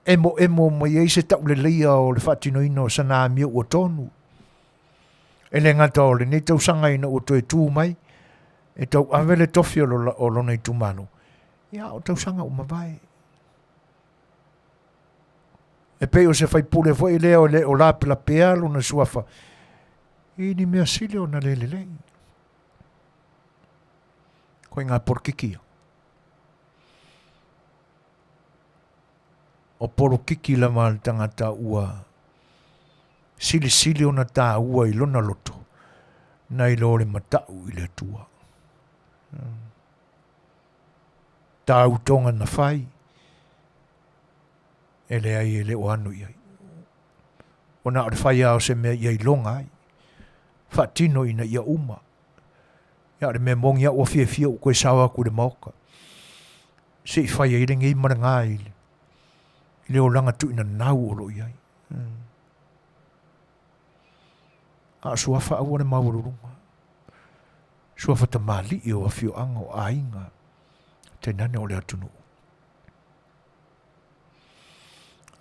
emoemo mai ai se tauleleia o le faatinoina o sana amio ua tonu. E le gata o lenei tausaga ina ua toe tu mai e tauave le tofi o lona itumalo, ia o tausaga ua mavae. E pei o se faipule foi lea o le o lapelapea lona suafa i ni mea sili ona le lelei. Koe ngā polokiki ia. O polokiki lava a le tagata ua silisili ona taua i lona loto nai lo le matau i le Atua. Tāutoga na whai, e leai e le o ano i ai. O na o le whai ao se mea ia i longa ai. Whaatino ina ia uma. Ia o le mea mongi au ua fiafia u koe sao aku i le maoka. Se i whai ai le ngei ma le ngā i le olaga tuuina nau o lo o i ai. A o suafa aua le maualuluga. Suafa tamalii o afioaga o aiga tainane o le atunuu.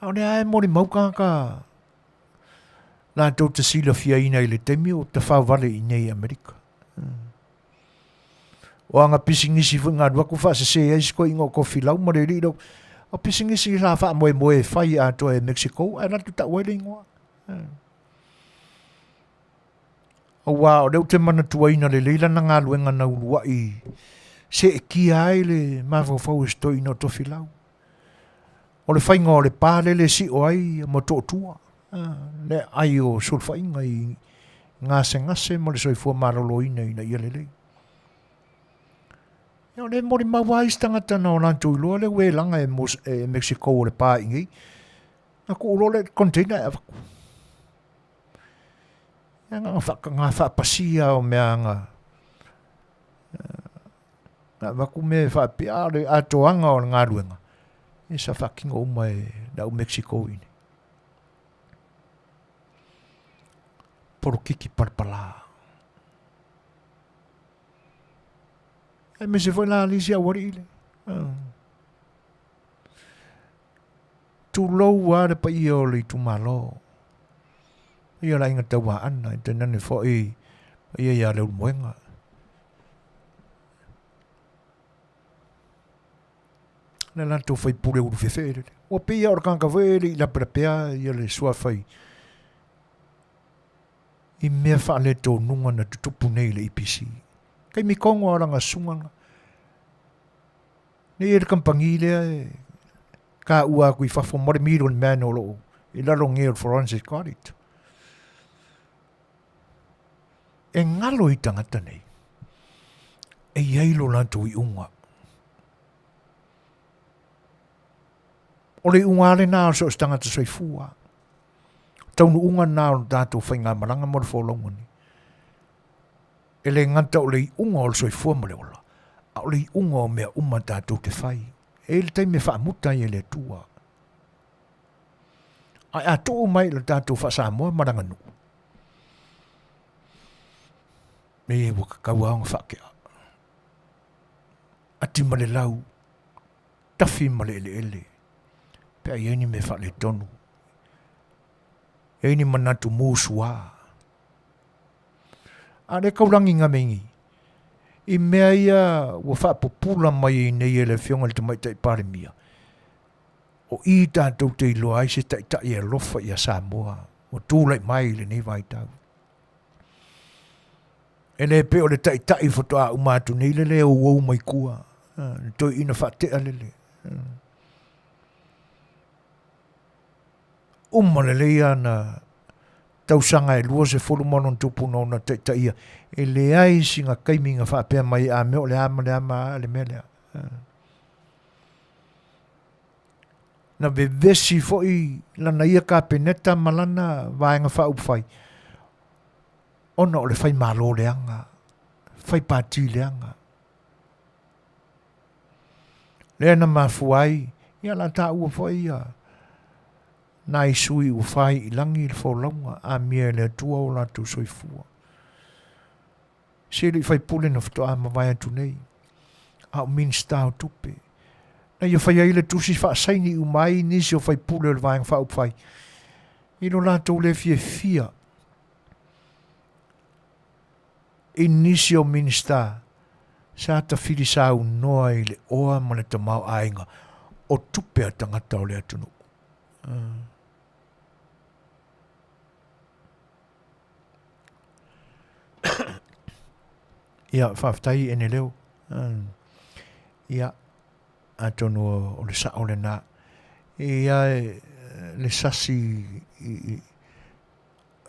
A o lea e molimau kāka latou te silafiaina i le taimi o tafaovale i nei i Amerika. O aga pisinisi foi na alu atu faasese ai si toeaina o Tofilau ma le alii lea. O pisinisi sa faamoemoe e fai atoa e Mexico ae alu atu tau ai le igoa. Aua o lea ou te manatuaina lelei lana galuega na uluai seetia ai le mafaufau e si toeaina o Tofilau. O le faiga o le pa lele e sio ai Motootua, le aai o sulufaiga i gasegase ma le soifua maloloina ina ia lelei. Ia o lea e molimau lava isi tagata na o latou iloa le uelaga e, e Mexico o le pa i nei. Na tuu loa le container e avatu. Ia na ona faapasia o mea na Na avatu mea e faapea, a o le atoaga o le galuega, ia sa faatino uma e le au Mexico i inei. Polokiki palapala. Aemaise foi la nisi aualii le. Tulou lava le paia o le itumalo. Paia o le aiga Tauaana, e tainane foi paia ia Leulumoega. Le latou faipule ulufefe lele. Ua pei lava o le tagata foi e le i lapelapea ia le suafa i i mea faaletonuga na tutupu nei i le EPC. Taimi tonu lava o lana susuga nei e le kamupani lea e taua atu i fafo mo le middle man o lo o i lalo nei o le Forensic Audit. E galo i tagata nei, e i ai lo latou iuga. O le iuga lava lena o so o se tagata soifua. Taunuuga lena o le tatou faigamalaga mo le folauga nei. E le gata o le iuga o le soifua ma le ola, a o le iuga o mea uma tatou te fai. E i ai le taimi e faamuta ai e le Atua. Ae a tuu mai i le tatou faa-Samoa ma le aganuu, e ua tatau lava ona faatea. Ati ma le lau, tafi ma le eleele, pe a i ai ni mea faaletonu, i ai ni manatu musuā. A o lea taulagi na mea nei, i mea ia ua faapupula mai ai nei e le Afioga i le Tamaitai Palemia, o i tatou te iloa ai se taitai e alofa ia Samoa ua tulai mai i lenei vaitau. E le pei o le taitai faatoa uma atu nei le le ouou mai tua, le toeaina faatea lele. Uma lelei ana tausaga e 20 ma ona tupu na ona taitaia, e leai sina taimi na faapea mai a mea o le a ma le a ma a le mea lea. Na vevesi foi lana ia Kapeneta ma lana Vaega Faaupufai ona o le fai Malo leaga, fai Pati leaga. Lea na mafua ai, ia la taua foi ia nai sui ua fai i lagi le folauga, amia e le Atua o latou soifua. Se le i faipule na faatoa mavae atu nei, a o Minisita o Tupe. Na ia fai ai le tusi faasaini uma ai nisi o faipule o le Vaega Faaupufai i lo latou le fiafia i nisi o Minisita sa tafili saunoa i le oa ma le tamaoaiga o tupe a tagata o le atunuu. Ia, faafetai Eneleo. Ia, atonu o le sao lena. Ia, le sasi i,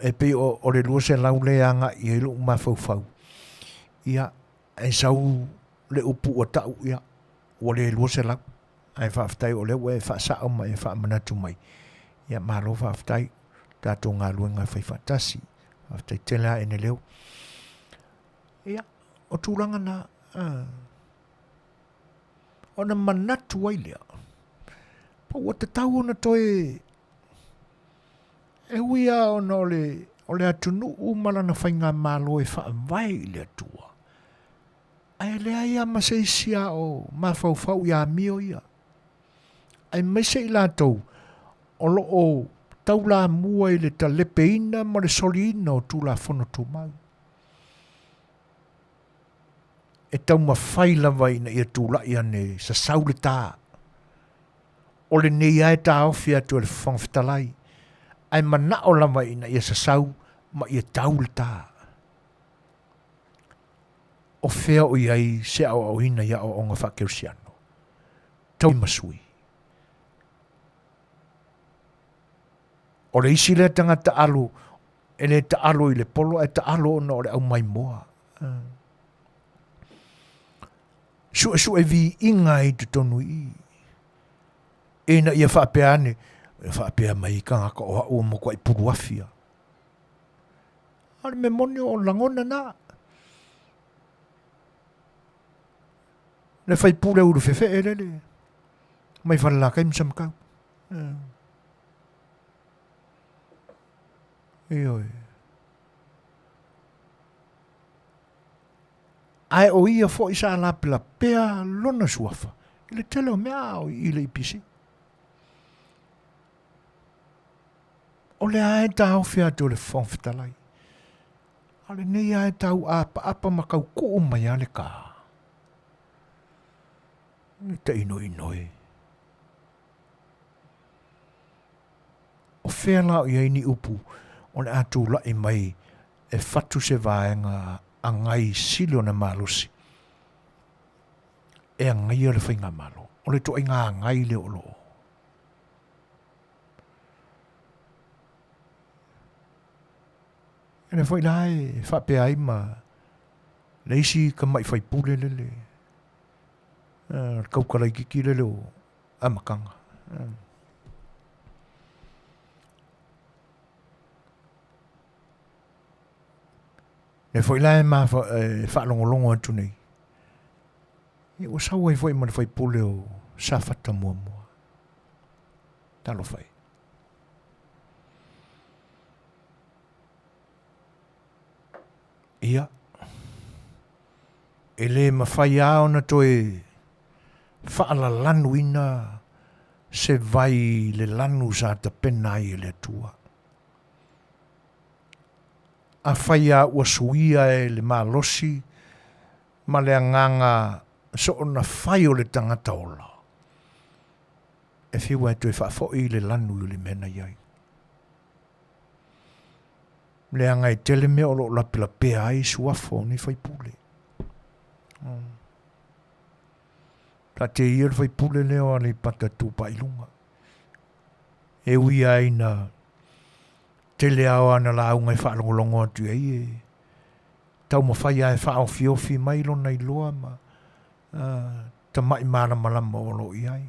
e pei o le 200 lea e agai i ai lou mafaufau. Ia, e sau le upu ua tau, ia, ua le 200. Ae faafetai o lea ua e faasao ma e faamanatu mai. Ia, malo faafetai. Tatou galuega e fai faatasi. Faafetai tele lava Eneleu. Ia, o tulaga na, ona manatu ai lea, po ua tatau ona toe E ui lava ona o le, o le atunuu ma lana faigamalo e faavae i le Atua, ae leai lava ma se isi a o mafaufau i amio ia, aemaise i latou o lo o taulamua i le talepeina ma le soliina o Tulafono Tumau. E taumafai lava ina ia tulai ane sasau le ta. O lenei lava e taofi atu e le Fofoga Fetalai, ae manao lava ina ia sasau ma ia tau le ta. O fea o i ai se aoaoina i aoaoga faakerisiano? Tau ma sui. O le isi lea tagata alu, e le taalo i le polo ae taalo ona o le aumaimoa. Suesue viiga ai i totonu i i. Ina ia faapea ane, e faapea mai i tagata o au ua matuai puluafi a. A o le mea moni o lagona na. Le faipule ulu fefee lele, mai Falelatai ma Samatau. Ioe. Ae o ia foi sa lapelapea lona suafa i le tele o mea a o i le EPC. O lea e taofi atu le Fofoga Fetalai. A o lenei lava e tau apaapa ma tau kuu mai lava le ta. E tainoinoi. O fea la o i ai ni upu o le a tulai mai e fatu se vaega agai sili ona malosi e agaia le faigamalo? O le ituaiga agai lea o lo o E lea foi la e faapea ai ma le isi tamai faipule lele, le kauka laititi lele o Amataga. Lea foi la e faalogologo atu nei, ia ua sau ai foi ma le faipule o Safata muamua. Talofa e. Ia, e le mafai lava ona toe faalalanuina se vai i le lanu sa tapena ai e le Atua. Afai lava ua suia e le malosi ma le agaga soona fai o le tagata ola, e fiu lava e toe faafoi le lanu i le mea na i ai. Leaga e tele mea o lo o lapelapea ai suafa o nei faipule. Taatia ia le faipule lea o Aleipata Itupa i Luga. E ui lava ina tele lava o ana lauga e faalogologo atu i ai e taumafai lava e faaofiofi mai lona iloa ma tamai malamalama o lo o i ai.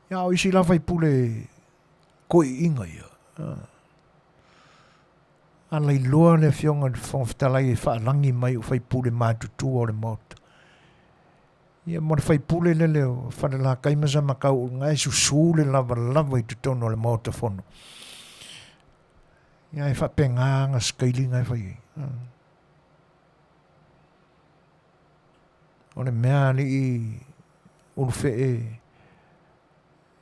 Ia, a o isi la faipule toeaiina ia, a lailoa le Afioga i le Fofoga Fetalai e faalagi mai o faipule matutua o le Maota. Ia mo le faipule lele o Falelatai ma Samatau o lena e susu le lavalava i totonu o le Maota Fono. Ia e faapena ana sikailiga e fai ai. O le mea alii Ulufee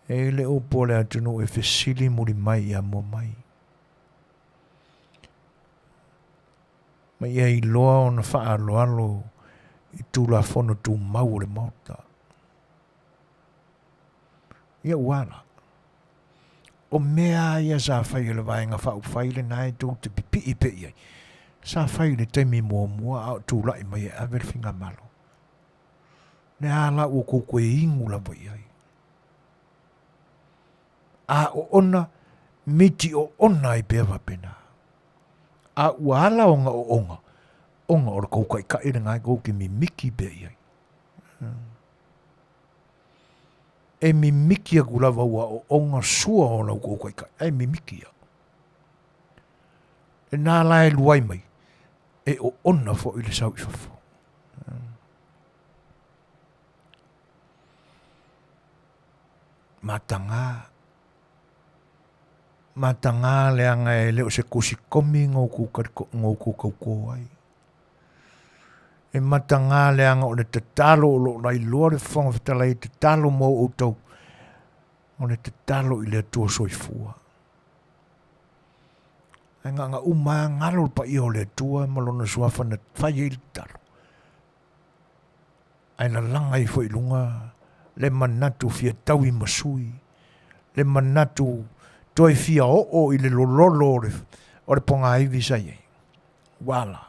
e i le upu o le atunuu e fesili muli mai ia mua mai. Ma ia iloa ona faaaloalo i Tulafono Tumau o le Maota. Ia ua ala. O mea ia sa fai e le Vaega Faaupufai lena e tou te pipii pea i ai, sa fai i le taimi muamua a o tulai mai e ave le Faigamalo. Le a la ua tou toe inu lava i ai. A oona, miti oona ai pea faapena. A ua ala ona oona, ona o le tou taitai lena e tou te mimiki pea i ai. E mimiki atu lava ua oona sua o la outou taitai, ae mimiki ia. Lena la e luai mai, e oona foi le sau i fafo. Mataga, mataga leaga e le o se tusi komi na outou tauto ai. E mataga leaga o le tatalo o lo o lailoa le Fofoga Fetalai e tatalo mo outou, o le tatalo i le Atua Soifua. Ae na ona uma lava galo le paia o le Atua ma Lona Suafa na fai ai le tatalo. Ae lalaga ifo i luga le manatu fia taui ma sui, le manatu toe fia oo i le lololo o le, o le pogaiwi sa i ai. Ua ala.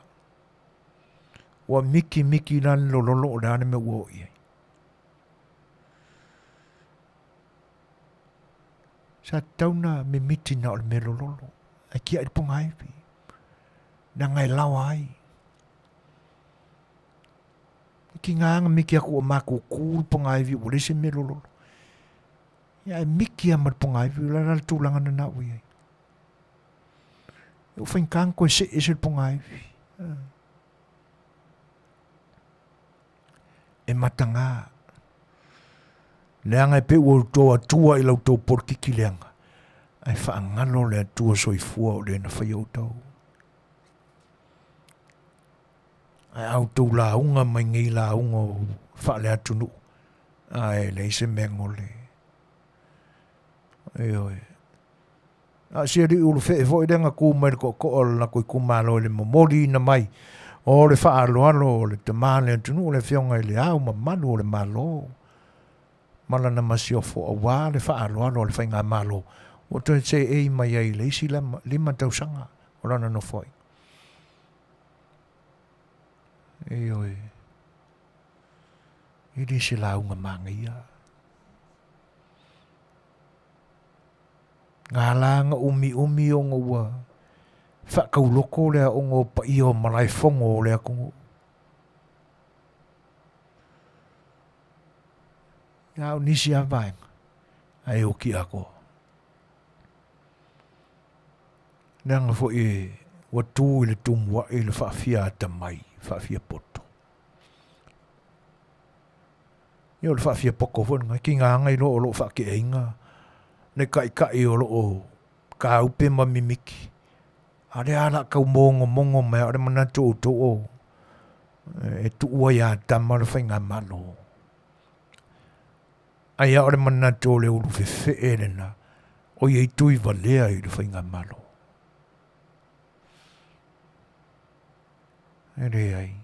Ua mikimiki la le lololo o le a le mea ua oo i ai. Sa tatau na mimiti na o le mea lololo, ae tiai le pogaiwi, leaga e lawa ai. E tiga na miki atu ua matutu le pogaiwi ua leai se mea lololo. Ia ae miki lava ma le pogaiwi, o le a la le tulaga lena ua i ai. Ua faigata na toe see ese le pogaiwi. E mataga. Leaga e pei ua outou Atua i la outou polokiki leaga, ae faagalo le Atua soifua o le na faia outou. Ae a outou lauga mai nei lauga o faale-atunuu, ae leai se mea gole. Ioe. A o si alii ulufee foi lea na tu mai le tootoo o le latou itumalo i le momoliina mai o le faaaloalo o le tama o le atunuu, le afioga i le Ao mamalu o le Malo. ma lana masiofo aua le faaaloalo a le Faigamalo ua toe seei mai ai i le isi 5 tausaga o lana nofoaiga. Ioe, e le se lauga manaia. Galaga umiumi ona ua faatauloko le aoga o paia o Malaefono o le atunuu. A o nisi lava vaega, ae oti atoa. Leaga foi ua tu i le tumuai le faafia atamai, faafia poto. Ia o le faafia poto foi lena, tiga lava iloa o lo o faateaina le taitai o lo o tāupe ma mimiti. A o lea lava o le a tau mogomogo mai lava o le manatu o outou o e tuua ia Atama le faigamalo. Ai a o le manatu o le ulu fefee lena o ia i Tuivalea i le faigamalo. E leai.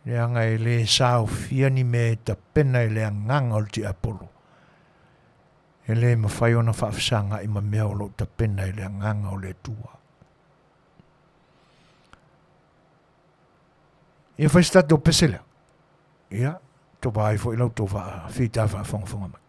Leaga e le saofia ni mea e tapena i le agaga o le tiapolo. E le mafai ona faafesaga'i ma mea o lo o tapena i le agaga o le Atua. Ia fai se tatou pese lea. Ia, tova ai foi la outou fita faafogafoga mai.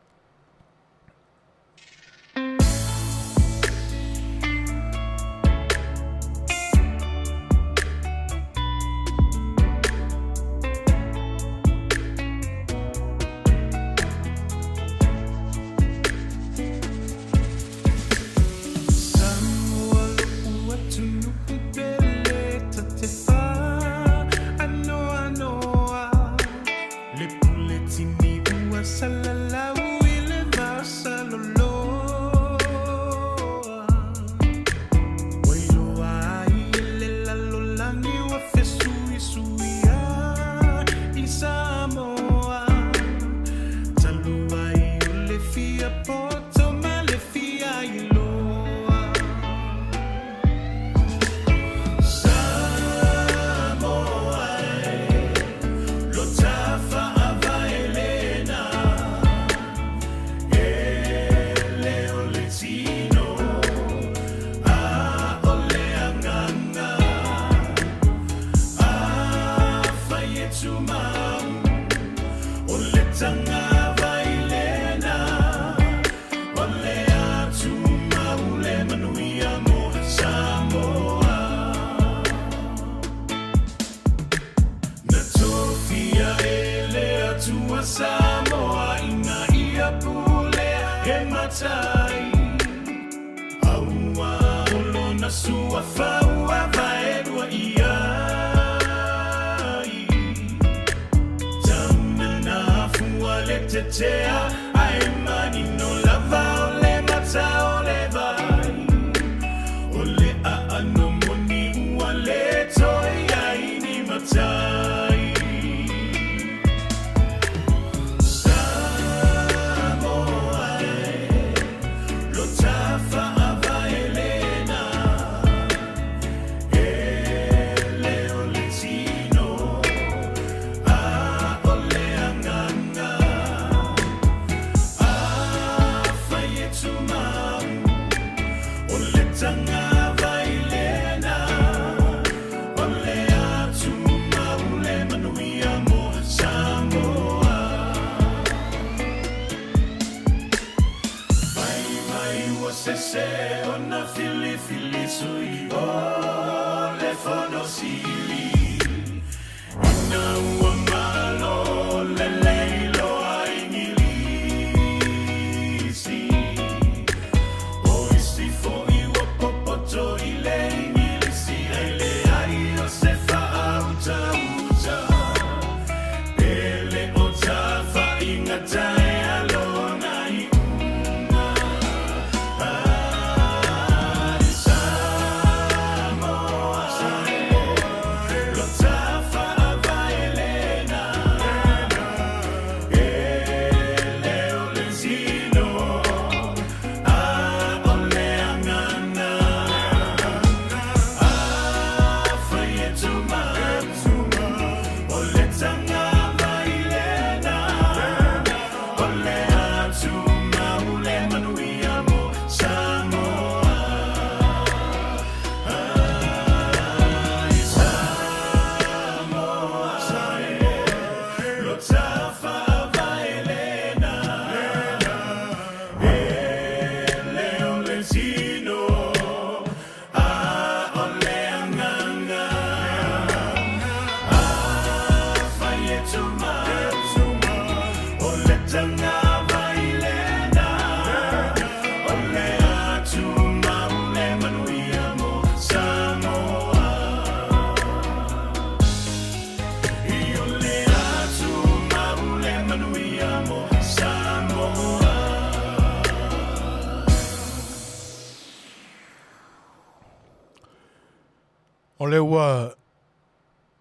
O lea ua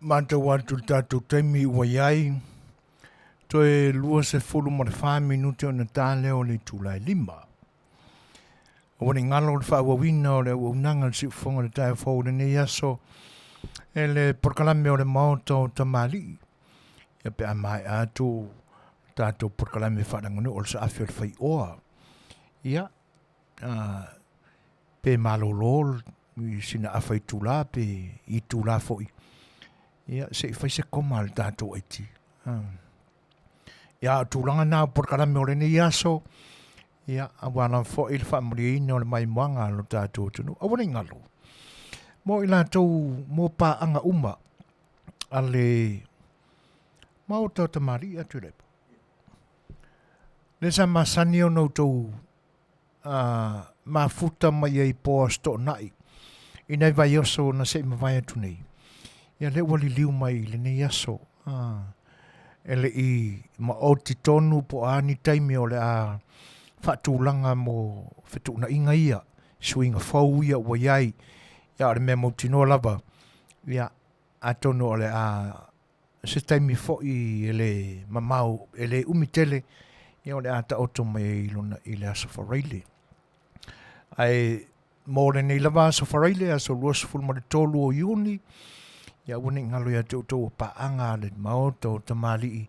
matau atu i le tatou taimi ua i ai, toe 24 minute ona ta lea o le itula e 5. Aua ne i galo le faaauauina o le auaunaga a le Siufofoga i le taeao fou i lenei aso e le polokalame o le Maota o Tamalii. Ia pe a maea atu le tatou polokalame faaleaganuu o le saafi o le faioa. Ia, pe malolo i sina afa itula pe itula foi, ia se i fai se koma a le tatou IT. Ia, o tulaga na o polokalame o lenei aso, ia, aua lava foi le faamalieina o le maimoaga a lo tatou atunuu. Aua ne i galo, mo i latou mo paaga uma a le Maota o Tamalii atu i le Lea sa masani ona outou mafuta mai ai po Aso Toonai i nai vaiaso na se i mavae atu nei. Ia lea ua liliu mai i lenei aso. E le i maoti tonu po o a ni taimi o le a faatulaga mo fetuunaiga ia, suiga fou ia ua i ai. Ia o le mea mautinoa lava, ia atonu o le a se taimi foi e le mamao, e le umi tele, ia o le a taoto mai ai i lona i le Aso Faraile. Ae mo lenei lava Aso Faraile, aso 23 o Iuni, ia aua ne i galo ia te outou o paaga a le Maota o Tamalii,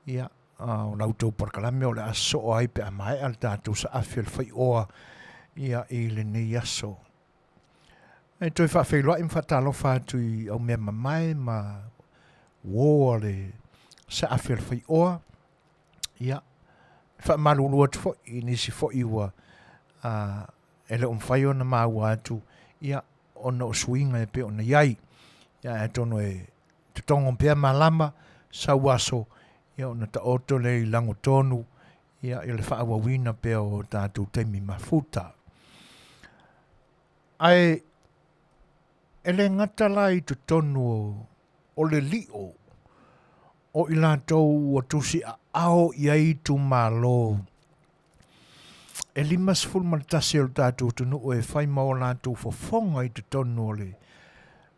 ia o la outou polokalame o le a sosoo ai pe a maea le tatou saafi o le faioa ia i lenei aso. E toe faafeiloai ma faatalofa atu i aumea mamae ma uo a le saafi o le faioa. Ia, e faamalulu atu foi i nisi foi ua e le o mafai ona maua atu, ia, ona o suiga e pei ona i ai. Ia, atonu e totogo pea malama, sau aso, ia ona taoto lea i lagotonu, ia, i le faaauauina pea o tatou taimi mafuta. Ae e le gata la i totonu o le lio o i latou ua tusiaao i ai itumalo e 51 o le tatou atunuu e fai ma o latou fofoga i totonu o le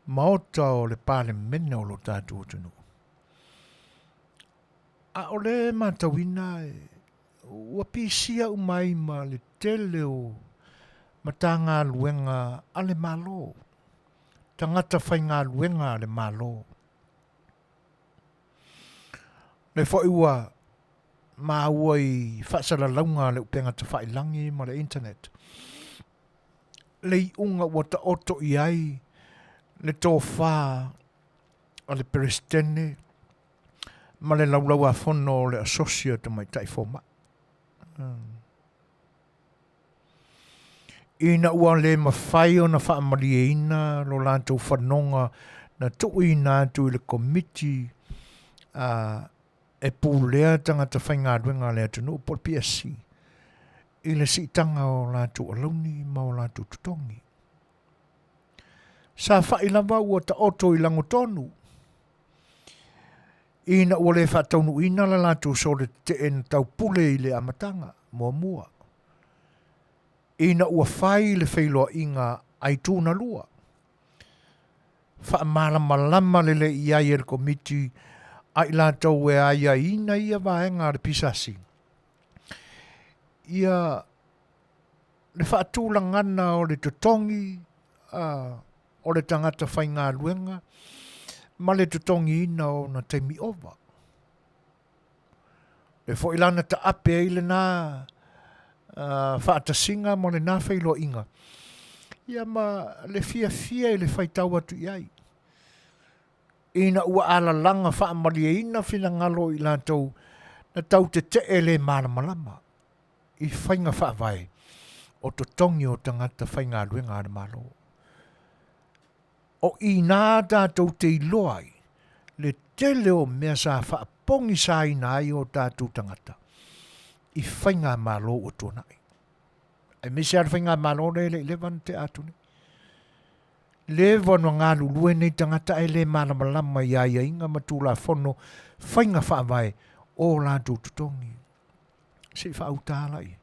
Maota o le Palemene o lo tatou atunuu. A o lea e matauina ua pisia uma ai ma le tele o Matagaluega a le Malo, tagata faigaluega a le Malo. Lea foi ua maua i faasalalauga a le upega tafailagi ma le internet, le iuga ua taoto i ai le tofa a le Peresetene ma le Laulau-a-Fono o le Asosi o Tamaitai Fomai. Ina ua le mafai ona faamalieina lo latou fanoga na tuuina atu i le Komiti e pulea tagata faigaluega a le atunuu po o le PSC i le siitaga o latou alauni ma o latou totogi. Sa fai lava ua taoto i lagotonu ina ua le faataunuuina la latou sole tetee na taupule i le amataga muamua, ina ua fai le feiloaiga a itu na lua. Faamalamalama lelei i ai e le Komiti a i latou e aiaiina ia vaega a le PSC ia le faatulagana o le totogi o le tagata faigaluega ma le totogiina o ona taimi ova. E foi la na taape ai lena faatasiga ma lena feiloaiga, ia ma le fiafia i le faitau atu i ai. Ina ua alalaga faamalieina finagalo o i latou na tau tetee le malamalama i faiga faavae o totogi o tagata faigaluega a le Malo. O i nā tatou te iloa ai le tele o mea sa faapogisaina ai o tatou tagata i faigamalo ua tuanai. Aemaise lava le faigamalo lea e le i leva ona tea atu nei. Leva ona galulue nei tagata ae le malamalama i aiaiga ma Tulafono faiga faavae o latou totogi. Se i faauta laia.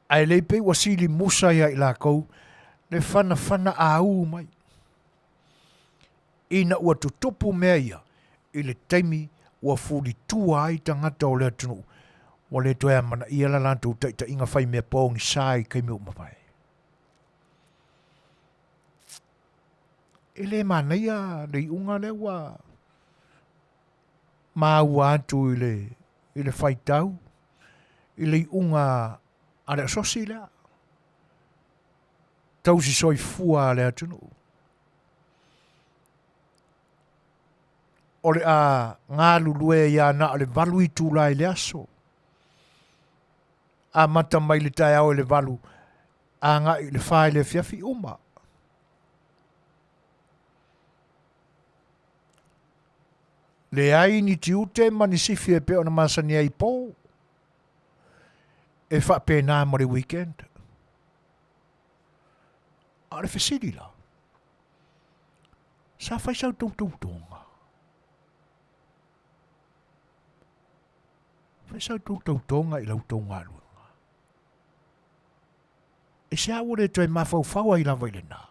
Ae le pei ua sili musa ia i lakou Le fanafana āū mai. Ina ua tutupu mea ia i le taimi ua fulitua ai tagata o le atunuu, ua le toe amanaia la latou taitaiga fai mea pogisa i taimi ua mavae. E le manaia le iuga lea ua maua atu i le, i le faitau, i le iuga a le asosi lea, tausi soifua a le atunuu. O le a galulue ia na o le 8 itula i le aso. Amata mai le taeao i le 8, agai i le 4 i le afiafi, uma. Leai ni tiute ma ni sifi e pei ona masani ai i po. E faapena ma le weekend. A o le fesili la, sa fai sau toutoga? Fai sau toutoga i lau tou galuega. E se a ua le toe mafaufau ai lava i lena?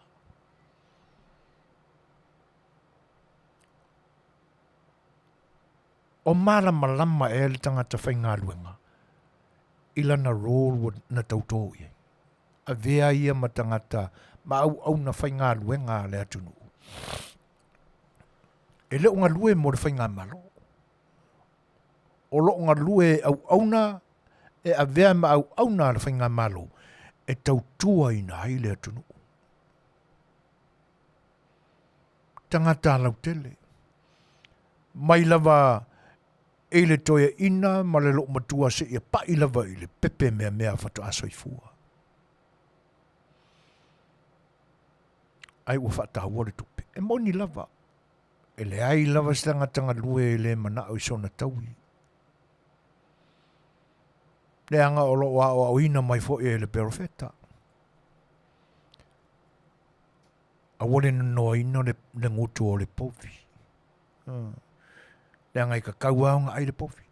O malamalama ea le tagata faigaluega i lana role ua na tautō i ai? Avea ia ma tagata ma auauna faigaluega a le atunuu. E le o galue mo le faigamalo. O lo o galue e auauna, e avea ma auauna a le faigamalo e tautuaina ai le atunuu. Tagata lautele. Mai lava i le toeaina ma le loomatua seia pai lava i le pepe meamea faatoa soifua. Ai ua faataua le tupe. E moni lava, e leai lava se tagata galue e le manao i sona taui. Leaga o lo o aoaoina mai foi e le perofeta. Aua le nonoaina le, le gutu o le povi. Leaga e kakau lava ona ai le povi.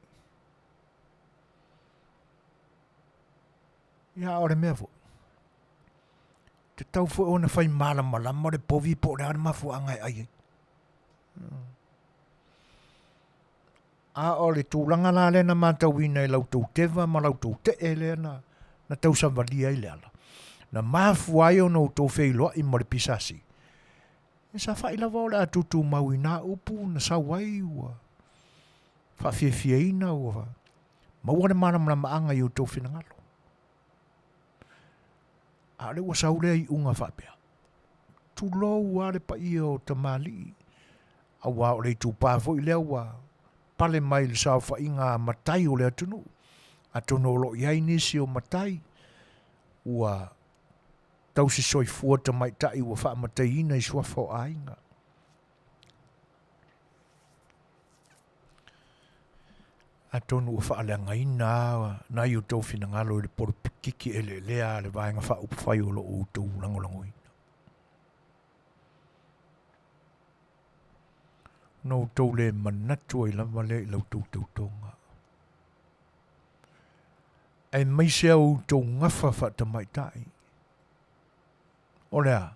Ia, o le mea foi, tatau foi ona fai malamalama le povi po o le a le mafuaaga e ai ai. A o le tulaga la lea na matauina i la outou teva ma la outou tee lea na, na tausavalia ai le ala, na mafua ai ona outou feiloai ma le PSC, e safa'i lava o le a tutumau i nā upu na sau ai ua faafiafiaina ua maua le malamalamaaga i outou finagalo. A o lea ua sau lea iuga faapea, tulou lava le paia o tamalii, aua o le itupa foi lea ua pale mai i le saofaiga a matai o le atunuu. Atonu o lo o i ai nisi o matai ua tausi soifua tamaitai ua faamataiina i suafa o aiga. Atonu ua faaleagaina lava nai o outou finagalo i le polokiki eleelea a le Vaega Faaupufai o lo o outou lagolagoina. Ona outou le manatu ai lava lea i la outou tautoga. Aemaise a outou gafa faatamaitai. O le a?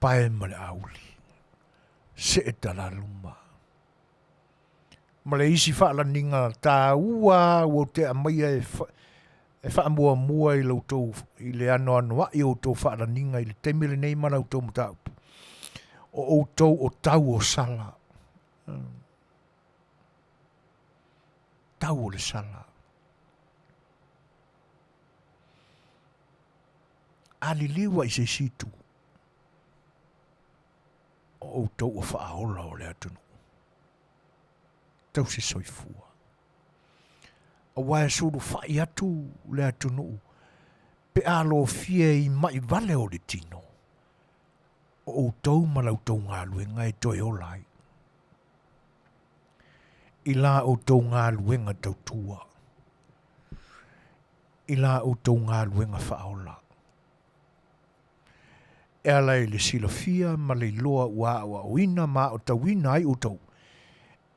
Pae ma le auli. See talaluma. Ma le isi faalaniga taua ua ou te aumaia e, fa, e faamuamua i la outou, i le anoanoai o outou faalaniga i le taimi lenei ma la outou mataupu. O outou o tau o sala. Tau o le sala. A liliu ai se isi itu, o outou o faaola o le atunuu. Tausi soifua. Aua e sulufai atu le atunuu pe a lofia i mai vale o le tino, o outou ma la outou galuega e toe ola ai. I la outou galuega tautua, i la outou galuega faaola. E ala i le silafia ma le iloa ua aoaoina ma aotauina ai outou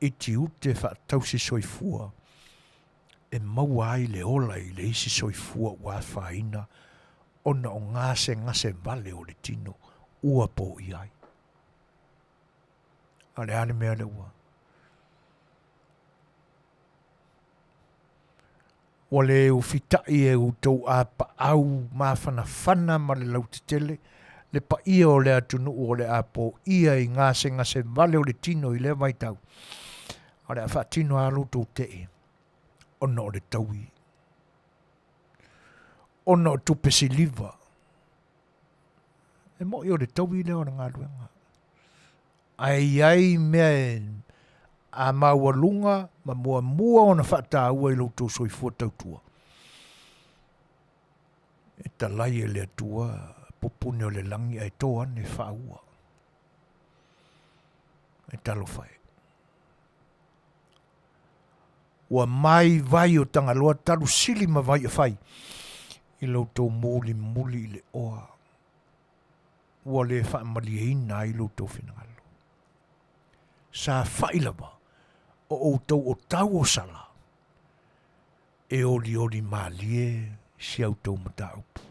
i tiute faatausi soifua e maua ai le ola i le isi soifua ua afaina. Ona o gasegase vale o le tino ua poia ai. A o le a le mea lea ua Ua le ufitai e outou apaau mafanafana ma le lautetele le paia o le atunuu o le a poia i gasegase vale o le tino i lea vaitau, a o le a faatino lava lo outou tee ona o le taui, ona o tupe siliva. E moʻi o le taui lea o le galuega. Ae i ai mea e a maualuga ma muamua ona faataua i lo outou soifua tautua, e talai e le Atua pupuni o le lagi ae to ane faaua. E talofa e. Ua mai vai o Tagaloa talu sili ma vai afai i lo outou mulimuli i le oa. Ua le faamalieina ai lo outou finagalo. Sa fa'i lava o outou o tau o sala e olioli malie si a outou mataupu.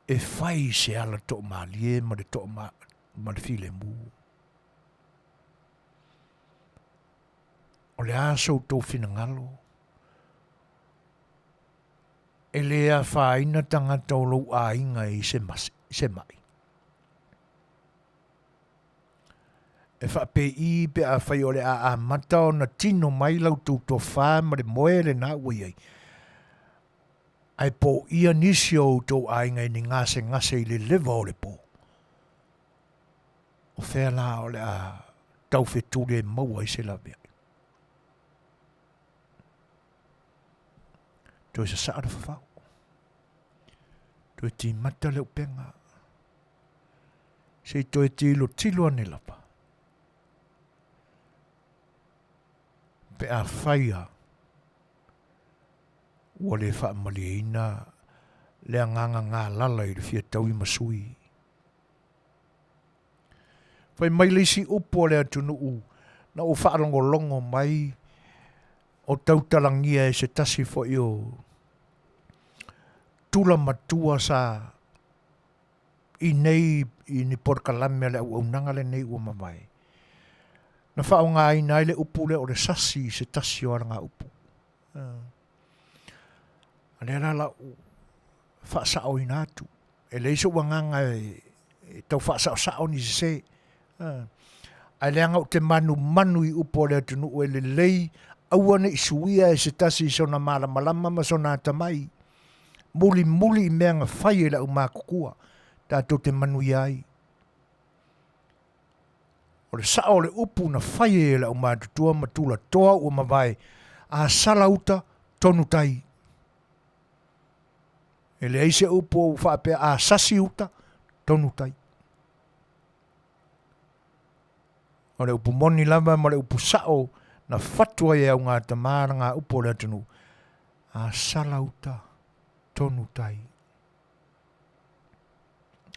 E fai se ala toamalie ma le toa ma le filemu. O le a so outou finagalo? E le afaina tagata o lou aiga i se se maʻi. E faapei pe afai o le a amata ona tino mai la outou tofa ma le moe lena ua i ai, ae poia nisi o outou aiga i ni gasegase i le leva o le po. O fea la o le a taufetuli e maua ai se laveai? Toe sasaa le fafau. Toe timata le upega. Se i toe tilotilo ane lava. Pe afai a ua le faamalieina le agaga galala i le fia taui ma sui. Fai mai le isi upu a le atunuu na ou faalogologo mai o tautalagia e se tasi foi o tula matua sa i nei i ni polokalame a le auaunaga lenei ua mavae. Na faaaogaina ai le upu lea o le sasi i se tasi o alagaupu. A lea la lau faasaoina atu. E leai so'u agaga e tau faasaosao ni sese. Ae leaga ou te manumanu i upu a le atunuu e lelei aua ne i suia e se tasi i sona malamalama ma sona atamai. Mulimuli i mea na fai e le aumatutua tatou te manuia ai. O le sao o le upu na fai ai e le aumatutua ma tulatoa ua mavae, a sala uta, tonu tai. E leai se upu ua faapea a sasi uta, tonu tai. O le upu moni lava ma le upu sao na fatu ai e augatama ngā upu o le atunuu, a sala uta, tonu tai.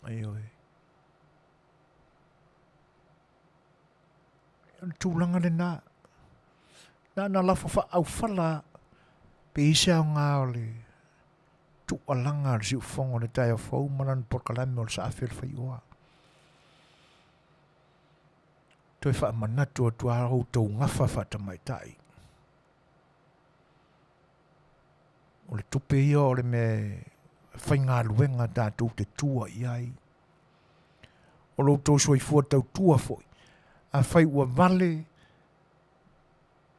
Ioe. O le tulaga lena. Na ona lafo faaaufala pe i ai se aoga o le tuualaga a le siufofoga o le taeao fou ma lana polokalame o le Saafi o le Faioa. Toe faamanatu atu lava outou gafa faatamaitai. O le tupe ia o le mea e faigaluega tatou te tua i ai. O lo outou soifua tautua foi, afai ua vale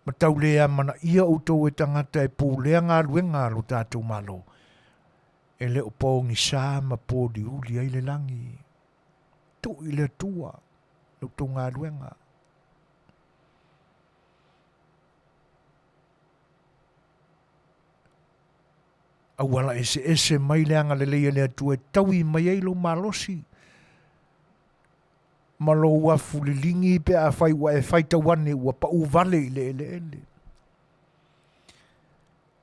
ma tau le amanaia outou e tagata e pulea galuega a lo tatou Malo, e le o pogisa ma poliuli ai le lagi. Tuu i le Atua la outou galuega. Auala eseese mai le agalelei a le Atua e taui mai ai lou malosi ma lou afu liligi pe afai ua e faitau ane ua pau vale i le eleele.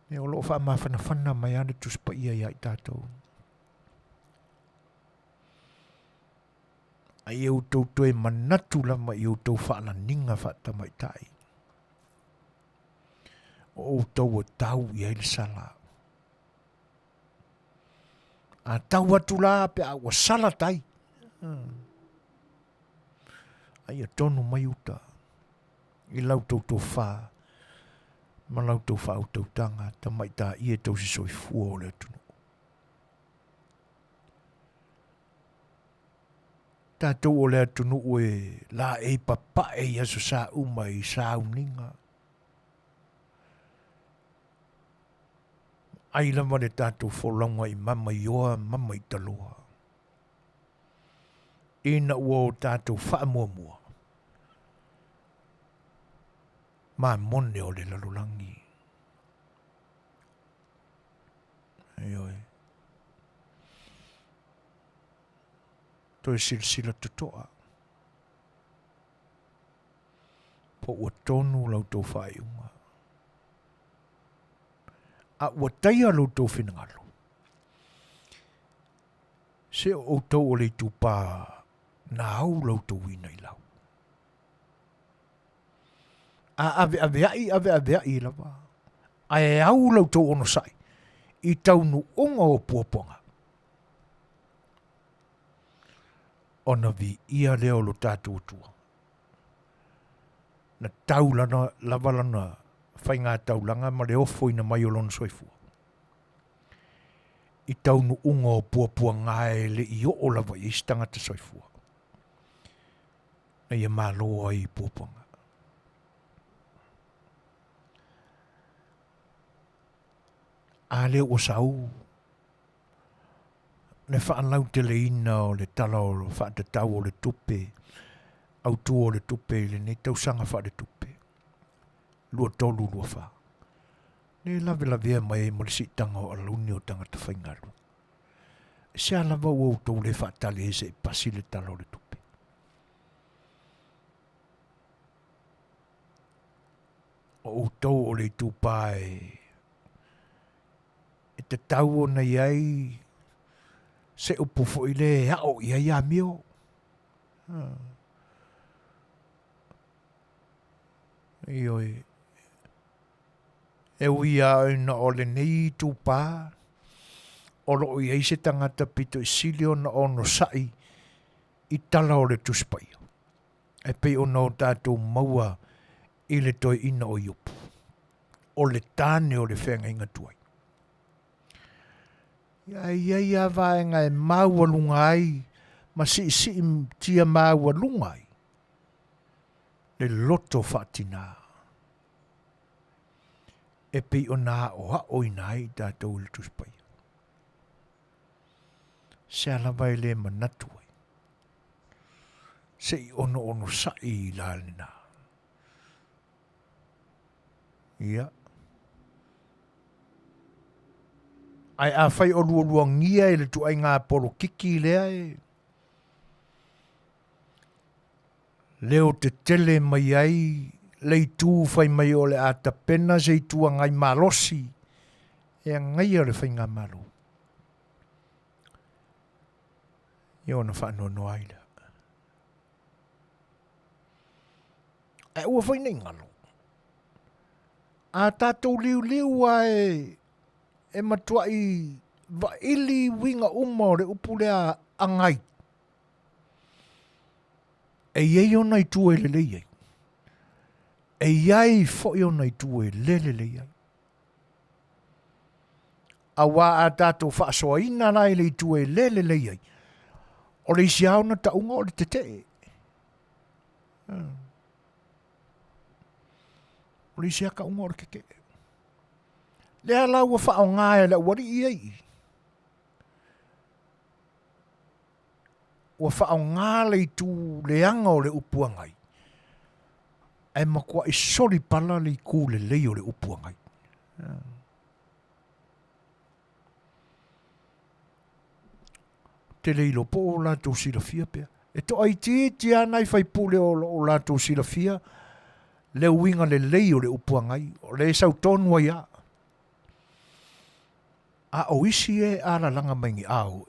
E o lo o faamafanafana mai lava le Tusi Paia ia i tatou. A ia outou toe manatu lava i outou faalaniga faatamaitai. O outou e tau i ai le sala. A tau atu la pe a ua sala tai. A ia tonu mai uta i lau tou tofa ma lau tou faautautaga tamaitaia tausi soifua o le atunuu. Tatou o le atunuu e laei papae i aso sa uma i sauniga. Ai lava le tatou folauga i mama i oa mama i taloa. Ina ua o tatou faamuamua ma mone o le lalolagi. Ioe. Toe silasila totoa. Po ua tonu la outou faaiuga. A ua taia lo outou finagalo. Se o outou o le itupa na au la outou ina i lau. A aveaveaʻi, aveaveaʻi lava, ae au la outou onosai i taunuuga o puapuaga. Ona viia lea o lo tatou Atua. Na tau lana, lava lana faigataulaga ma le ofoina mai o lona soifua. I taunuuga o puapuaga e le i oo lava i ai se tagata soifua. Na ia malo ai i puapuaga. A lea ua sau le faalauteleina o le Tala o le Faatatau o le Tupe Autu o le Tupe i lenei tausaga faaletupe 23/24, lea e lavelavea mai ai ma le siitaga o alauni o tagata faigaluega. E sea lava ua outou le faatali ai se i pasi le Tala o le Tupe. O outou o le itupa e e tatau ona i ai se upu foi lea e ao i ai amio. Ioe. E ui lava ina o lenei itupa o lo o i ai se tagata pito i sili ona onosai i tala o le Tusi Paia, e pei ona o tatou maua i le toeaina o Iopu. o le tane o le feagaiga tuai. Ia e i ai a vaega e maualuga ai ma siisiitia maualuga ai le loto faatinā e pei ona aoaoina ai i tatou i le Tusi Paia. Sea lava e le manatu ai, se i onoonosaʻi i la lena. Ia. Ae afai o lualuagia i le tuaiga polokiki lea e leo tetele mai ai le itu fai mai o le a tapena se Itu Agai malosi e agaia le faigamalo. Ia ona faanoanoa ai lea. Ae aua foi ne i galo. A tatou liuliu a e, e matuai vaili uiga uma o le upu lea agai. E i ai ona itu e lelei ai. E i ai foi ona itu e le lelei ai. Aua a tatou faasoaina la i le itu e le lelei ai, o le isi lava ona tauga o le tetee. O le isi lava tauga o le tetee. Lea la ua faaaoga e le aualii ia i i. Ua faaaoga le itu leaga o le upu agai, ae matuai soli pala le itu lelei o le upu agai. Ou te le iloa po o latou silafia pea. E toaitiiti lava nai faipule o lo o latou silafia le uiga lelei o le upu agai, o lea e sau tonu ai lava. A o isi e alalaga mai ni ao,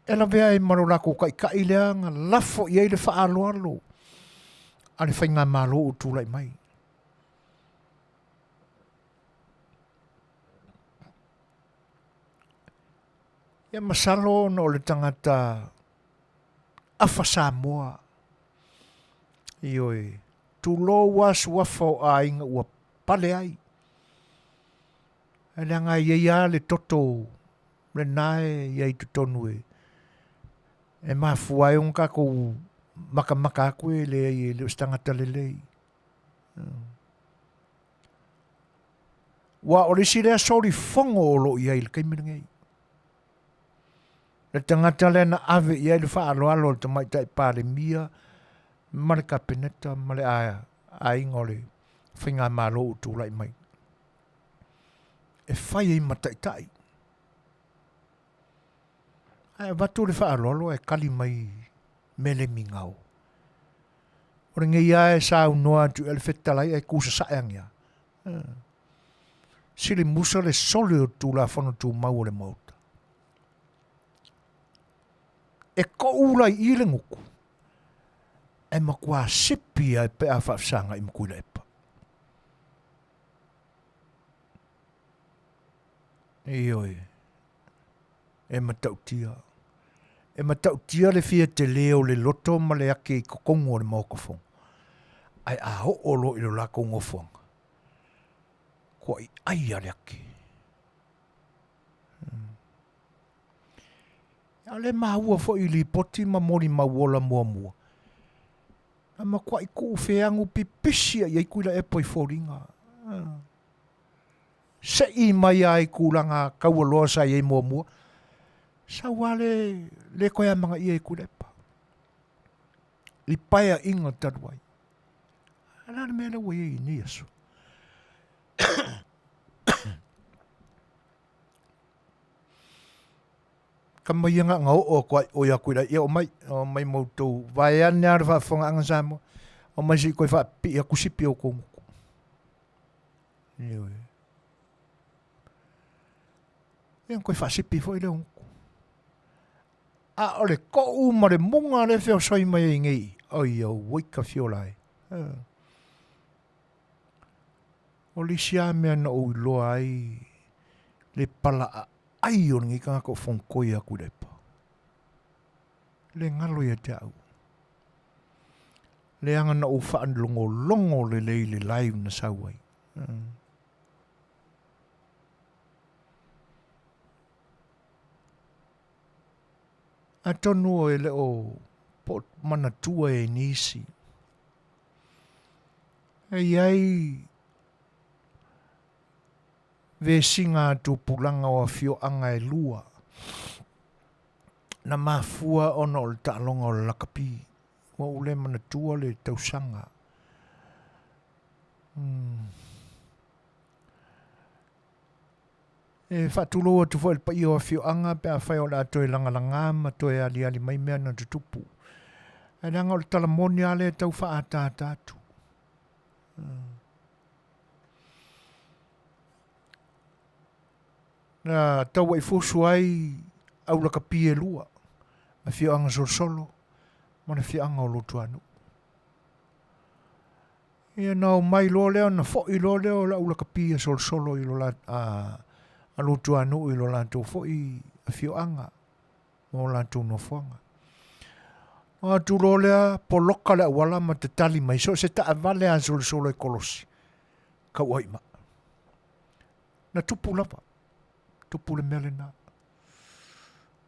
e lavea ai ma lo latou taitai lea na lafo i ai le faaaloalo a le faigamalo o tulai mai. Ia masalo ona o le tagata afa Samoa. Ioe, tulou a suafa o aiga ua pale ai. Ae leaga e i ai lava le toto lena e i ai i totonu e e mafua ai ona tatou matamata atu e leai e le o se tagata lelei. Ua o le isi lea solifono o lo o i ai i le taimi lenei. Le tagata lea na ave i ai le faaaloalo a le Tamaitai Palemia ma le Kapeneta ma le aiga o le Faigamalo ua tulai mai e fai ai ma taitai. Ae avatu le faaaloalo ae kali mai mea le migao. O lenei lava e saunoa atu i ai le fetalai ae tu sasae ane lava. Sili musa le soli o le Tulafono Tumau o le Maota. E koʻu la i i le gutu, e matua sipi ai pe a faafesagai ma Tuilaepa. Ioe, e matautia. E matautia le fia tele o le loto ma le ake i totonu o le Maota Fono. Ae a oo loa i lo latou nofoaga, kua i ai a le ake. A o le maua foi i lipoti ma molimau ola muamua, na matuai tuu feagu pipisi i ai Tuilaepa i foliga. Sei mai lava i tulaga taualoa sa i ai muamua, sau lava le, le toe amanaia e Tuilaepa i paeaiga talu ai. A o le a le mea lea ua i ai i lenei aso? Tama ia na ona oo atu ai oi atu i ia omai, omai ma outou vaeane lava le faafofogaaga Samoa, omai se i toe faapipii atu sipi o outou gutu. Ioe. Ia ona toe faasipi foi lea o gutu. A o le kou ma le muga lea e feosoi mai ai nei, oi auoi ka fiola e. O le isi lava mea na ou iloa ai le palaaai o lenei tagata o Fonotoe ia Tuilaepa, le galo ia te au. Leaga na ou faalogologo lelei i le live na sau ai. Atonu e le o po o manatua e nisi. E i ai vesiga a tupulaga o afioaga e lua na mafua ona o le taaloga o le lakapi. Ua ou le manatua le tausaga. E faatulou atu foi i le paia o afioaga pe afai o le a toe lagalaga ma toe aliali mai mea na tutupu. Ae leaga o le tala moni lava lea e tau faaataata atu. Na tauaifusu ai au lakapi e lua, afioaga Solosolo ma le afioaga o Luatuanuu. Ia na omai loa lea ona foi loa lea o le au lakapi a Solosolo i lo la, a, a Luatuanuu i lo latou foi afioaga ma o latou nofoaga. O atu loa lea poloka le auala ma tatali mai so o se taavale a Solosolo e kolosi, tauai mai. Na tupu lava, tupu le mea lena.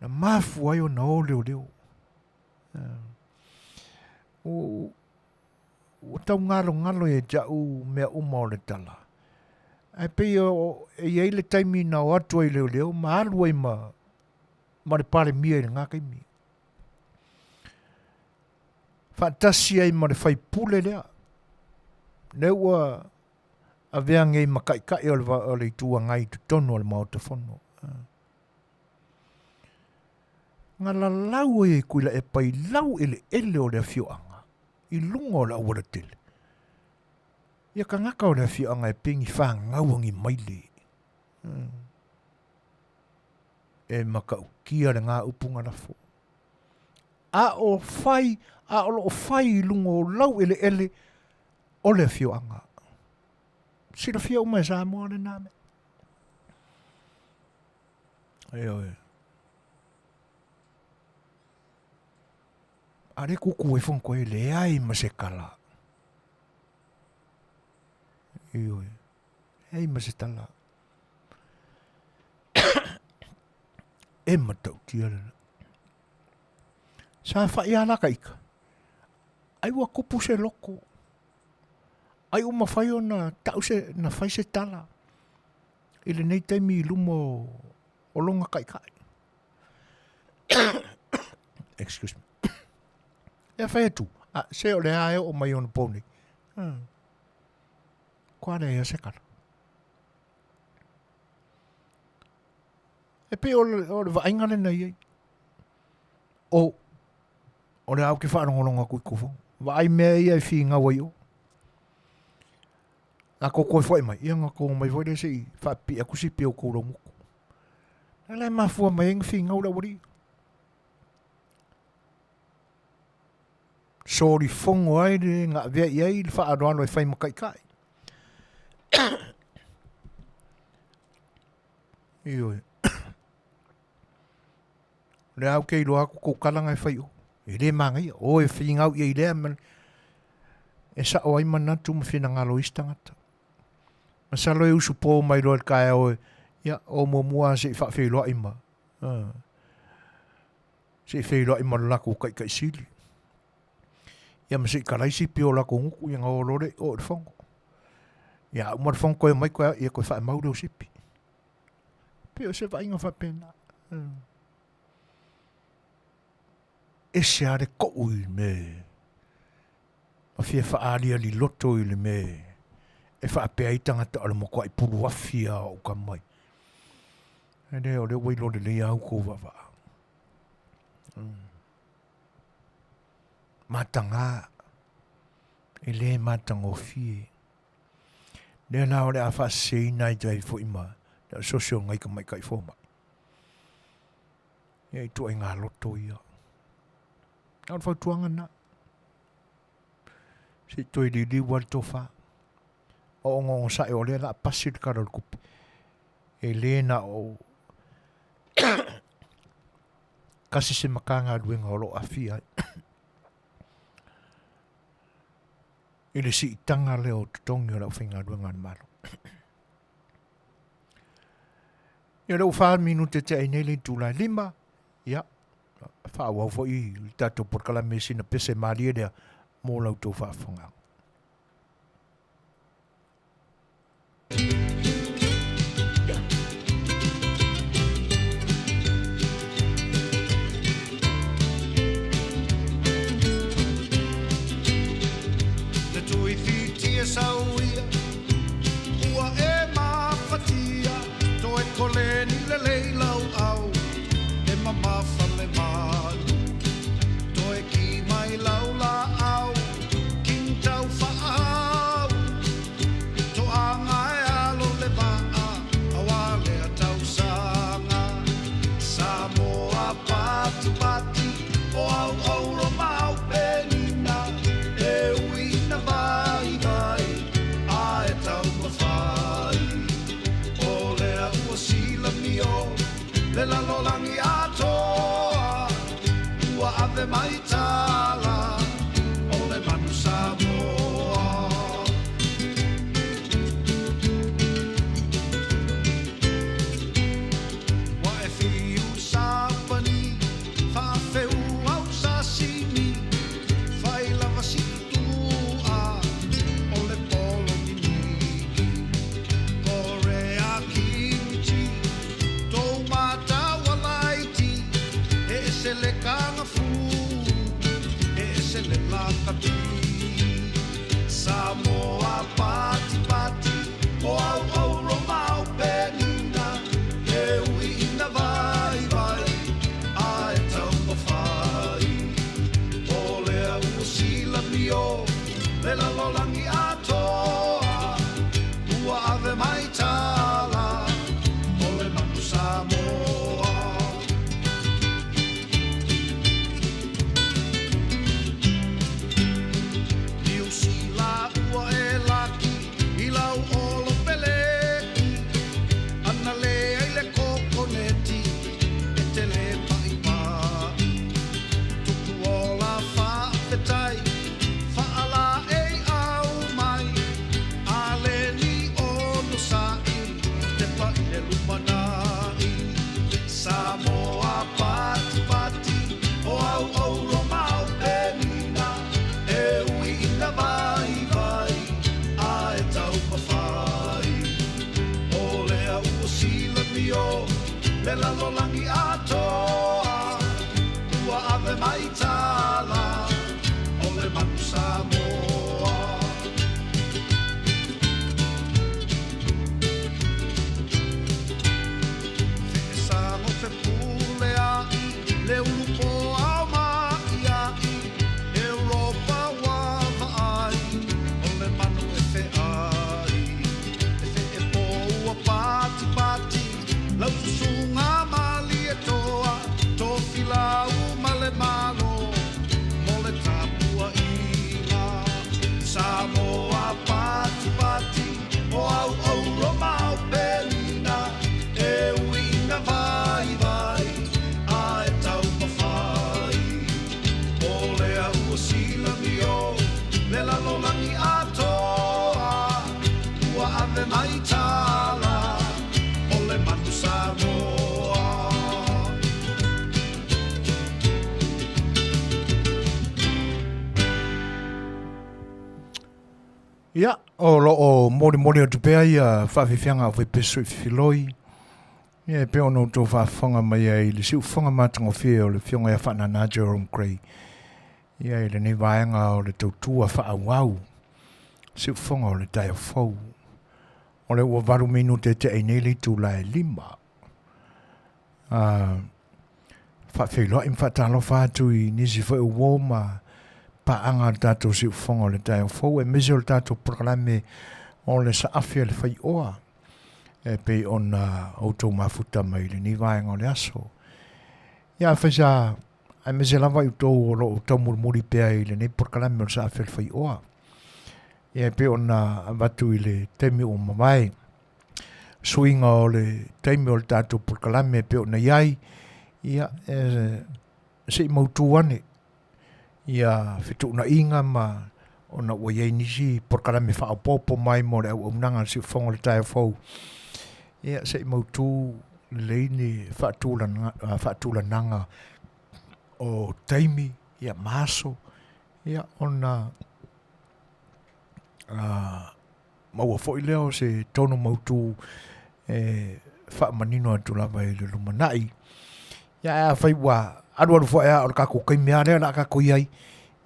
Na mafua ai ona o leoleo. Ua tau galogalo ia te au mea uma o le tala. Ae pei o, e i ai le taimi na o atu ai leoleo ma alu ai ma, ma le Palemia i lena taimi. Faatasi ai ma le faipule lea. Lea ua avea nei ma taitai o le, o le Itu Agai i totonu o le Maota Fono. Na lalau ai e Tuilaepa i laueleele o le afioaga i luga o le aualatele. Ia tagata o le afioaga e pei ni fanau a ni maile. E matautia lena upu na lafo. A o fai, a o loo fai i luga o laueleele o le afioaga. Silafia uma e Samoa lena mea. Ioe. A lea kuku ai fono koe leai ma se kala. Ioe. Leai ma se tala. E matautia lena. Sa whai ala ka ika. Ai ua kupu se loko. Ai ua mawhai ona tau se, na whai se tala. I lenei taimi i luma o, o longa kaikai. Excuse me. E whai atu. A, se o le ae o mai ona pō nei. Koa lea se kala. E pei o le, o le vaaiga lena i ai. O, o le au ke whaalongolonga ku i kofo. Vaai mea ia e whingau ai o. A ko koe whai mai, ia nga ko mai whai le se i whaapi aku si pio kou lau muku. Na lai mafua mai e nga whingau la wari. Sori fongo ai le nga vea i ai le whaaloalo e whai makaikai. Ioe. Le au ke iloa aku kou kalanga e whai o. E le māngaia. O e whingau ia i lea ma e sao ai manatu ma whinangalo isi tangata. Masalo e usu pō mai loa le kaea o e, ia, o muamua se i whaawheiloa ima. Se i wheiloa ima le lako kai kai sili. Ia ma se i kalaisi pio lako nguku ia ngā lore o le whango. Ia uma le whango koe mai koe ia koe whae maure o sipi. Pio se vainga whapena. E se are ko'u i me. Ma fia whaaliali loto i le me. E whaapea i tangata o le mokoa i puru awhia o ka mai. E le o le wailo le lei au kou vavaa. Matanga, e le matagofie. Lea la o le a faaseseina ai tai foi ma le asosi o ngai ka maikai fomai. Ia i tuaiga loto ia. A o le fautuaga lena. Se i toe liuliu lava le tofa. O ogaogasae o lea o le a pasi le Tala o le Tupe. E le na o kasi se Matagaluega o lo o aafia ai i le siitaga lea o totogi o le aufaigaluega a le Malo. Ia lea ua 4 minute tea i nei le itula e 5, ia, faaauau foi le tatou polokalame sina pese malie lea mo la outou faafofogaaga. Le tuifitia sauia ua e mafatia toe koleni lelei lau au e mamafa le malu toe ki mai lau laau king tau faahau toaga e alo le vaa auā lea tausaga Samoa patupati o au auro mau penina e ui na vaivai a e taumafai o lea ua silamio le lalolagi atoa ua ave mai tala o le manu Samoa. Ua e fiu sapani faafeu au sasimi fai lava situ'a o le polo niniki Korea kimchi tou matau alaiti e ese le kagafu e ese le lakapi Samoa patipati o au auro mau penina e ui ina vaivai a e taumafai o lea ua silamio le lalolagi atoa ua ave mai tala o le manu Samoa. Niu Sila ua Le lalolagi atoa ua ave mai tala o le manu Samoa. Feesago fepuleai le ulu poao maʻiaʻi Europa ua vaai o le manu e feai. E feepo ua patipati lau susuga Malietoa Tofilau ma le Malo mo le tapuaiga. Samoa patipati o au ouro ma o pelina e ui ina vaivai a e taumafai. O lea ua silamio le lalolagi atoa ua ave mai tala o le manu Samoa. Ia, o lo o molimoli atu pea ia faafiafiaga a Faipesu i Fifiloi, ia e pei ona outou faafofoga mai ai i le siufofoga matagofie o le Afioga ia Faanana Jerome Gray, ia i lenei vaega o le tautua faaauau, siufofoga o le taeao fou. O lea ua 8 minute e tea ai nei le itula e 5. Faafeiloai ma faatalofa atu i nisi foi o uo ma paaga a le tatou siufofoga o le taeao fou, aemaise o le tatou polokalame o le saafi a le faioa e pei ona outou mafuta mai i lenei vaega o le aso. Ia, afai sa aemaise lava i outou o lo o taumulimuli pea i lenei polokalame o le saafi a le faioa, ia e pei ona avatu i le taimi ua mavae, suiga o le taimi o le tatou polokalame e pei ona i ai, ia, e, se i mautu ane ia fetuunaiga ma ona ua i ai nisi polokalame faaopoopo mai mo le auaunaga a le siufofoga o le taeao fou. Ia, se i mautu lelei ni faatulanaga, faatulanaga o taimi, ia, ma aso, ia, ona maua foi lea o se tonu mautu e faamanino atu lava i le lumanai. Ia ae afai ua alualu foi lava o le tatou taimi lava lea o le a tatou i ai,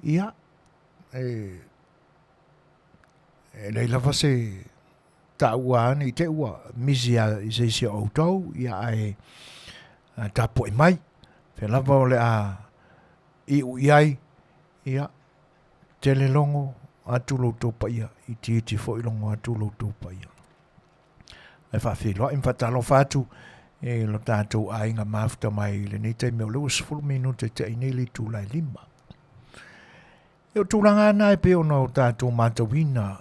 ia, e, e leai lava se taua ane i te i ua misi lava i se isi o outou, ia ae tapuai mai. Fea lava o le a iu i ai, ia, Tele logo atu lo outou paia, itiiti foi logo atu lo outou paia. Ae faafeiloai ma faatalofa atu i lo tatou aiga mafuta mai i lenei taimi o lea ua 10 minute te ai nei le itula e 5. E o tulaga ana e pei ona o tatou matauina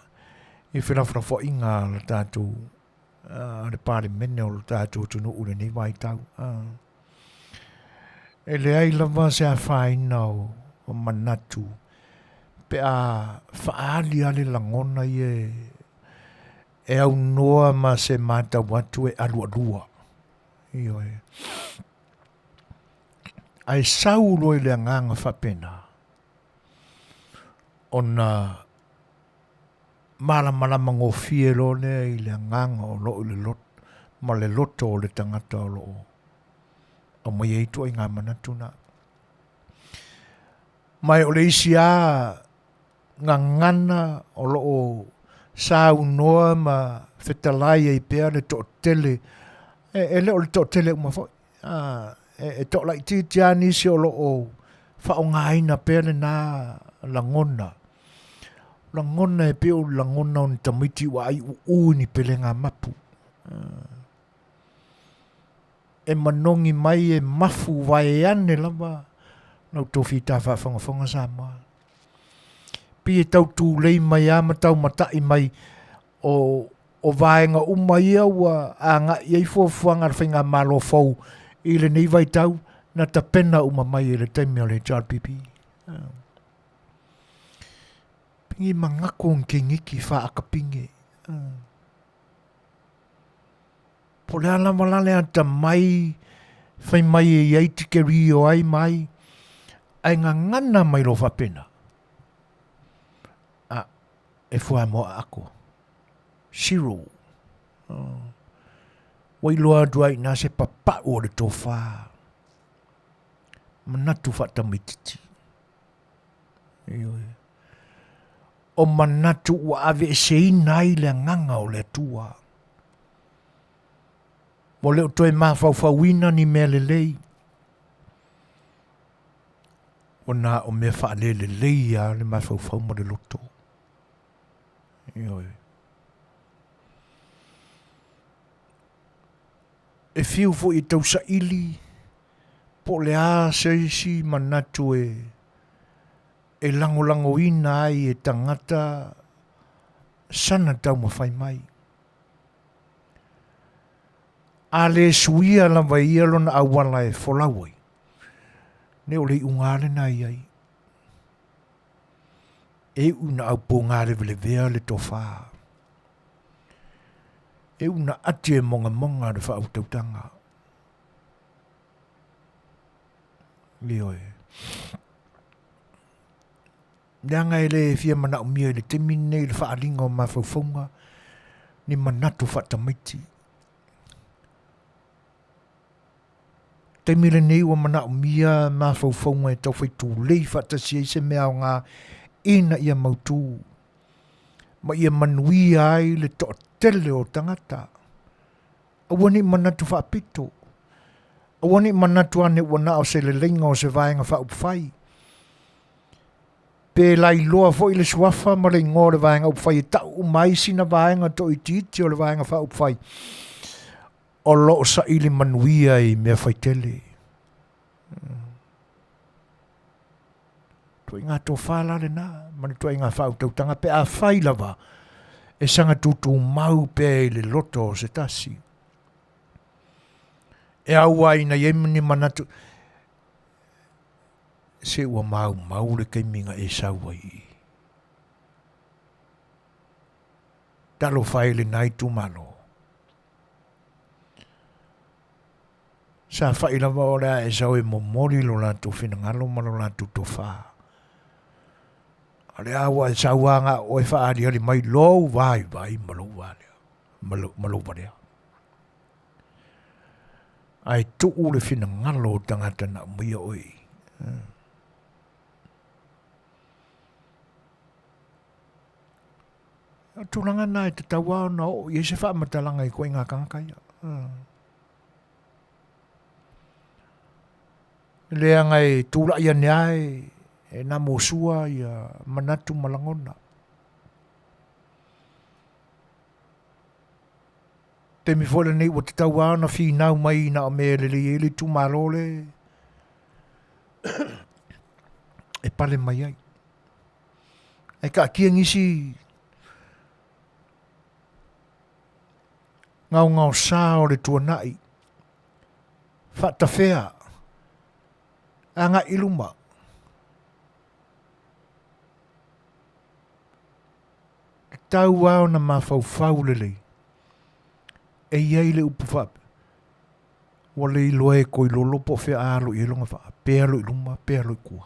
i felafolafoaiga a le tatou a le Palemene o lo tatou atunuu i lenei vaitau. E leai lava se afaina o manatu pe a faaali lava le lagona ia e aunoa ma se matau atu e alualua. Ioe. Ae sau loa i le agaga faapena, ona malamalama gofie loa lea i le agaga o lo o i le loto ma le loto o le tagata o lo o aumai ai ituaiga manatu na. Ma o le isi lava gagana o lo o saunoa ma fetalai ai pea le toatele, e, e le o le toatele uma foi, a, e, e toalaitiiti lava nisi o lo o faaaogaina pea lena lagona. Lagona e pei o le lagona o ni tamaiti ua aiuuu i ni pelega mapu. E manogi mai e mafu vaeane lava la outou fita faafogafoga Samoa. Pei e tau tulei mai lava ma tau mata'i mai o, o vaega uma ia ua agai i ai fuafuaga a le faigamalo fou i lenei vaitau na tapena uma mai i le taimi o le HRPP. Pingi mangaku ni kengiki whaakapinge. Po le ala lava la le atamai fai mai e i ai tike rio ai mai, ae gagana mai loa faapena, a, e fuamoa aako. Zero. Ua iloa atu ai i ina se papau o le tofa. Manatu faatamaitiiti. Ioe. O manatu ua aveeseina ai le agaga o le Atua. Ua le o toe mafaufauina ni mea lelei. Ua na o mea faalelelei lava le mafaufau ma le loto. Ioe. E fiu foi e tausaili po o le a se isi manatu e e lagolagoina ai e tagata sana taumafai mai. A le suia lava e ia lona auala e folau ai, ne o le iuga lava lena e i ai. E iu ina aupogālevelevea le tofa. E iu ina ati e mogamoga le faautautaga. Ioe. Leaga e le fia manaomia i le taimi lenei i le faaaliga o mafaufauga ni manatu faatamaiti. Taimi lenei ua manaomia mafaufauga e taufai tulei faatasi ai se mea aoga ina ia mautu ma ia manuia ai le toatele o tagata. Aua ne i manatu faapito. Aua ne i manatu ane ua na o se leleiga o se Vaega Faaupufai. Pe lailoa foi le suafa ma le igoa o le Vaega Upufai e tau uma ai sina vaega toaitiiti o le Vaega Faaupufai o lo o saili manuia i mea faitele. Ituaiga tofa la lena ma le ituaiga faautautaga pe afai lava e saga tutumau pea i le loto o se tasi. E au ai ina i ai ni manatu, se ua maumau le taimi na e sau ai i i. Talofa e i lena itumalo. Sa fai lava o le a e sau e momoli lo latou finagalo ma lo latou tofa. A o le a ua e sau lava na o oe faaaliali mai lou vaivai ma lou valea, ma lou valea. Ae tuu le finagalo o tagata na aumaia oe i. O tulaga na e tatau lava ona oo i ai se faamatalaga i ituaiga tagata ia. Leaga e tulai ane lava e namusua ia manatu ma lagona. Taimi foi lenei ua tatau lava ona finau mai na o mea e lelei ai le itumalo le e pale mai ai. Ae taatia nisi gaogaosa o le tuanai, faatafea, agai i luma. E tatau lava ona mafaufau lelei. E i ai le upu faapea, ua le iloa e Koilolo po o fea a alo i ai lona vaa, pe alo i luma, pe alo i tua.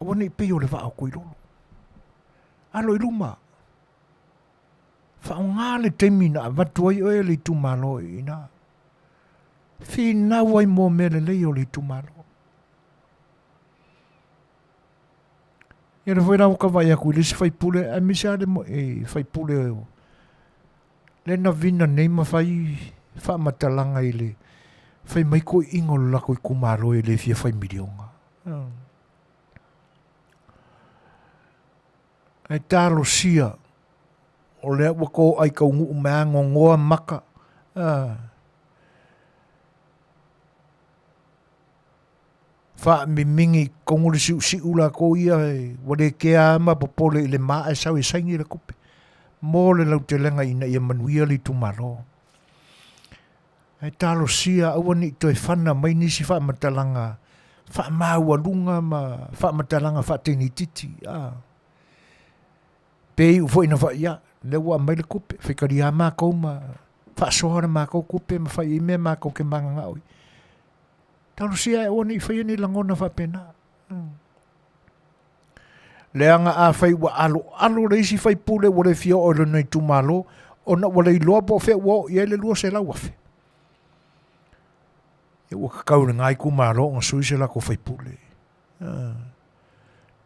Aua ne i pei o le vaa o Koilolo. Alo i luma. Faaaoga le taimi na avatu ai oe e le itumalo i ina. Finau ai mo mea lelei o le itumalo. Ia lea foi la ua ta vaai atu i le isi faipule, aemaise lava le e, faipule o lea na vina nei ma fai faamatalaga i le fai mai toeaiina o le latou itumalo e le fia fai miliona. Ae talosia o lea ua toai taunuu mai a nonoa maka. Faamimigi i totonu le siusiu latou ia ua le kea lava ma popole i le ma ae sau e saini le tupe mo le lautelega ina ia manuia le itumalo. Ae talosia aua ne i toe fana mai nisi faamatalaga faamaualuga ma faamatalaga faateneititi. A. Pe iu foi ina fai, ia, lea ua aumai le tupe, faitalia matou ma faasoa le matou tupe ma fai ai mea matou te mananao ai. Talosia ae aua ne i faia ni lagona faapena. Leaga afai ua aloalo le isi faipule ua le fia oo i lona itumalo, Ona ua le iloa po o fea ua oo i ai le $200,000. Ia ua kakau i lena itumalo ona sui se latou faipule.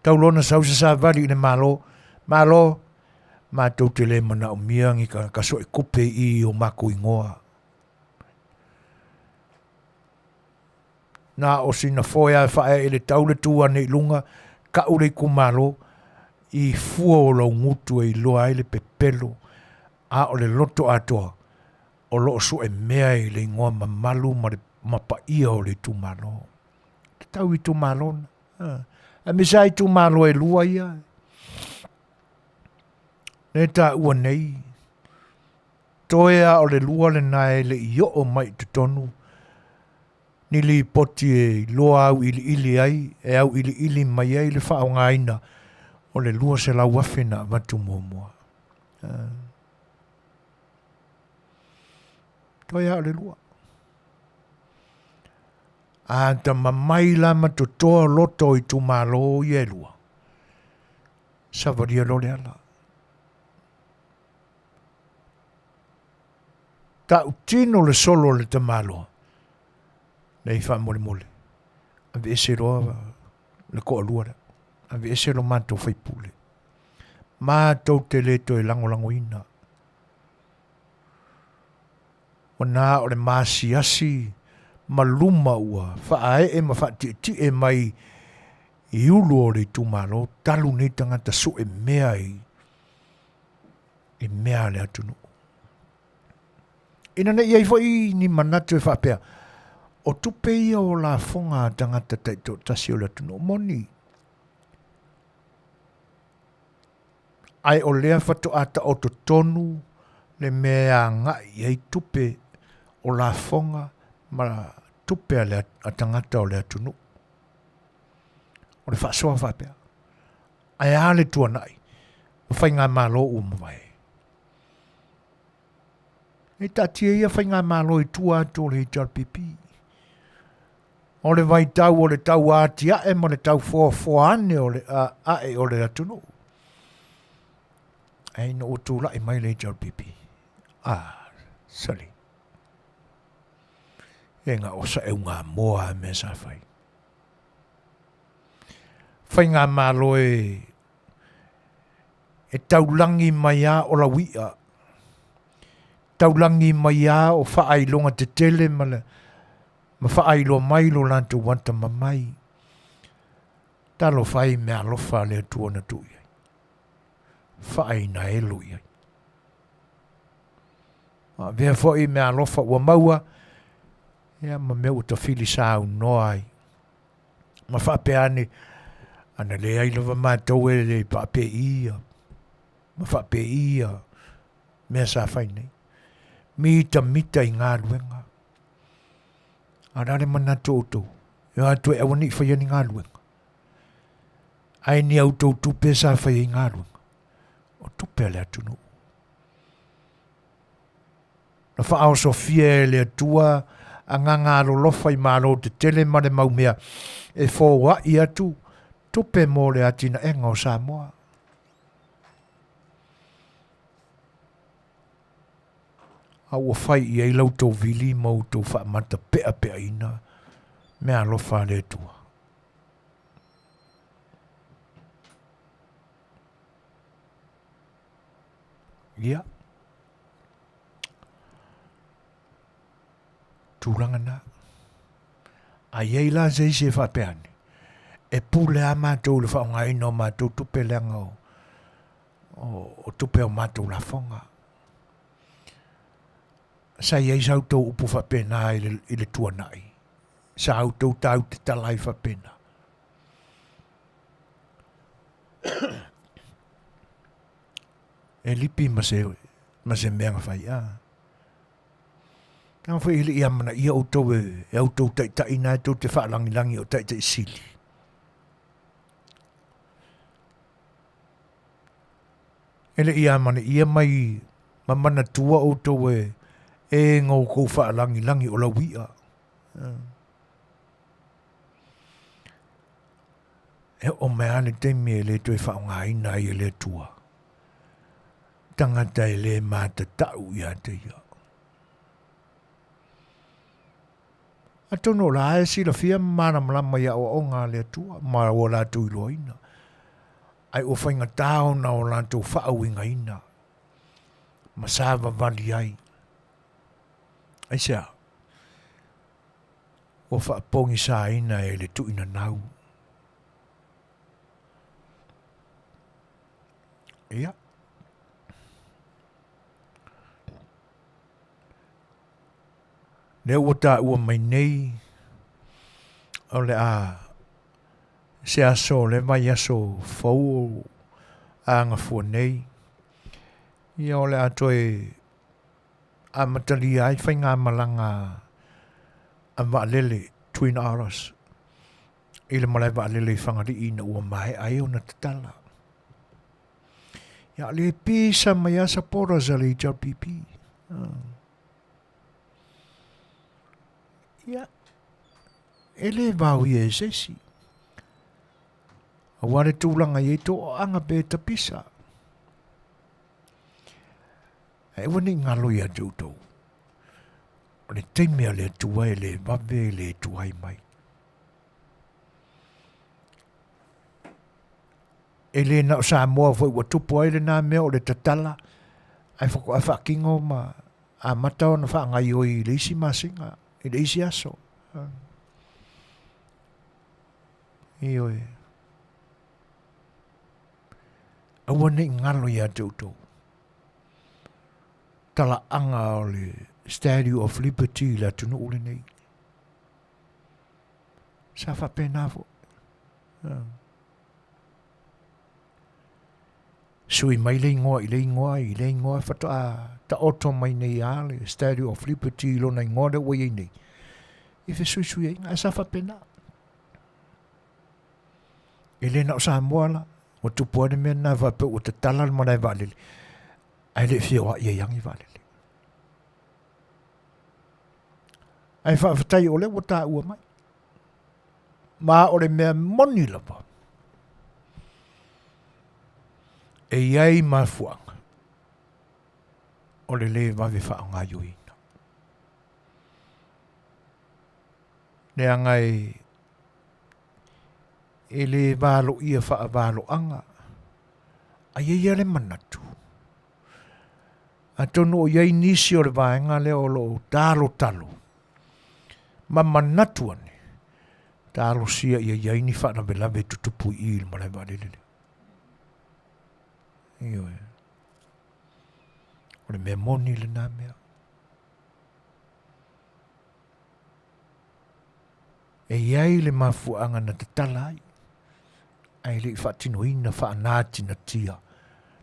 Tau loa na sau se savali i le Malo, Malo, matou te le manaomia ni tagata soetupe i i o matou igoa. Na o sina foe lava e faaee i le tau le tu ane i luga, tau le itumalo i fua o lau gutu e iloa ai le pepelo, a o le loto atoa o lo o suemea i le igoa mamalu ma le ma paia o le itumalo. Tatau i itumalo na. Aemaise lava itumalo e lua ia lea e taua nei, toe lava o le lua lena e le i oo mai i totonu ni lipoti e iloa auiliili ai, e auiliili mai ai le faaaogaina o le $200,000 na avatu muamua. Toe lava o le lua. A ta mamai la ma totoa loto o itumalo ia e lua, savalia loa le ala. Tautino le solo o le tamaloa, nei faamolemole, aveese loa le toalua lea, aveese lo matou faipule. Matou te le toe lagolagoina. Ua na o le maasiasi ma luma ua faaee ma faatietie mai i ulu o le itumalo talu nei tagata sue mea i i mea a le atunuu. Ina ne i ai foi ni manatu e faapea, o tupe ia o lafoga a tagata taitoatasi o le atunuu moni. Ae o lea faatoa taoto tonu le mea e agai i ai tupe o lafoga ma tupe a, le, a tagata o le atunuu. O le faasoa faapea. Ae a le tuanai ma faigamalo ua mavae? E taatia ia faigamalo i tua atu o le HRPP. O le vaitau o le tau atiae ma le tau foafoa ane o le a, ae o le atunuu. Ae ina ua tulai mai le HRPP, ah, sali. E na o sa euga moa a mea sa fai. Faigamalo e e taulagi mai a o lau i'a, taulagi mai a o faailoga tetele ma le ma faailoa mai lo latou atamamai. Talofa e i meaalofa a le Atua na tuu i ai. Faainaelo i ai. A avea foi meaalofa ua maua, ia ma mea ua tafili saunoa ai. Ma faapea ane, ana leai lava matou e le faapei ia, ma faapei ia mea sa fai nei. Mitamita i galuega. A o le a le manatu o outou? E o atu e aua ne i faia ni galuega. Ae ni a outou tupe sa fai ai galuega. O tupe a le atunuu. Na faaosofia e le Atua agaga alolofa i malo tetele ma le mau mea e foai atu tupe mo le atinaega o Samoa. A ua fai i ai la outou vili ma outou faamatapeapeaina meaalofa a le Atua. Ia. Tulaga na. A i ai la se isi e faapea ane, e pule lava matou i le faaaogaina o matou tupe leaga o, o, o tupe o matou lafoga. Sa i ai sa outou upu faapena i le, i le tuanai. Sa outou tau te tala ai faapena. E lipi ma se, ma se mea na fai, a. Leaga foi e le i amanaia outou e, e outou taitai na e tou te faalagilagi o taitai sili. E le i amanaia mai ma manatua outou e, e na outou faalagilagi o lauia. E oo mai lava le taimi e le toe faaaogaina ai e le Atua. Tagata e lē matatau ia te ia. Atonu o la e silafia ma malamalama i aoaoga a le Atua ma ua latou iloaina, ae ua faigata ona o latou faauigaina ma savavali ai. Aisea? Ua faapogisaina e le tuuinanau. Ia. Lea ua taua mai nei, o le a se aso o le vaiaso fou o agafua nei, ia o le a toe amatalia ai faigamalaga a vaalele Twin Otters i le malae vaalele i Fagalii ina ua maea ai ona tatala. Ia, le pisa mai a supporters a le HRPP. Ia, e le vaoia e se isi. Aua le tulaga i ai toaaga pe tapisa. Ae aua ne i galo ia te outou. O le taimi a le Atua e le vave e le tuai mai. E le na o Samoa foi ua tupu ai lena mea o le tatala ae faatoa faatino ma amata ona faagaoioi i le isi masina, i le isi aso. Ioe. Aua ne i galo ia te outou. Talaaga o le Statue of Liberty i le atunuu lenei. Sa faapena foi. Sui mai le igoa i le igoa i le igoa faatoa taoto mai nei a le Statue of Liberty i lona igoa lea ua i ai nei. I fesuisuiaiga, ae sa faapena. E le na o Samoa la, ua tupu ai le mea lena faapea ua tatala le malae vaalele, ae le i feoai ai lava ni vaalele. Ae faafetai o lea ua taua mai. Ma o le mea moni lava, e i ai mafuaaga o le lē vave faagaoioiina. Leaga e, e lē valoia faavaloaga, ae i ai lava le manatu, atonu o i ai nisi o le vaega lea o lo o talotalo ma manatu ane, talosia ia i ai ni faalavelave e tutupu i i i le malae vaalele lea. Ioe. O le mea moni lena mea. E i ai le mafuaaga na tatala ai, ae le i faatinoina faanatinatia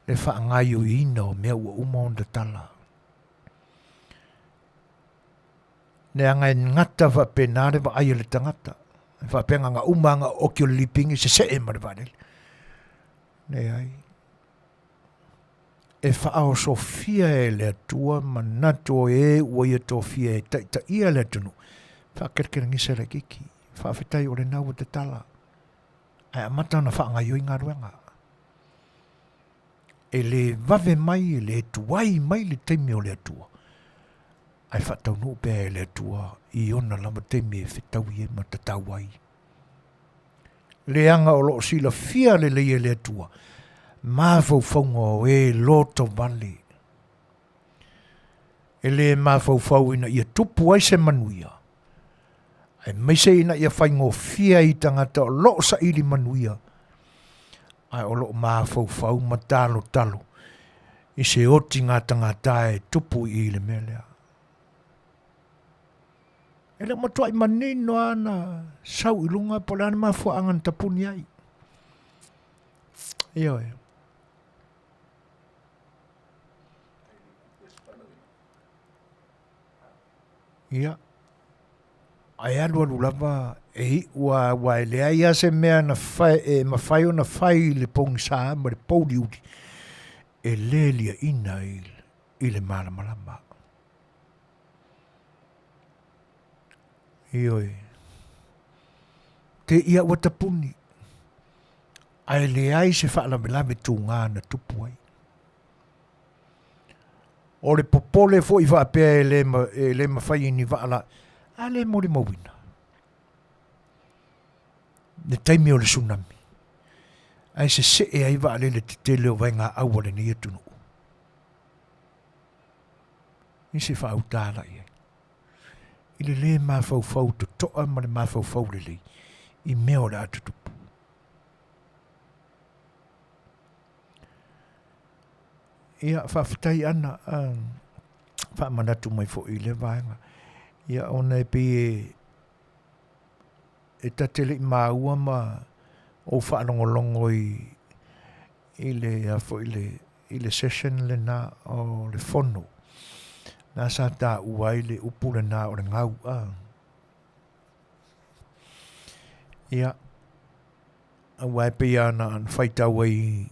le faagaoioiina o mea ua uma ona tatala. Leaga e gata faapena le vaai a le tagata. E faapea na uma na oki o le lipigi sese'e ma le vaalele. Leai. E faaosofia e le Atua manatu o e ua ia tofia e taitaia le atunuu. Faakelekelegisa laitiiti. Faafetai o lena ua tatala. Ae amata ona faagaoioi galuega. E le vave mai, e le tuai mai le taimi o le Atua, ae faataunuu pea e le Atua i ona lava taimi e fetaui ai ma tatau ai. Leaga o lo o silafia lelei e le Atua mafaufauga o e lotovale. E le mafaufau ina ia tupu ai se manuia, aemaise ina ia faigofie ai i tagata o lo o saili manuia, ae o lo o mafaufau ma talotalo i se oti gatagata e tupu i i le mea lea. E le o matuai manino lava na sau i luga po o le a le mafuaaga na tapuni ai. Ioe. Ia, ae alualu lava e iu a aua e leai lava se mea na fai, e mafai ona fai i le pogisa ma le pouliuli e le liaina i, i le malamalama. Ioe. Te ia ua tapuni, ae leai se faalavelave tugā na tupu ai. O le popole foi faapea e le, e le mafai e ni vaa la, a le molimauina. Le taimi o le tsunami, ae sese'e ai vaalele tetele o vaegaau a lenei atunuu. I se faauta la i ai. I le lē mafaufau toto'a ma le mafaufau lelei i mea o le a tutupu. Ia, faafetai Ana, faamanatu mai foi i lea vaega. Ia, ona e pei e, e ta te le i maua ma ou faalogologo i, i le, a foi le, i le session lena o le fono, na sa taua ai le upu lena o le gau. A. Ia, aua e pei lava ona faitau ai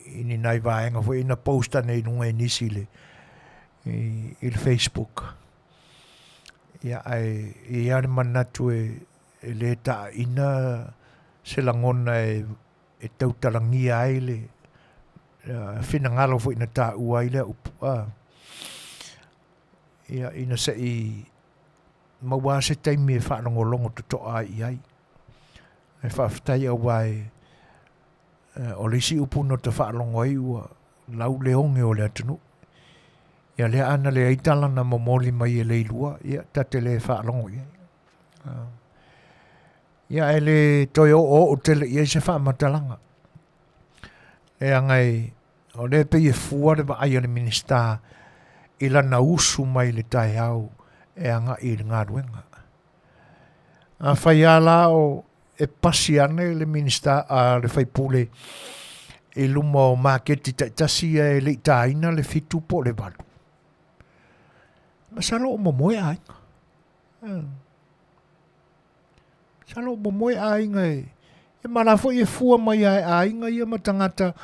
i ni nai vaega foi na post ane i luga i nisi i le, i le Facebook. Ia, ae e i ai lava le manatu e, e le taaina se lagona e, e tautalagia ai le finagalo foi na taua ai lea upu. A. Ia, ina se i maua lava se taimi e faalogologo totoa ai i ai. Ae faafetai aua e, o le isi upu na ta faalogo ai ua lau le oge o le atunuu. Ia lea ana leai tala na momoli mai e Leilua, ia ta te le faalogo i ai. Ia ae le toe oooo tele i ai se faamatalaga. Leaga e, o lea e pei e fua le vaai a le Minisita i lana usu mai i le taeao e agai i le galuega. Afai lava la o e pasi ane le Minisita a le sui usufono i luma o maketi taitasi ia e le i taina le 7 po o le 8, masalo o momoe aiga. Masalo o momoe aiga e, e ma la foi e fua mai lava e aiga ia ma tagata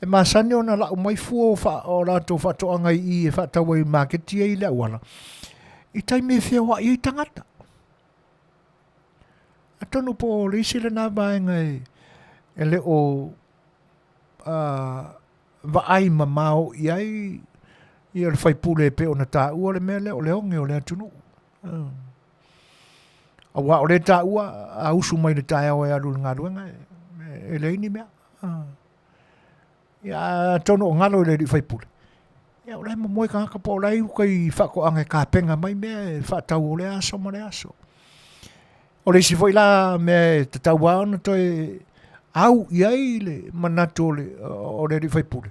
e masani ona lau mai fua o, fa, o latou faatoaga i i e faatau ai i maketi ia i le auala, i taimi e feoai ai tagata. Atonu po o le isi lena vaega e, e le o vaai mamao i ai ia le faipule e pei ona taua le mea lea o le oge o le atunuu. Aua o lea taua a usu mai le taeao e alu i le galuega e leai ni mea. Ia atonu o galo i le alii faipule, ia o la e momoe tagata po o la e i uka i faatoaga e tapena mai mea e faatau o lea aso ma lea aso. O le isi foi la mea e tatau lava ona toe au i ai le manatu o le, o le alii faipule,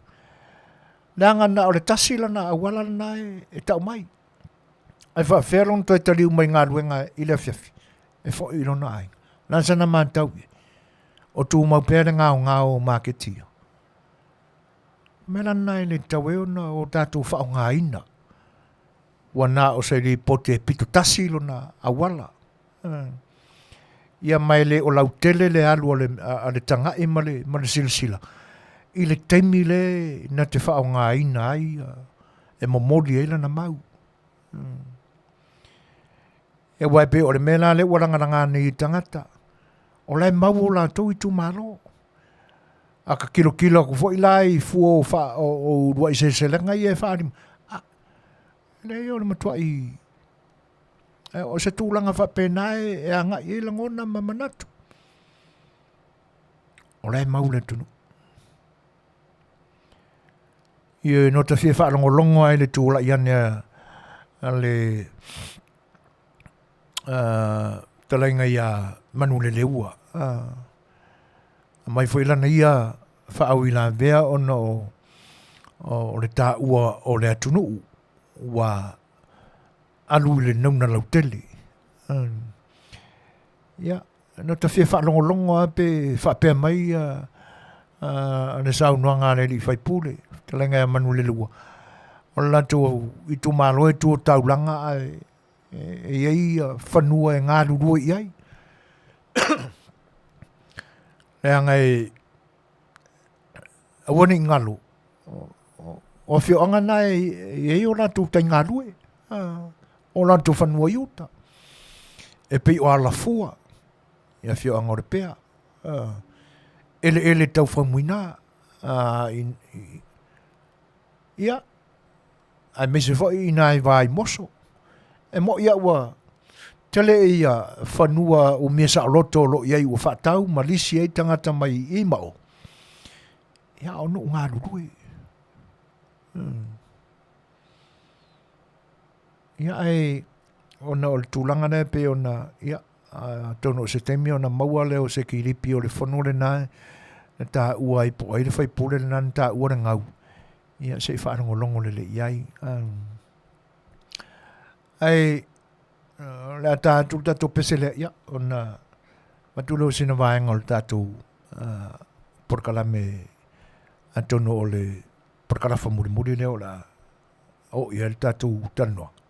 leaga na o le tasi lana auala lena e, e tau mai. Ae faafefea lona toe taliu mai galuega i le afiafi e foi i lona aiga. O le a sana matau i ai? O tumau pea le gaogao o maketi ia. O mea la lena e le tatau ai ona o tatou faaaogaina. Ua na o se lipoti e pito tasi lona auala. Ia ma e le o lautele le alu a le, a le tagai ma le, ma le silasila i le taimi le na te faaaogaina ai e momoli ai lana mau. E aua e pei o le mea la lea ua lagalaga nei e tagata, o la e mau o latou itumalo. A ka kilokilo atu foi la i fua o, fa, o, o uluai seleselega ia e faalima, a, leai o le matuai, o se tulaga faapena e, e agai ai lagona ma manatu. O la e mau le atunuu. Ioe, no ta fia faalogologo ai le tulai ane a le talaiga ia Manuleleua. Aumai foi lana ia faauilavea ona o, o le taua o le atunuu ua alu i le nauna lautele. Ia, Na ta fia faalogologo lava pe faapea mai le saunoaga a le alii faipule, fetalaiga ia Manuleleua, o le latou itumalo e tu taulaga ae e i ai fanua e galulue i ai. Leaga e aua ne i galo, o afioaga na e i ai o latou taigalue, o latou fanua i uta. E pei o Alafua, i afioaga o Lepea, eleele tau Faumuina, ia, Aemaise foi i nai vaimoso. E mo'i a ua tele ia fanua umia saoloto o lo o i ai ua faatau ma lisi ai tagata mai i i ma o. Ia, a o nuu galulue. Ia, ae ona o le tulaga lea pei ona, ia, atonu o se taimi ona maua lea o se kilipi o le fono lena na taua ai po o ai le faipule lena na taua le gau, ia se i faalogologo lelei i ai. Ae o le a ta atu le tatou pese lea, ia, ona avatu lea o sina vaega o le tatou polokalame atonu o le polokalafa mulimuli lea o le a oo i ai le tatou talanoaga.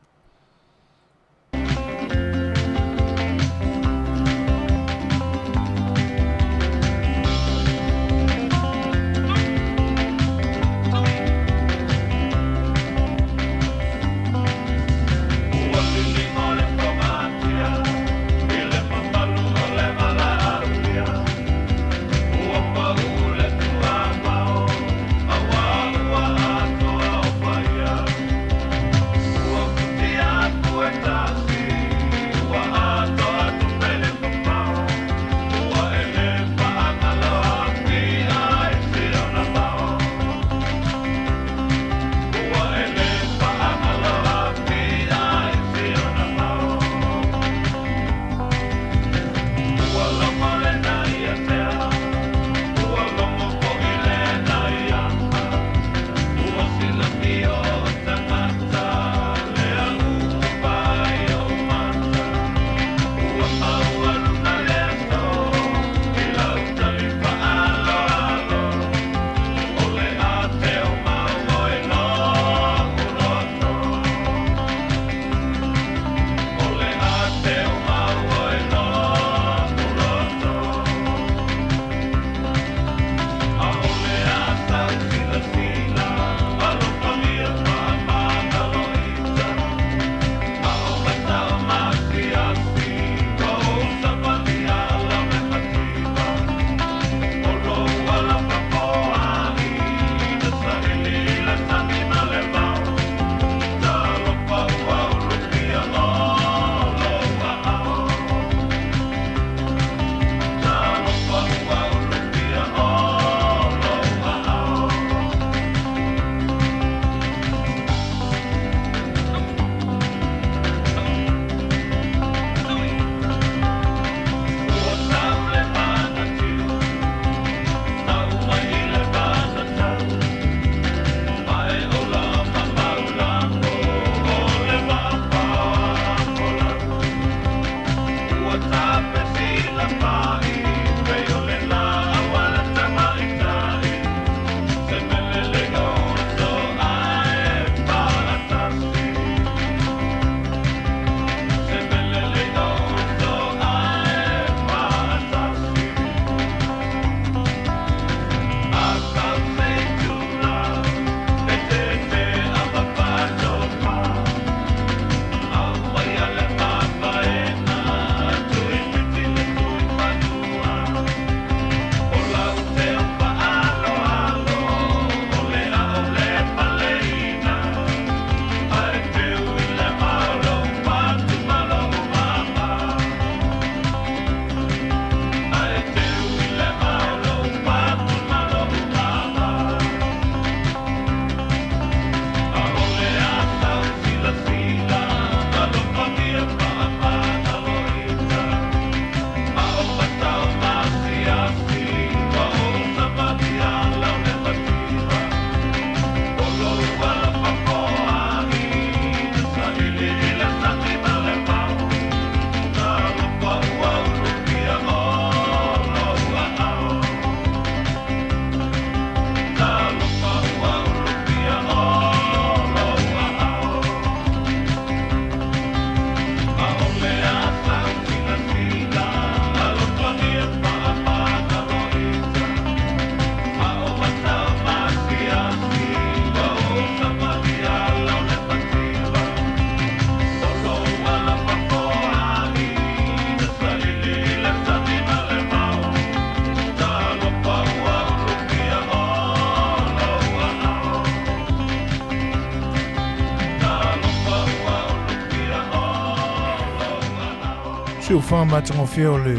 Siufaga matagofie o le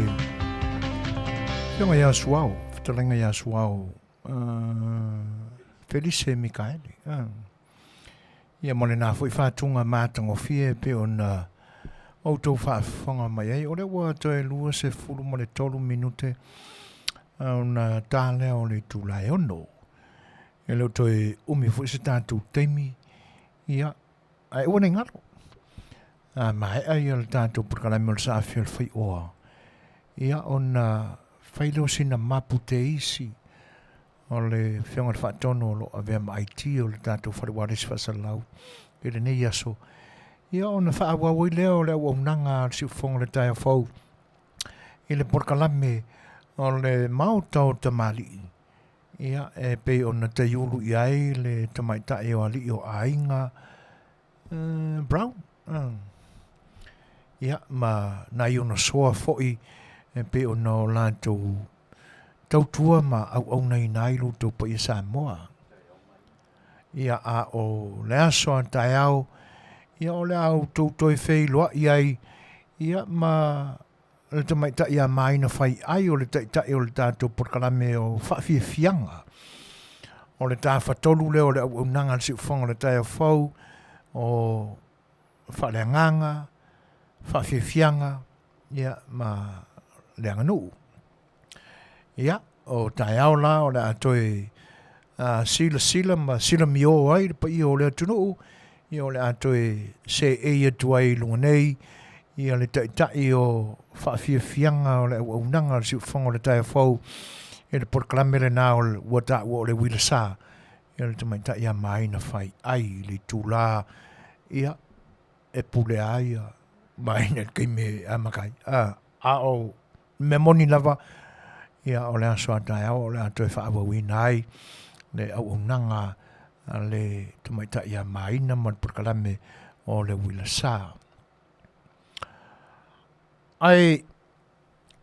Afioga ia Suao, fetalaiga ia Suao Felise Mikaele. Ia ma lena foi faatuga matagofie e pei ona outou faafofoga mai ai. O lea ua toe 23 minute ona ta lea o le itula e 6. E le o toe umi foi se tatou taimi, ia, ae aua ne i galo. A maea ia le tatou polokalame o le saafi o le faioa, ia ona fai lea o sina mapu teisi o le Afioga i le Faatonu o lo o avea ma IT o le tatou fale ualesi faasalalau i lenei aso, ia ona faaauau ai lea o le auaunaga a le Siufofoga o le Taeao Fou i le polokalame o le Maota o Tamalii, ia e pei ona taiulu i ai le tamaitai o alii o aiga Brown. Ia ma nai ona soa foi e pei ona o latou tautua ma auaunaina ai lo outou paia Samoa. Ia a o le aso a taeao, ia o le a outou toe feiloai ai, ia ma le tamaitai a Maina fai ai o le taitai o le tatou polokalame o faafiafiaga. O le tafatolu lea o le auaunaga a le siufofoga o le taeao fou o faaleagaga, faafiafiaga, ia, ma le aganuu. Ia, o taeao la o le a toe silasila ma silamio ai le paia o le atunuu, ia o le a toe seei atu ai i luga nei ia le taitai o faafiafiaga o le auaunaga o le siufofoga o le taeao fou i le polokalame lena o ua taua o le uila sa, ia le tamaitai ia Maina fai ai i le itulā, ia, e pule a ia Maina i le taimi e amata ai. A o mea moni lava, ia o le aso a taeao o le a toe faaauauina ai le auaunaga a le tamaitai ia Maina ma le polokalame o le uila sa. Ae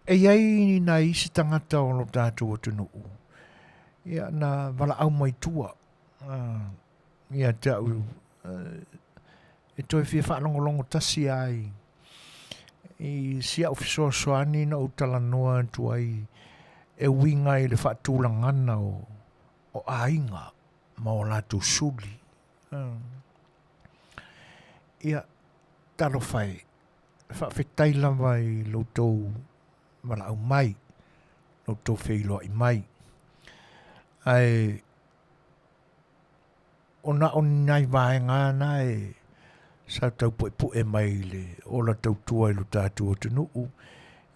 e i ai nai isi tagata o lo tatou atunuu, ia na valaau mai tua ia te au e toe fia faalogologo tasi ai i si au fesoasoani na ou talanoa atu ai e uiga i le faatulagana o, o aiga ma o latou suli. Ia, talofa e, faafetai lava i lo outou valaau mai, lo outou feiloai mai. Ae O na o ni nai vaega na e sa tau puepue mai i le ola tautua i lo tatou atunuu,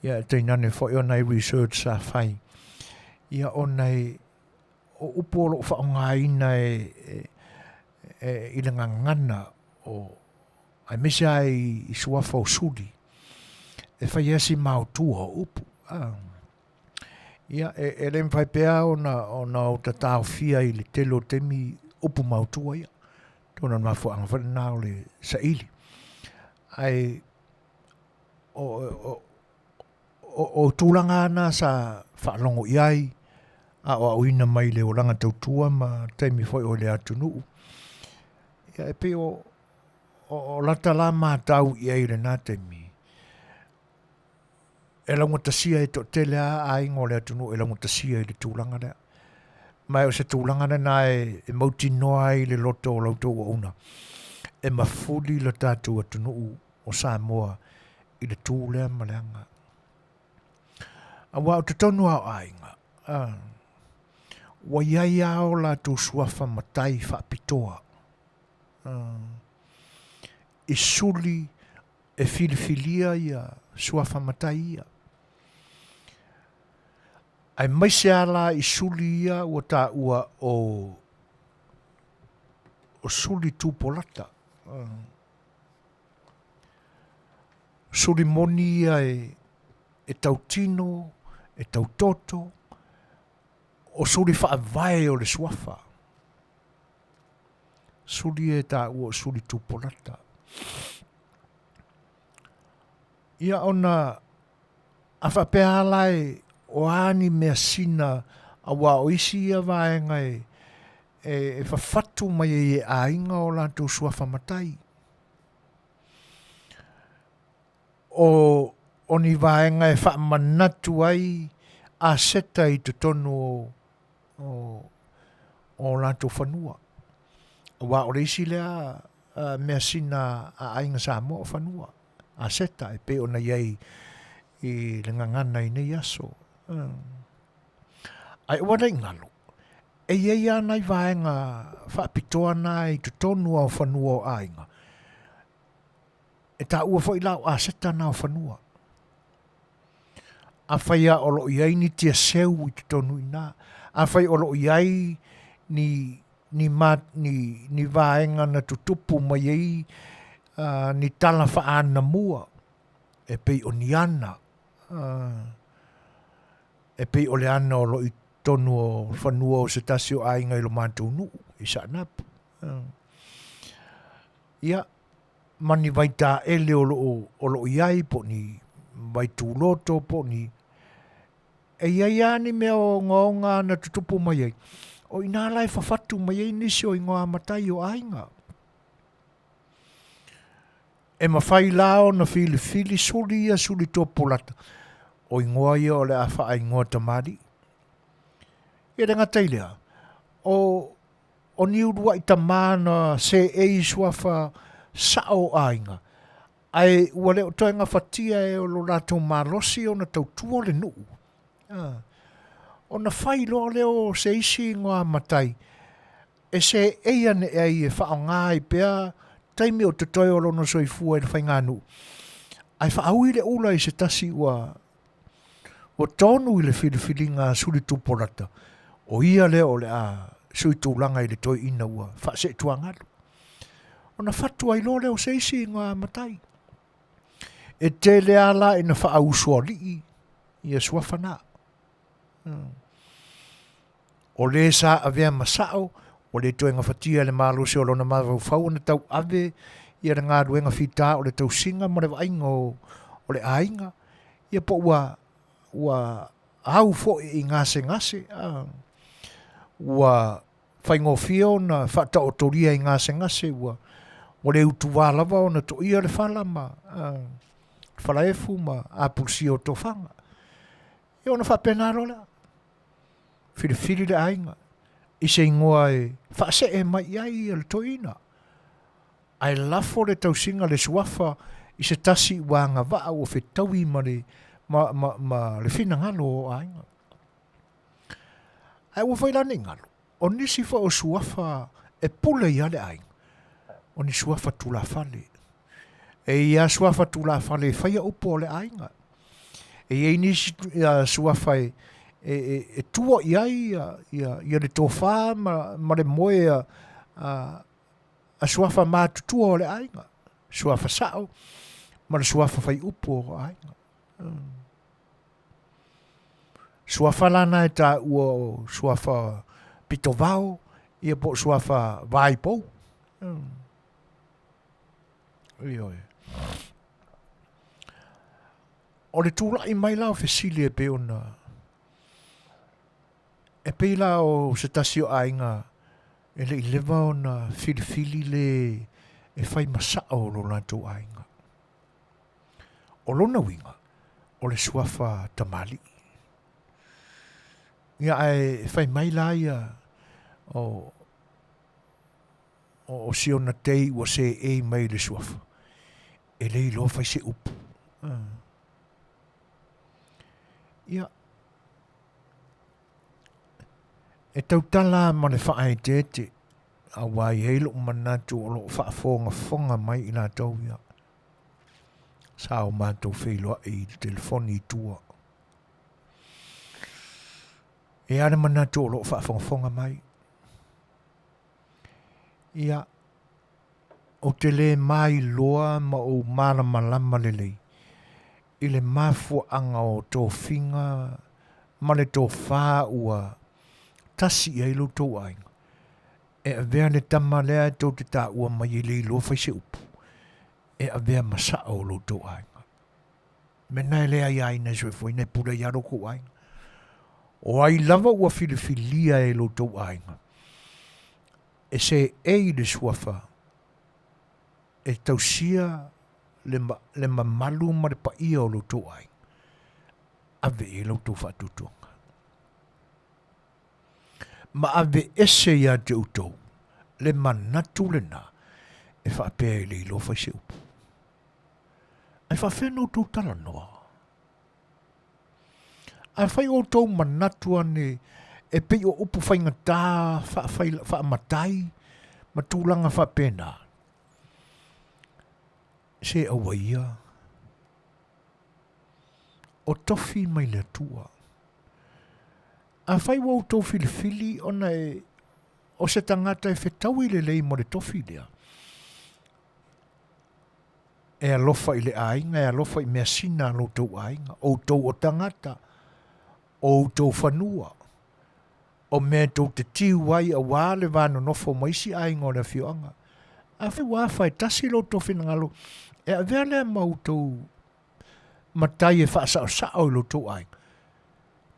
ia e tainane foi o nai research sa fai, ia ona e, o upu o lo o faaaogaina e, e, e, i le gagana o, aemaise lava i, i suafa o suli, e fai ai si maotua o upu. Ah. Ia, e, e le mafai pea ona, ona o ta taofia i le tele o taimi upu mautua ia. Tona mafuaaga foi lena o le saili. Ae o, o, o, o tulaga ana sa faalogo i ai, a o aoina mai le olaga tautua ma taimi foi o le atunuu. Ia, e pei o, o, o lata la matau i ai i lena taimi, e laugatasia e toatele lava aiga o le atunuu e laugatasia i le tulaga lea. Ma o se tulaga lena e, e mautinoa ai le loto o la outou auauna e mafuli le tatou atunuu o Samoa i le tu lea ma le aga. Aua o totonu lava o aiga, a, ua i ai lava o latou suafa matai faapitoa, a, i suli e filifilia ia suafa matai ia. Aemaise lava la i suli ia ua taua o, o suli tupolata. Suli moni ia e, e tautino, e tautoto, o suli faavae o le suafa. Suli e taua o suli tupolata. Ia ona a faapea lava la e o a ni measina aua o isi ia vaega e, e, e fafatu mai ai e aiga o latou suafa matai. O o ni vaega e faamanatu ai aseta i totonu o, o, o latou fanua. Aua o le isi lea measina a Aiga Samoa o fanua, aseta e pei ona i ai i le gagana i nei aso. Ae aua ne i galo, e i ai lava nai vaega faapitoa na i totonu lava o fanua o aiga, e taua foi la o aseta na o fanua. Afai lava o lo o i ai ni tiaseu i totonu i ina, afai o lo o i ai ni, ni, ma, ni, ni vaega na tutupu mai ai uh, ni tala faaanamua, e pei o ni ana, uh, e pei o le ana o lo o i totonu o fanua o se tasi o aiga i lo matou nuu i Saanapu. Uh. Ia, ma ni vaitaele o lo o, o lo o i ai, po o ni vaitūloto, po o ni... E i ai lava ni mea ogaoga na tutupu mai ai. O i inā la e fafatu mai ai nisi o ingoa matai o aiga. E mafai la ona filifili suli ia suli tuapolata, o ingoa ia o le a faaingoa tamalii. Ia le gata i lea, o, o ni uluai tamā na seei i suafa sao o aiga, ae ua le o toe gafatia e lo latou malosi ona tautua le nuu. Ona fai loa lea o se isi ingoa matai e seei ane ai e faaaoga ai pea taimi o totoe o lona soifua i le faiganuu, ae faaui le ula i se tasi ua ua tonu i le filifiliga a Sulitupolata, o ia lea o le a sui tulaga i le toeaina ua faaseetuagalu. Ona fatu ai loa lea o se isi ingoa matai. E tele lava la ina faausoalii ia suafa na. O le sa avea ma sao, ua le toe gafatia e le malosi o lona mafaufau ona tauave ia le galuega fita o le tausiga ma le vaaiga o, o le aiga, ia po ua, ua au foi i gasegase, a, ua faigofie ona faataotolia i gasegase, ua, ua le utuvā lava ona toia le fala ma, a, le falaefu ma apulusia o tofaga. Ia ona faapena loa lea. Filifili le aiga i se igoa e faasee mai i ai le toeaina. Ae lafo le tausiga le suafa i se tasi ua agavaa ua fetaui ma le, ma, ma, ma le finagalo o aiga. Ae ua fai la nei galo, o nisi foi o suafa e pule ia le aiga, o ni suafa tulafale. E i a suafa tulafale e faia upu o le aiga. E i ai nisi suafa e, e, e, e tua i ai ia, ia, ia le tofā ma, ma le moe a, a, a suafa matutua o le aiga, suafa sao ma le suafa fai upu o aiga. Suafa la na e taua o suafa pitovao, ia po o suafa vaipou. Ioe. O le tulai mai la o fesili e pei ona e pei la o se tasi o aiga e le i leva ona filifili le e fai ma sao o lo latou aiga. O lona uiga, o le suafa tamalii. Ia ae fai mai la ia o, o si ona tei ua seei mai i le suafa, e le iloa fai se upu. Ia, e tautala ma le faaeteete, aua e i ai lou manatu o lo o faafogafoga mai i latou ia. Sa o matou feiloai i le telefoni i tua. E a le manatu o lo o faafogafoga mai. Ia, ou te lē mailoa ma ou malamalama lelei i le mafuaaga o tofiga ma le tofā ua tasi i ai lo outou aiga, e avea le tama lea e tou te taua mai e le iloa fai se upu, e avea ma sao o lo outou aiga. Mea e le aiaina e soifuaina e pule ai lava lo outou aiga. O ai lava ua filifilia e lo outou aiga, e seei le suafa e tausia le, le mamalu ma le paia o lo outou aiga, ave i ai la outou faatuatuaga. Ma ave ese ia te outou le manatu lena e faapea e le iloa fai se upu. Ae faafefea ona outou talanoa? Afai o outou manatu ane e pei o upu faigata, faamatai ma tulaga faapena, se aua ia, o tofi mai le Atua. Afai ua outou filifili ona e o se tagata e fetaui lelei mo le tofi lea, e alofa i le aiga, e alofa i measina a lo outou aiga, outou o tagata, o outou fanua, o mea tou te tiu ai auā le va nonofo ma isi aiga o le afioaga. Afai ua afa e tasi lo outou finagalo, e avea lea ma outou matai e faasaosao i lo outou aiga,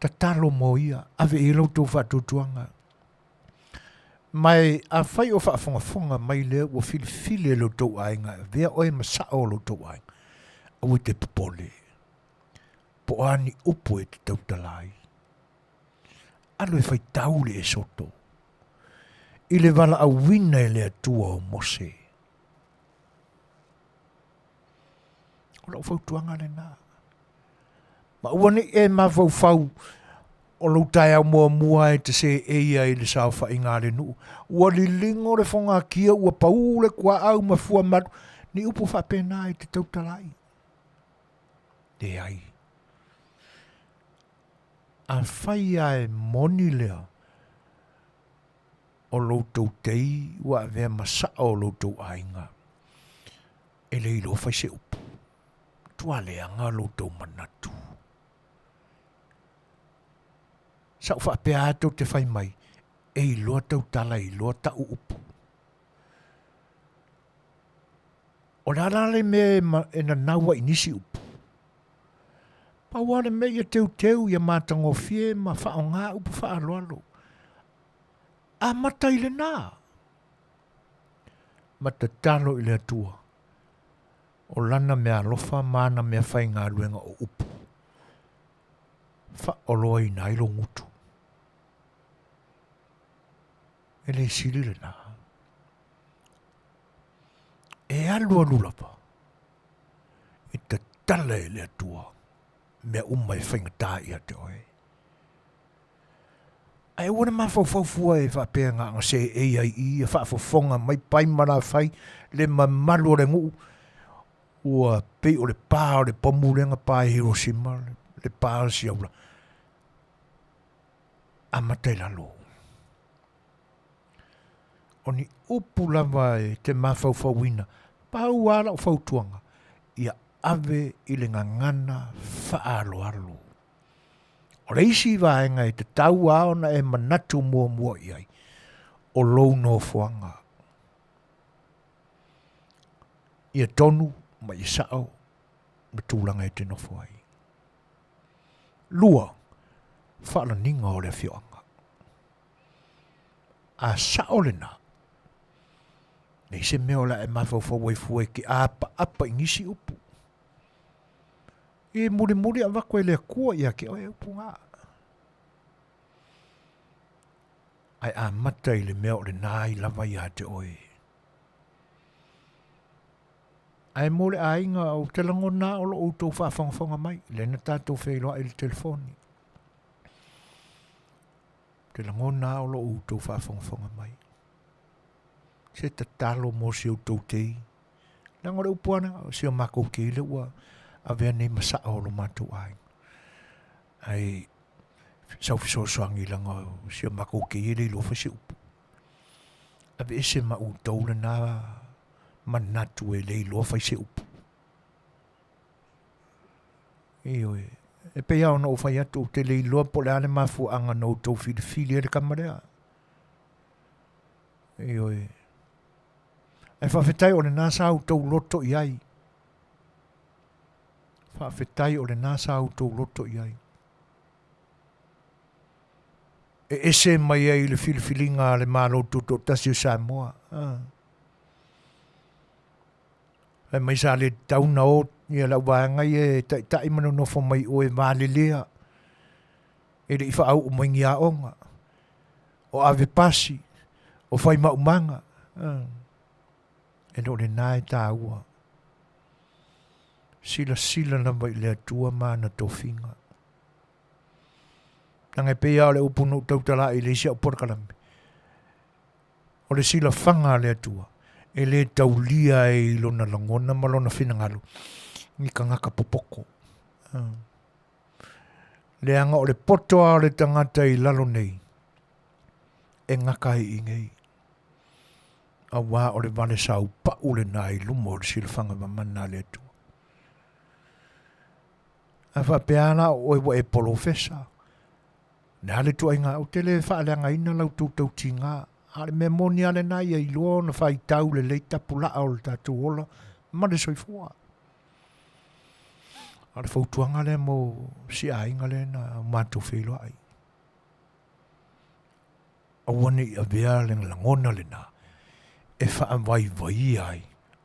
tatalo mo ia, ave i ai lo outou faatuatuaga. Ma e afai o faafogafoga mai lea ua filifili e lo outou aiga e avea oe ma sao o lo outou aiga, aua e te popole, po o a ni upu e te tautala ai. Alu e faitau le Esoto i le valaauina e le Atua o Mose. O lau fautuaga lena. Ma aua ne i e mafaufau o lou taeao muamua e te seei ai i le saofaiga a le nuu. Ua liligo le fogatia, ua pau le kuaau ma fua malu. Ni upu faapena e te tautala ai. Leai. Afai lava e moni lea, o lo outou tei ua avea ma sao o lo outou aiga, e le iloa fai se upu. Matua leaga lo outou manatu. Sa ou faapea lava tou te fai mai, e iloa tautala, e iloa tau upu. O le a la le mea e nanau ai i nisi upu? Pau lava le mea ia teuteu, ia matagofie ma faaaoga upu faaaloalo. Amata i lena. Ma tatalo i le Atua, o lana meaalofa ma ana meafaigaluega o upu, faaoloaina ai lou gutu. E le sili lena. E alualu lava e tatala e le Atua mea uma e faigata ia te oe. Ae aua le mafaufau fua e faapea na ona seei ai i ia faafofoga mai pai ma lafai le mamalu o le nuu ua pei o le pa o le pomu lea na pa i Hiroshima, le pa o le siaula. Amata i lalo. O ni upu lava e te mafaufauina, pau lava lau fautuaga, ia ave i le gagana faaaloalo. O le isi vaega e tatau lava ona e manatu muamua i ai, o lou nofoaga. Ia tonu ma ia sao ma tulaga e te nofo ai. 2, faalaniga o le afioaga. A sao lena, nei se mea o le a e mafaufau ai fua e te apaapa i nisi upu. E mulimuli avatu e le Atua ia te oe upu na. Ae amata i le mea o lena i lava ia te oe. Ae mo le aiga, ou te lagona o lo outou faafogafoga mai, lea na tatou feiloai i le telefoni. Ou te lagona o lo outou faafogafoga mai. Se tatalo mo si outou tei. Leaga o le upu ana, o si o makou kei le ua avea nei ma sao o lo matou aiga. Ai sau fesoasoani leaga o si o makou kei e le iloa fai se upu. Aveese ma outou lena manatu e le iloa fai se upu. Ioe, e pei lava ona ou fai atu, ou te le iloa po o le a le mafuaaga na outou filifili ai le tama lea. Ioe. Ae faafetai o lena sa outou loto i ai. Faafetai o lena sa outou loto i ai. E ese mai ai le filifiliga a le Malo Tutoatasi o Samoa. Ah. Fai mai sa le tatau na o ia lau vaega ia e taitai ma nonofo mai o e valelea. E le i faauu mai ni aoga. O ave pasi, o fai maumaga. E le o lena e taua. Silasila lava i le Atua ma ana tofiga. Leaga e pei lava o le upu na ou tautala i le isi au polokalame. O le silafaga a le Atua, e le taulia ai i lona lagona ma lona finagalo ni tagata popoto. Leaga o le poto lava o le tagata i lalo nei, e gata ai i nei. Auā o le vale saupau lena i luma o le silafaga mamana a le Atua. A faapea la o oe ua e polofesa, le a le ituaiga, ou te le faaleagaina la outou tautiga, a o le mea moni lava lena ia iloa ona faitau lelei tapulaa o le tatou ola ma le soifua. A o le fautuaga lea mo si aiga lea na matou feiloai. Aua ne i avea le lagona lena e faavaivaia ai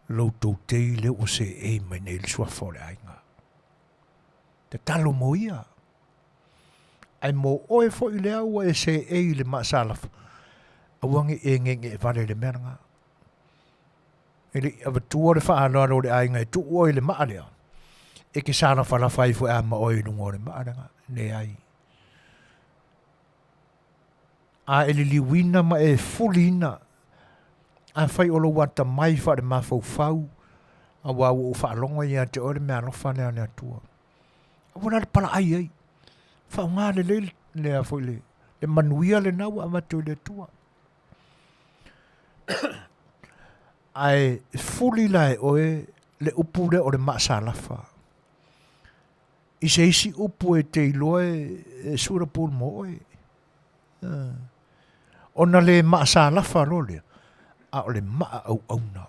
lo outou tei lea ua seei mai nei i le suafa o le aiga. Tatalo mo ia. Ae mo oe foi lea ua e seei i le maasalafa, aua ne i e ngeengee vale i le mea lena. E le i avatua le faaaloalo o le aiga e tuu oe i le maa lea, e te salafalafa ai foi a ma oe i luga o le maa lena. Leai. A e liliuina ma e fuliina, afai o lou atamai faale-mafaufau, aua ua ou faalogo ia te oe le meaalofa lea a le Atua. Aua la le palaai ai. Faaaoga lelei le, foi le, le manuia lena ua avatu e le Atua. Ae fuli la e oe le upu lea o le maasalafa. I se isi upu e te iloa e suitable mo oe. Ona le maasalafa loa lea, a o le maa auauna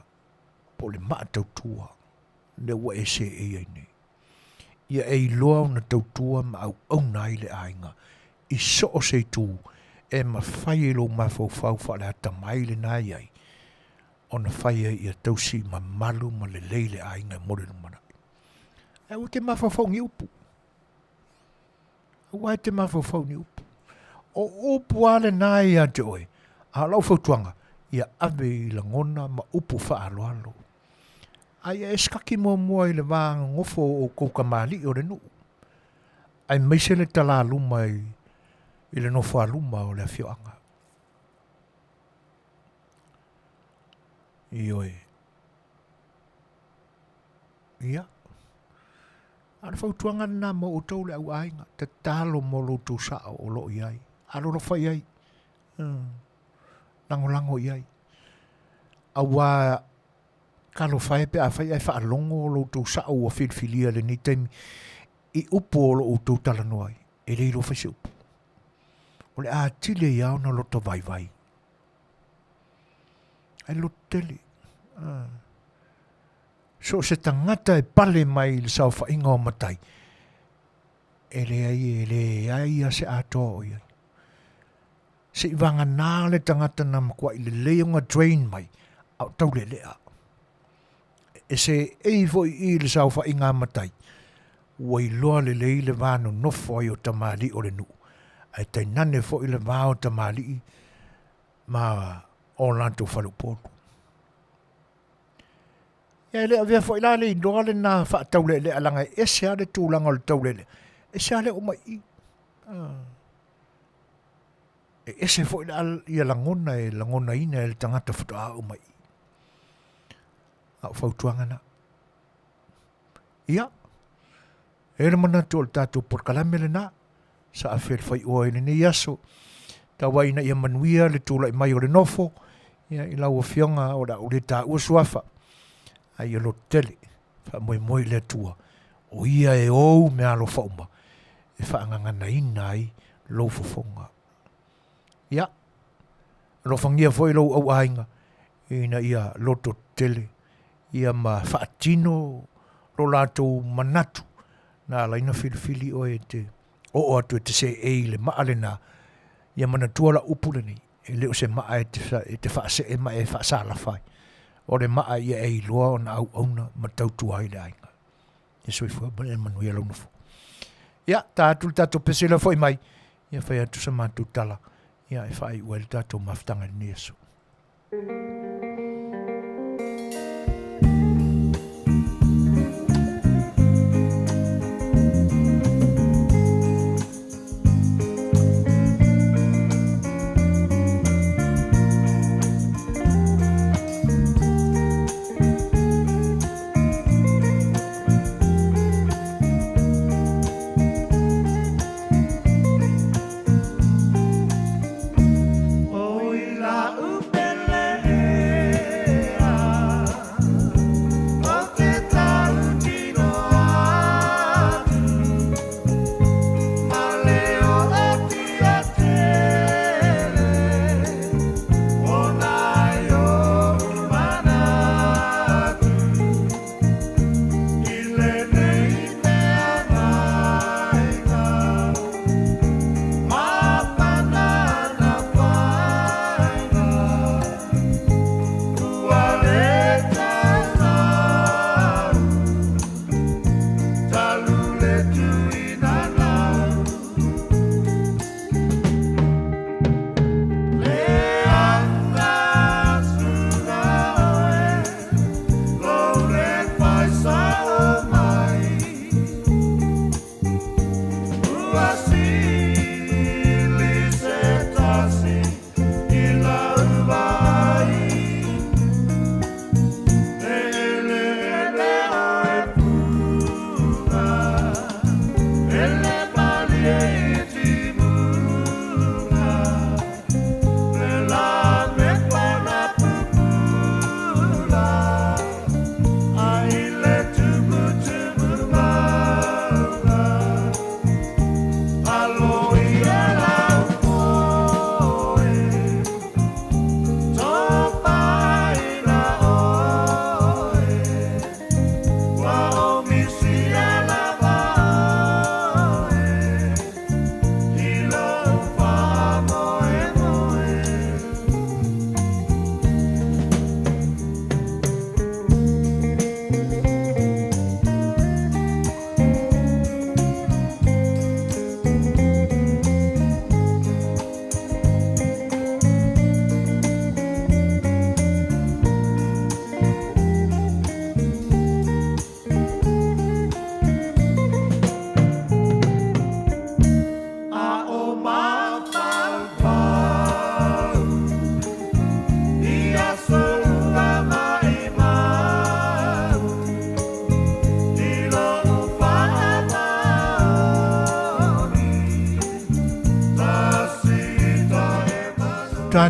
po o le maa tautua lea ua e seei ai nei. Ia e iloa ona tautua ma auauna ai le aiga i so o se itu e mafai ai lou mafaufau faaleatamai lena e i ai ona fai ai ia tausi mamalu ma lelei le aiga mo le lumanai. Ae aua e te mafaufau i ni upu. Aua e te mafaufau i ni upu. O upu lava lena ia te oe, a o lau fautuaga, ia ave i lagona ma upu faaaloalo. A ia e sikaki muamua i le va gogofo o outou kamali'i o le nuu, aemaise le talaluma i, i le nofoaluma o le afioaga. Ioe. Ia. A o le fautuaga lena mo outou le au aiga, tatalo mo lo outou sao o lo o i ai. Alolofa i ai. Lagolago i ai. Aua talofa e pe afai ae faalogo lo outou sao ua filifilia i lenei taimi i upu o lo outou talanoa ai, e le iloa fai se upu. O le atili ai lava ona loto vaivai. Ae loto tele. So o se tagata e pale mai i le saofaiga o matai, e leai e leai lava se atoa o i ai. Seivagana le tagata na matuai lelei ona drain mai, a o taulelea. E seei foi i i le saofaiga a matai, ua iloa lelei le va nonofo ai o tamalii o le nuu, ae tainane foi le va o tamalii ma o latou faleupolu. Ia e le avea foi la le iloa lena faataulealea leaga e ese lava le tulaga o le taulealea, ese lava le oo mai i i. E ese foi la ia lagona e lagonaina e le tagata faatoa oo mai i i. A o fautuaga na. Ia, e le manatu o le tatou polokalame lena, sa afe le faioa i lenei aso. Tau ai ina ia manuia le tulai mai o le nofo, ia i lau afioga o le a ou le taua suafa, a ia loto tele, faamoemoe i le Atua, o ia e ou meaalofa uma, e faagaganaina ai lou fofoga. Ia, alofagia foi lou auaiga, ina ia loto tele, ia ma faatino lo latou manatu, na ala ai ona filifili oe e te oo atu e te seei i le maa lena, ia manatua lau upu lenei, e le o se maa e te, e te faasee ma e faasalafa ai. O le maa ia e iloa ona auauna ma tautua ai le aiga. Ia soifua ma ia manuia lau nofo. Ia, ta atu le tatou pese lea foi mai, ia fai atu sa matou tala, ia e faaiu ai le tatou mafutaga i lenei aso.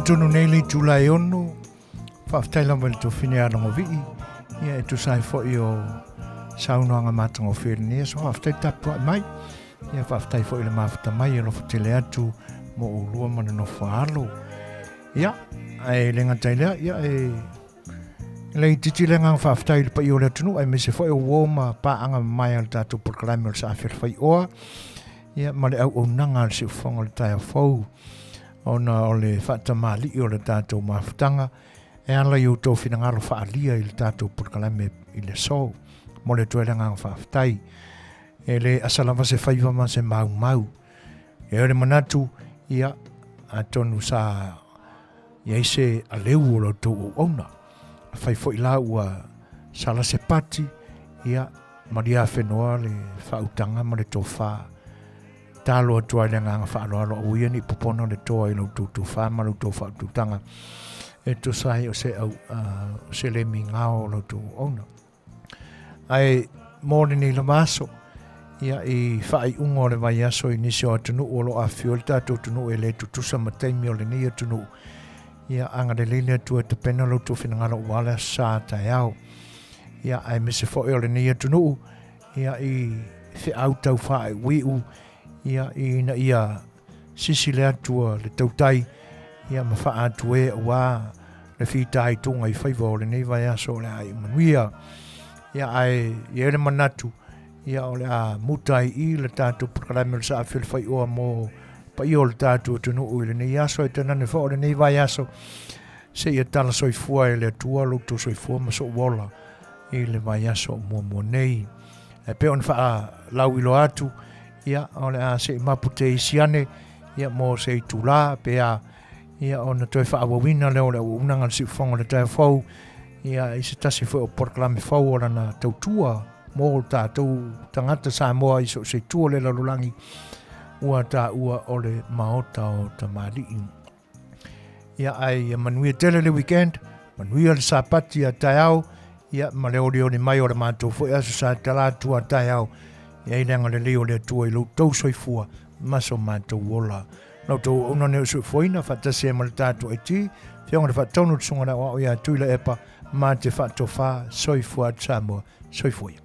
Tonu nei le itula e ono, faafetai lava i le tofine a Rongovii, ia e tusa ai foi o saunoaga matagofie i lenei aso. Faafetai tapuai mai, ia faafetai foi i le mafuta mai e alofa tele atu mo oulua ma le nofo alo. Ia, ae le gata i lea, ia e laitiiti le agaga faafetai i le paia o le atunuu aemaise foi o uo ma paaga mamae a le tatou polokalame o le Saafi o le Faioa, ia ma le auaunaga a le Siufofoga o le Taeao Fou, ona o le faatamalii o le tatou mafutaga e ala i outou finagalo faaalia i le tatou polokalame i le aso. Momoli atu ai le agaga faafetai. E le asa lava se faiva ma se maumau. E o le manatu, ia, atonu sa i ai se aleu o la outou auauna. Afai foi la ua sala se pati, ia, maliafenoa le faautaga ma le tofa. Talo atu ai le agaga faaaloalo aua ia ne i popona le toa i la outou tofa ma la outou faautautaga e tusa ai o se au, uh, o se le migao o la outou auauna. Ae mo lenei lava aso, ia i faaiuga o le vaiaso i nisi o atunuu o lo o afifio ai le tatou atunuu e le tutusa ma taimi o lenei atunuu, ia agalelei le Atua e tapena lo outou finagalo aua le aso sa taeao. Ia aemaise foi o lenei atunuu, ia i feau tau faaiuiu, ia ina ia sisi le Atua le tautai, ia ma faaatu e aua le fitaituga i faiva o lenei vaiaso o le a iu manuia. Ia ae i ai le manatu, ia o le a muta ai i le tatou polokalame o le Saafi o le Faioa mo paia o le tatou atunuu i lenei aso, e tainane foi o lenei vaiaso. Seia tala soifua e le Atua lo outou soifua ma sou ola i le vaiaso muamua nei. Ae pei ona faalauiloa atu, ia, o le a se i mapu te isi ane, ia, mo se itulā, pe a, ia, ona toe faaauauina lea o le auaunaga a le Siufofoga o le Taeao Fou, ia, i se tasi foi o polokalame fou o lana tautua mo tatou tagata Samoa i so o se itu o le lalolagi, ua taua o le Maota o Tamalii. Ia, ae ia manuia tele le weekend, manuia le Sapati a taeao, ia, ma le olioli mai o le matou foi aso sa tala atu a taeao. Ia i le agalelei o le Atua i lo outou soifua ma so matou ola. La outou auauna nei o soifuaina faatasi ai ma le tatou IT, Afioga i le Faatonu le Susuga i le Aoao ia Tuilaepa ma te faatofa soifua atu Samoa. Soifua ia.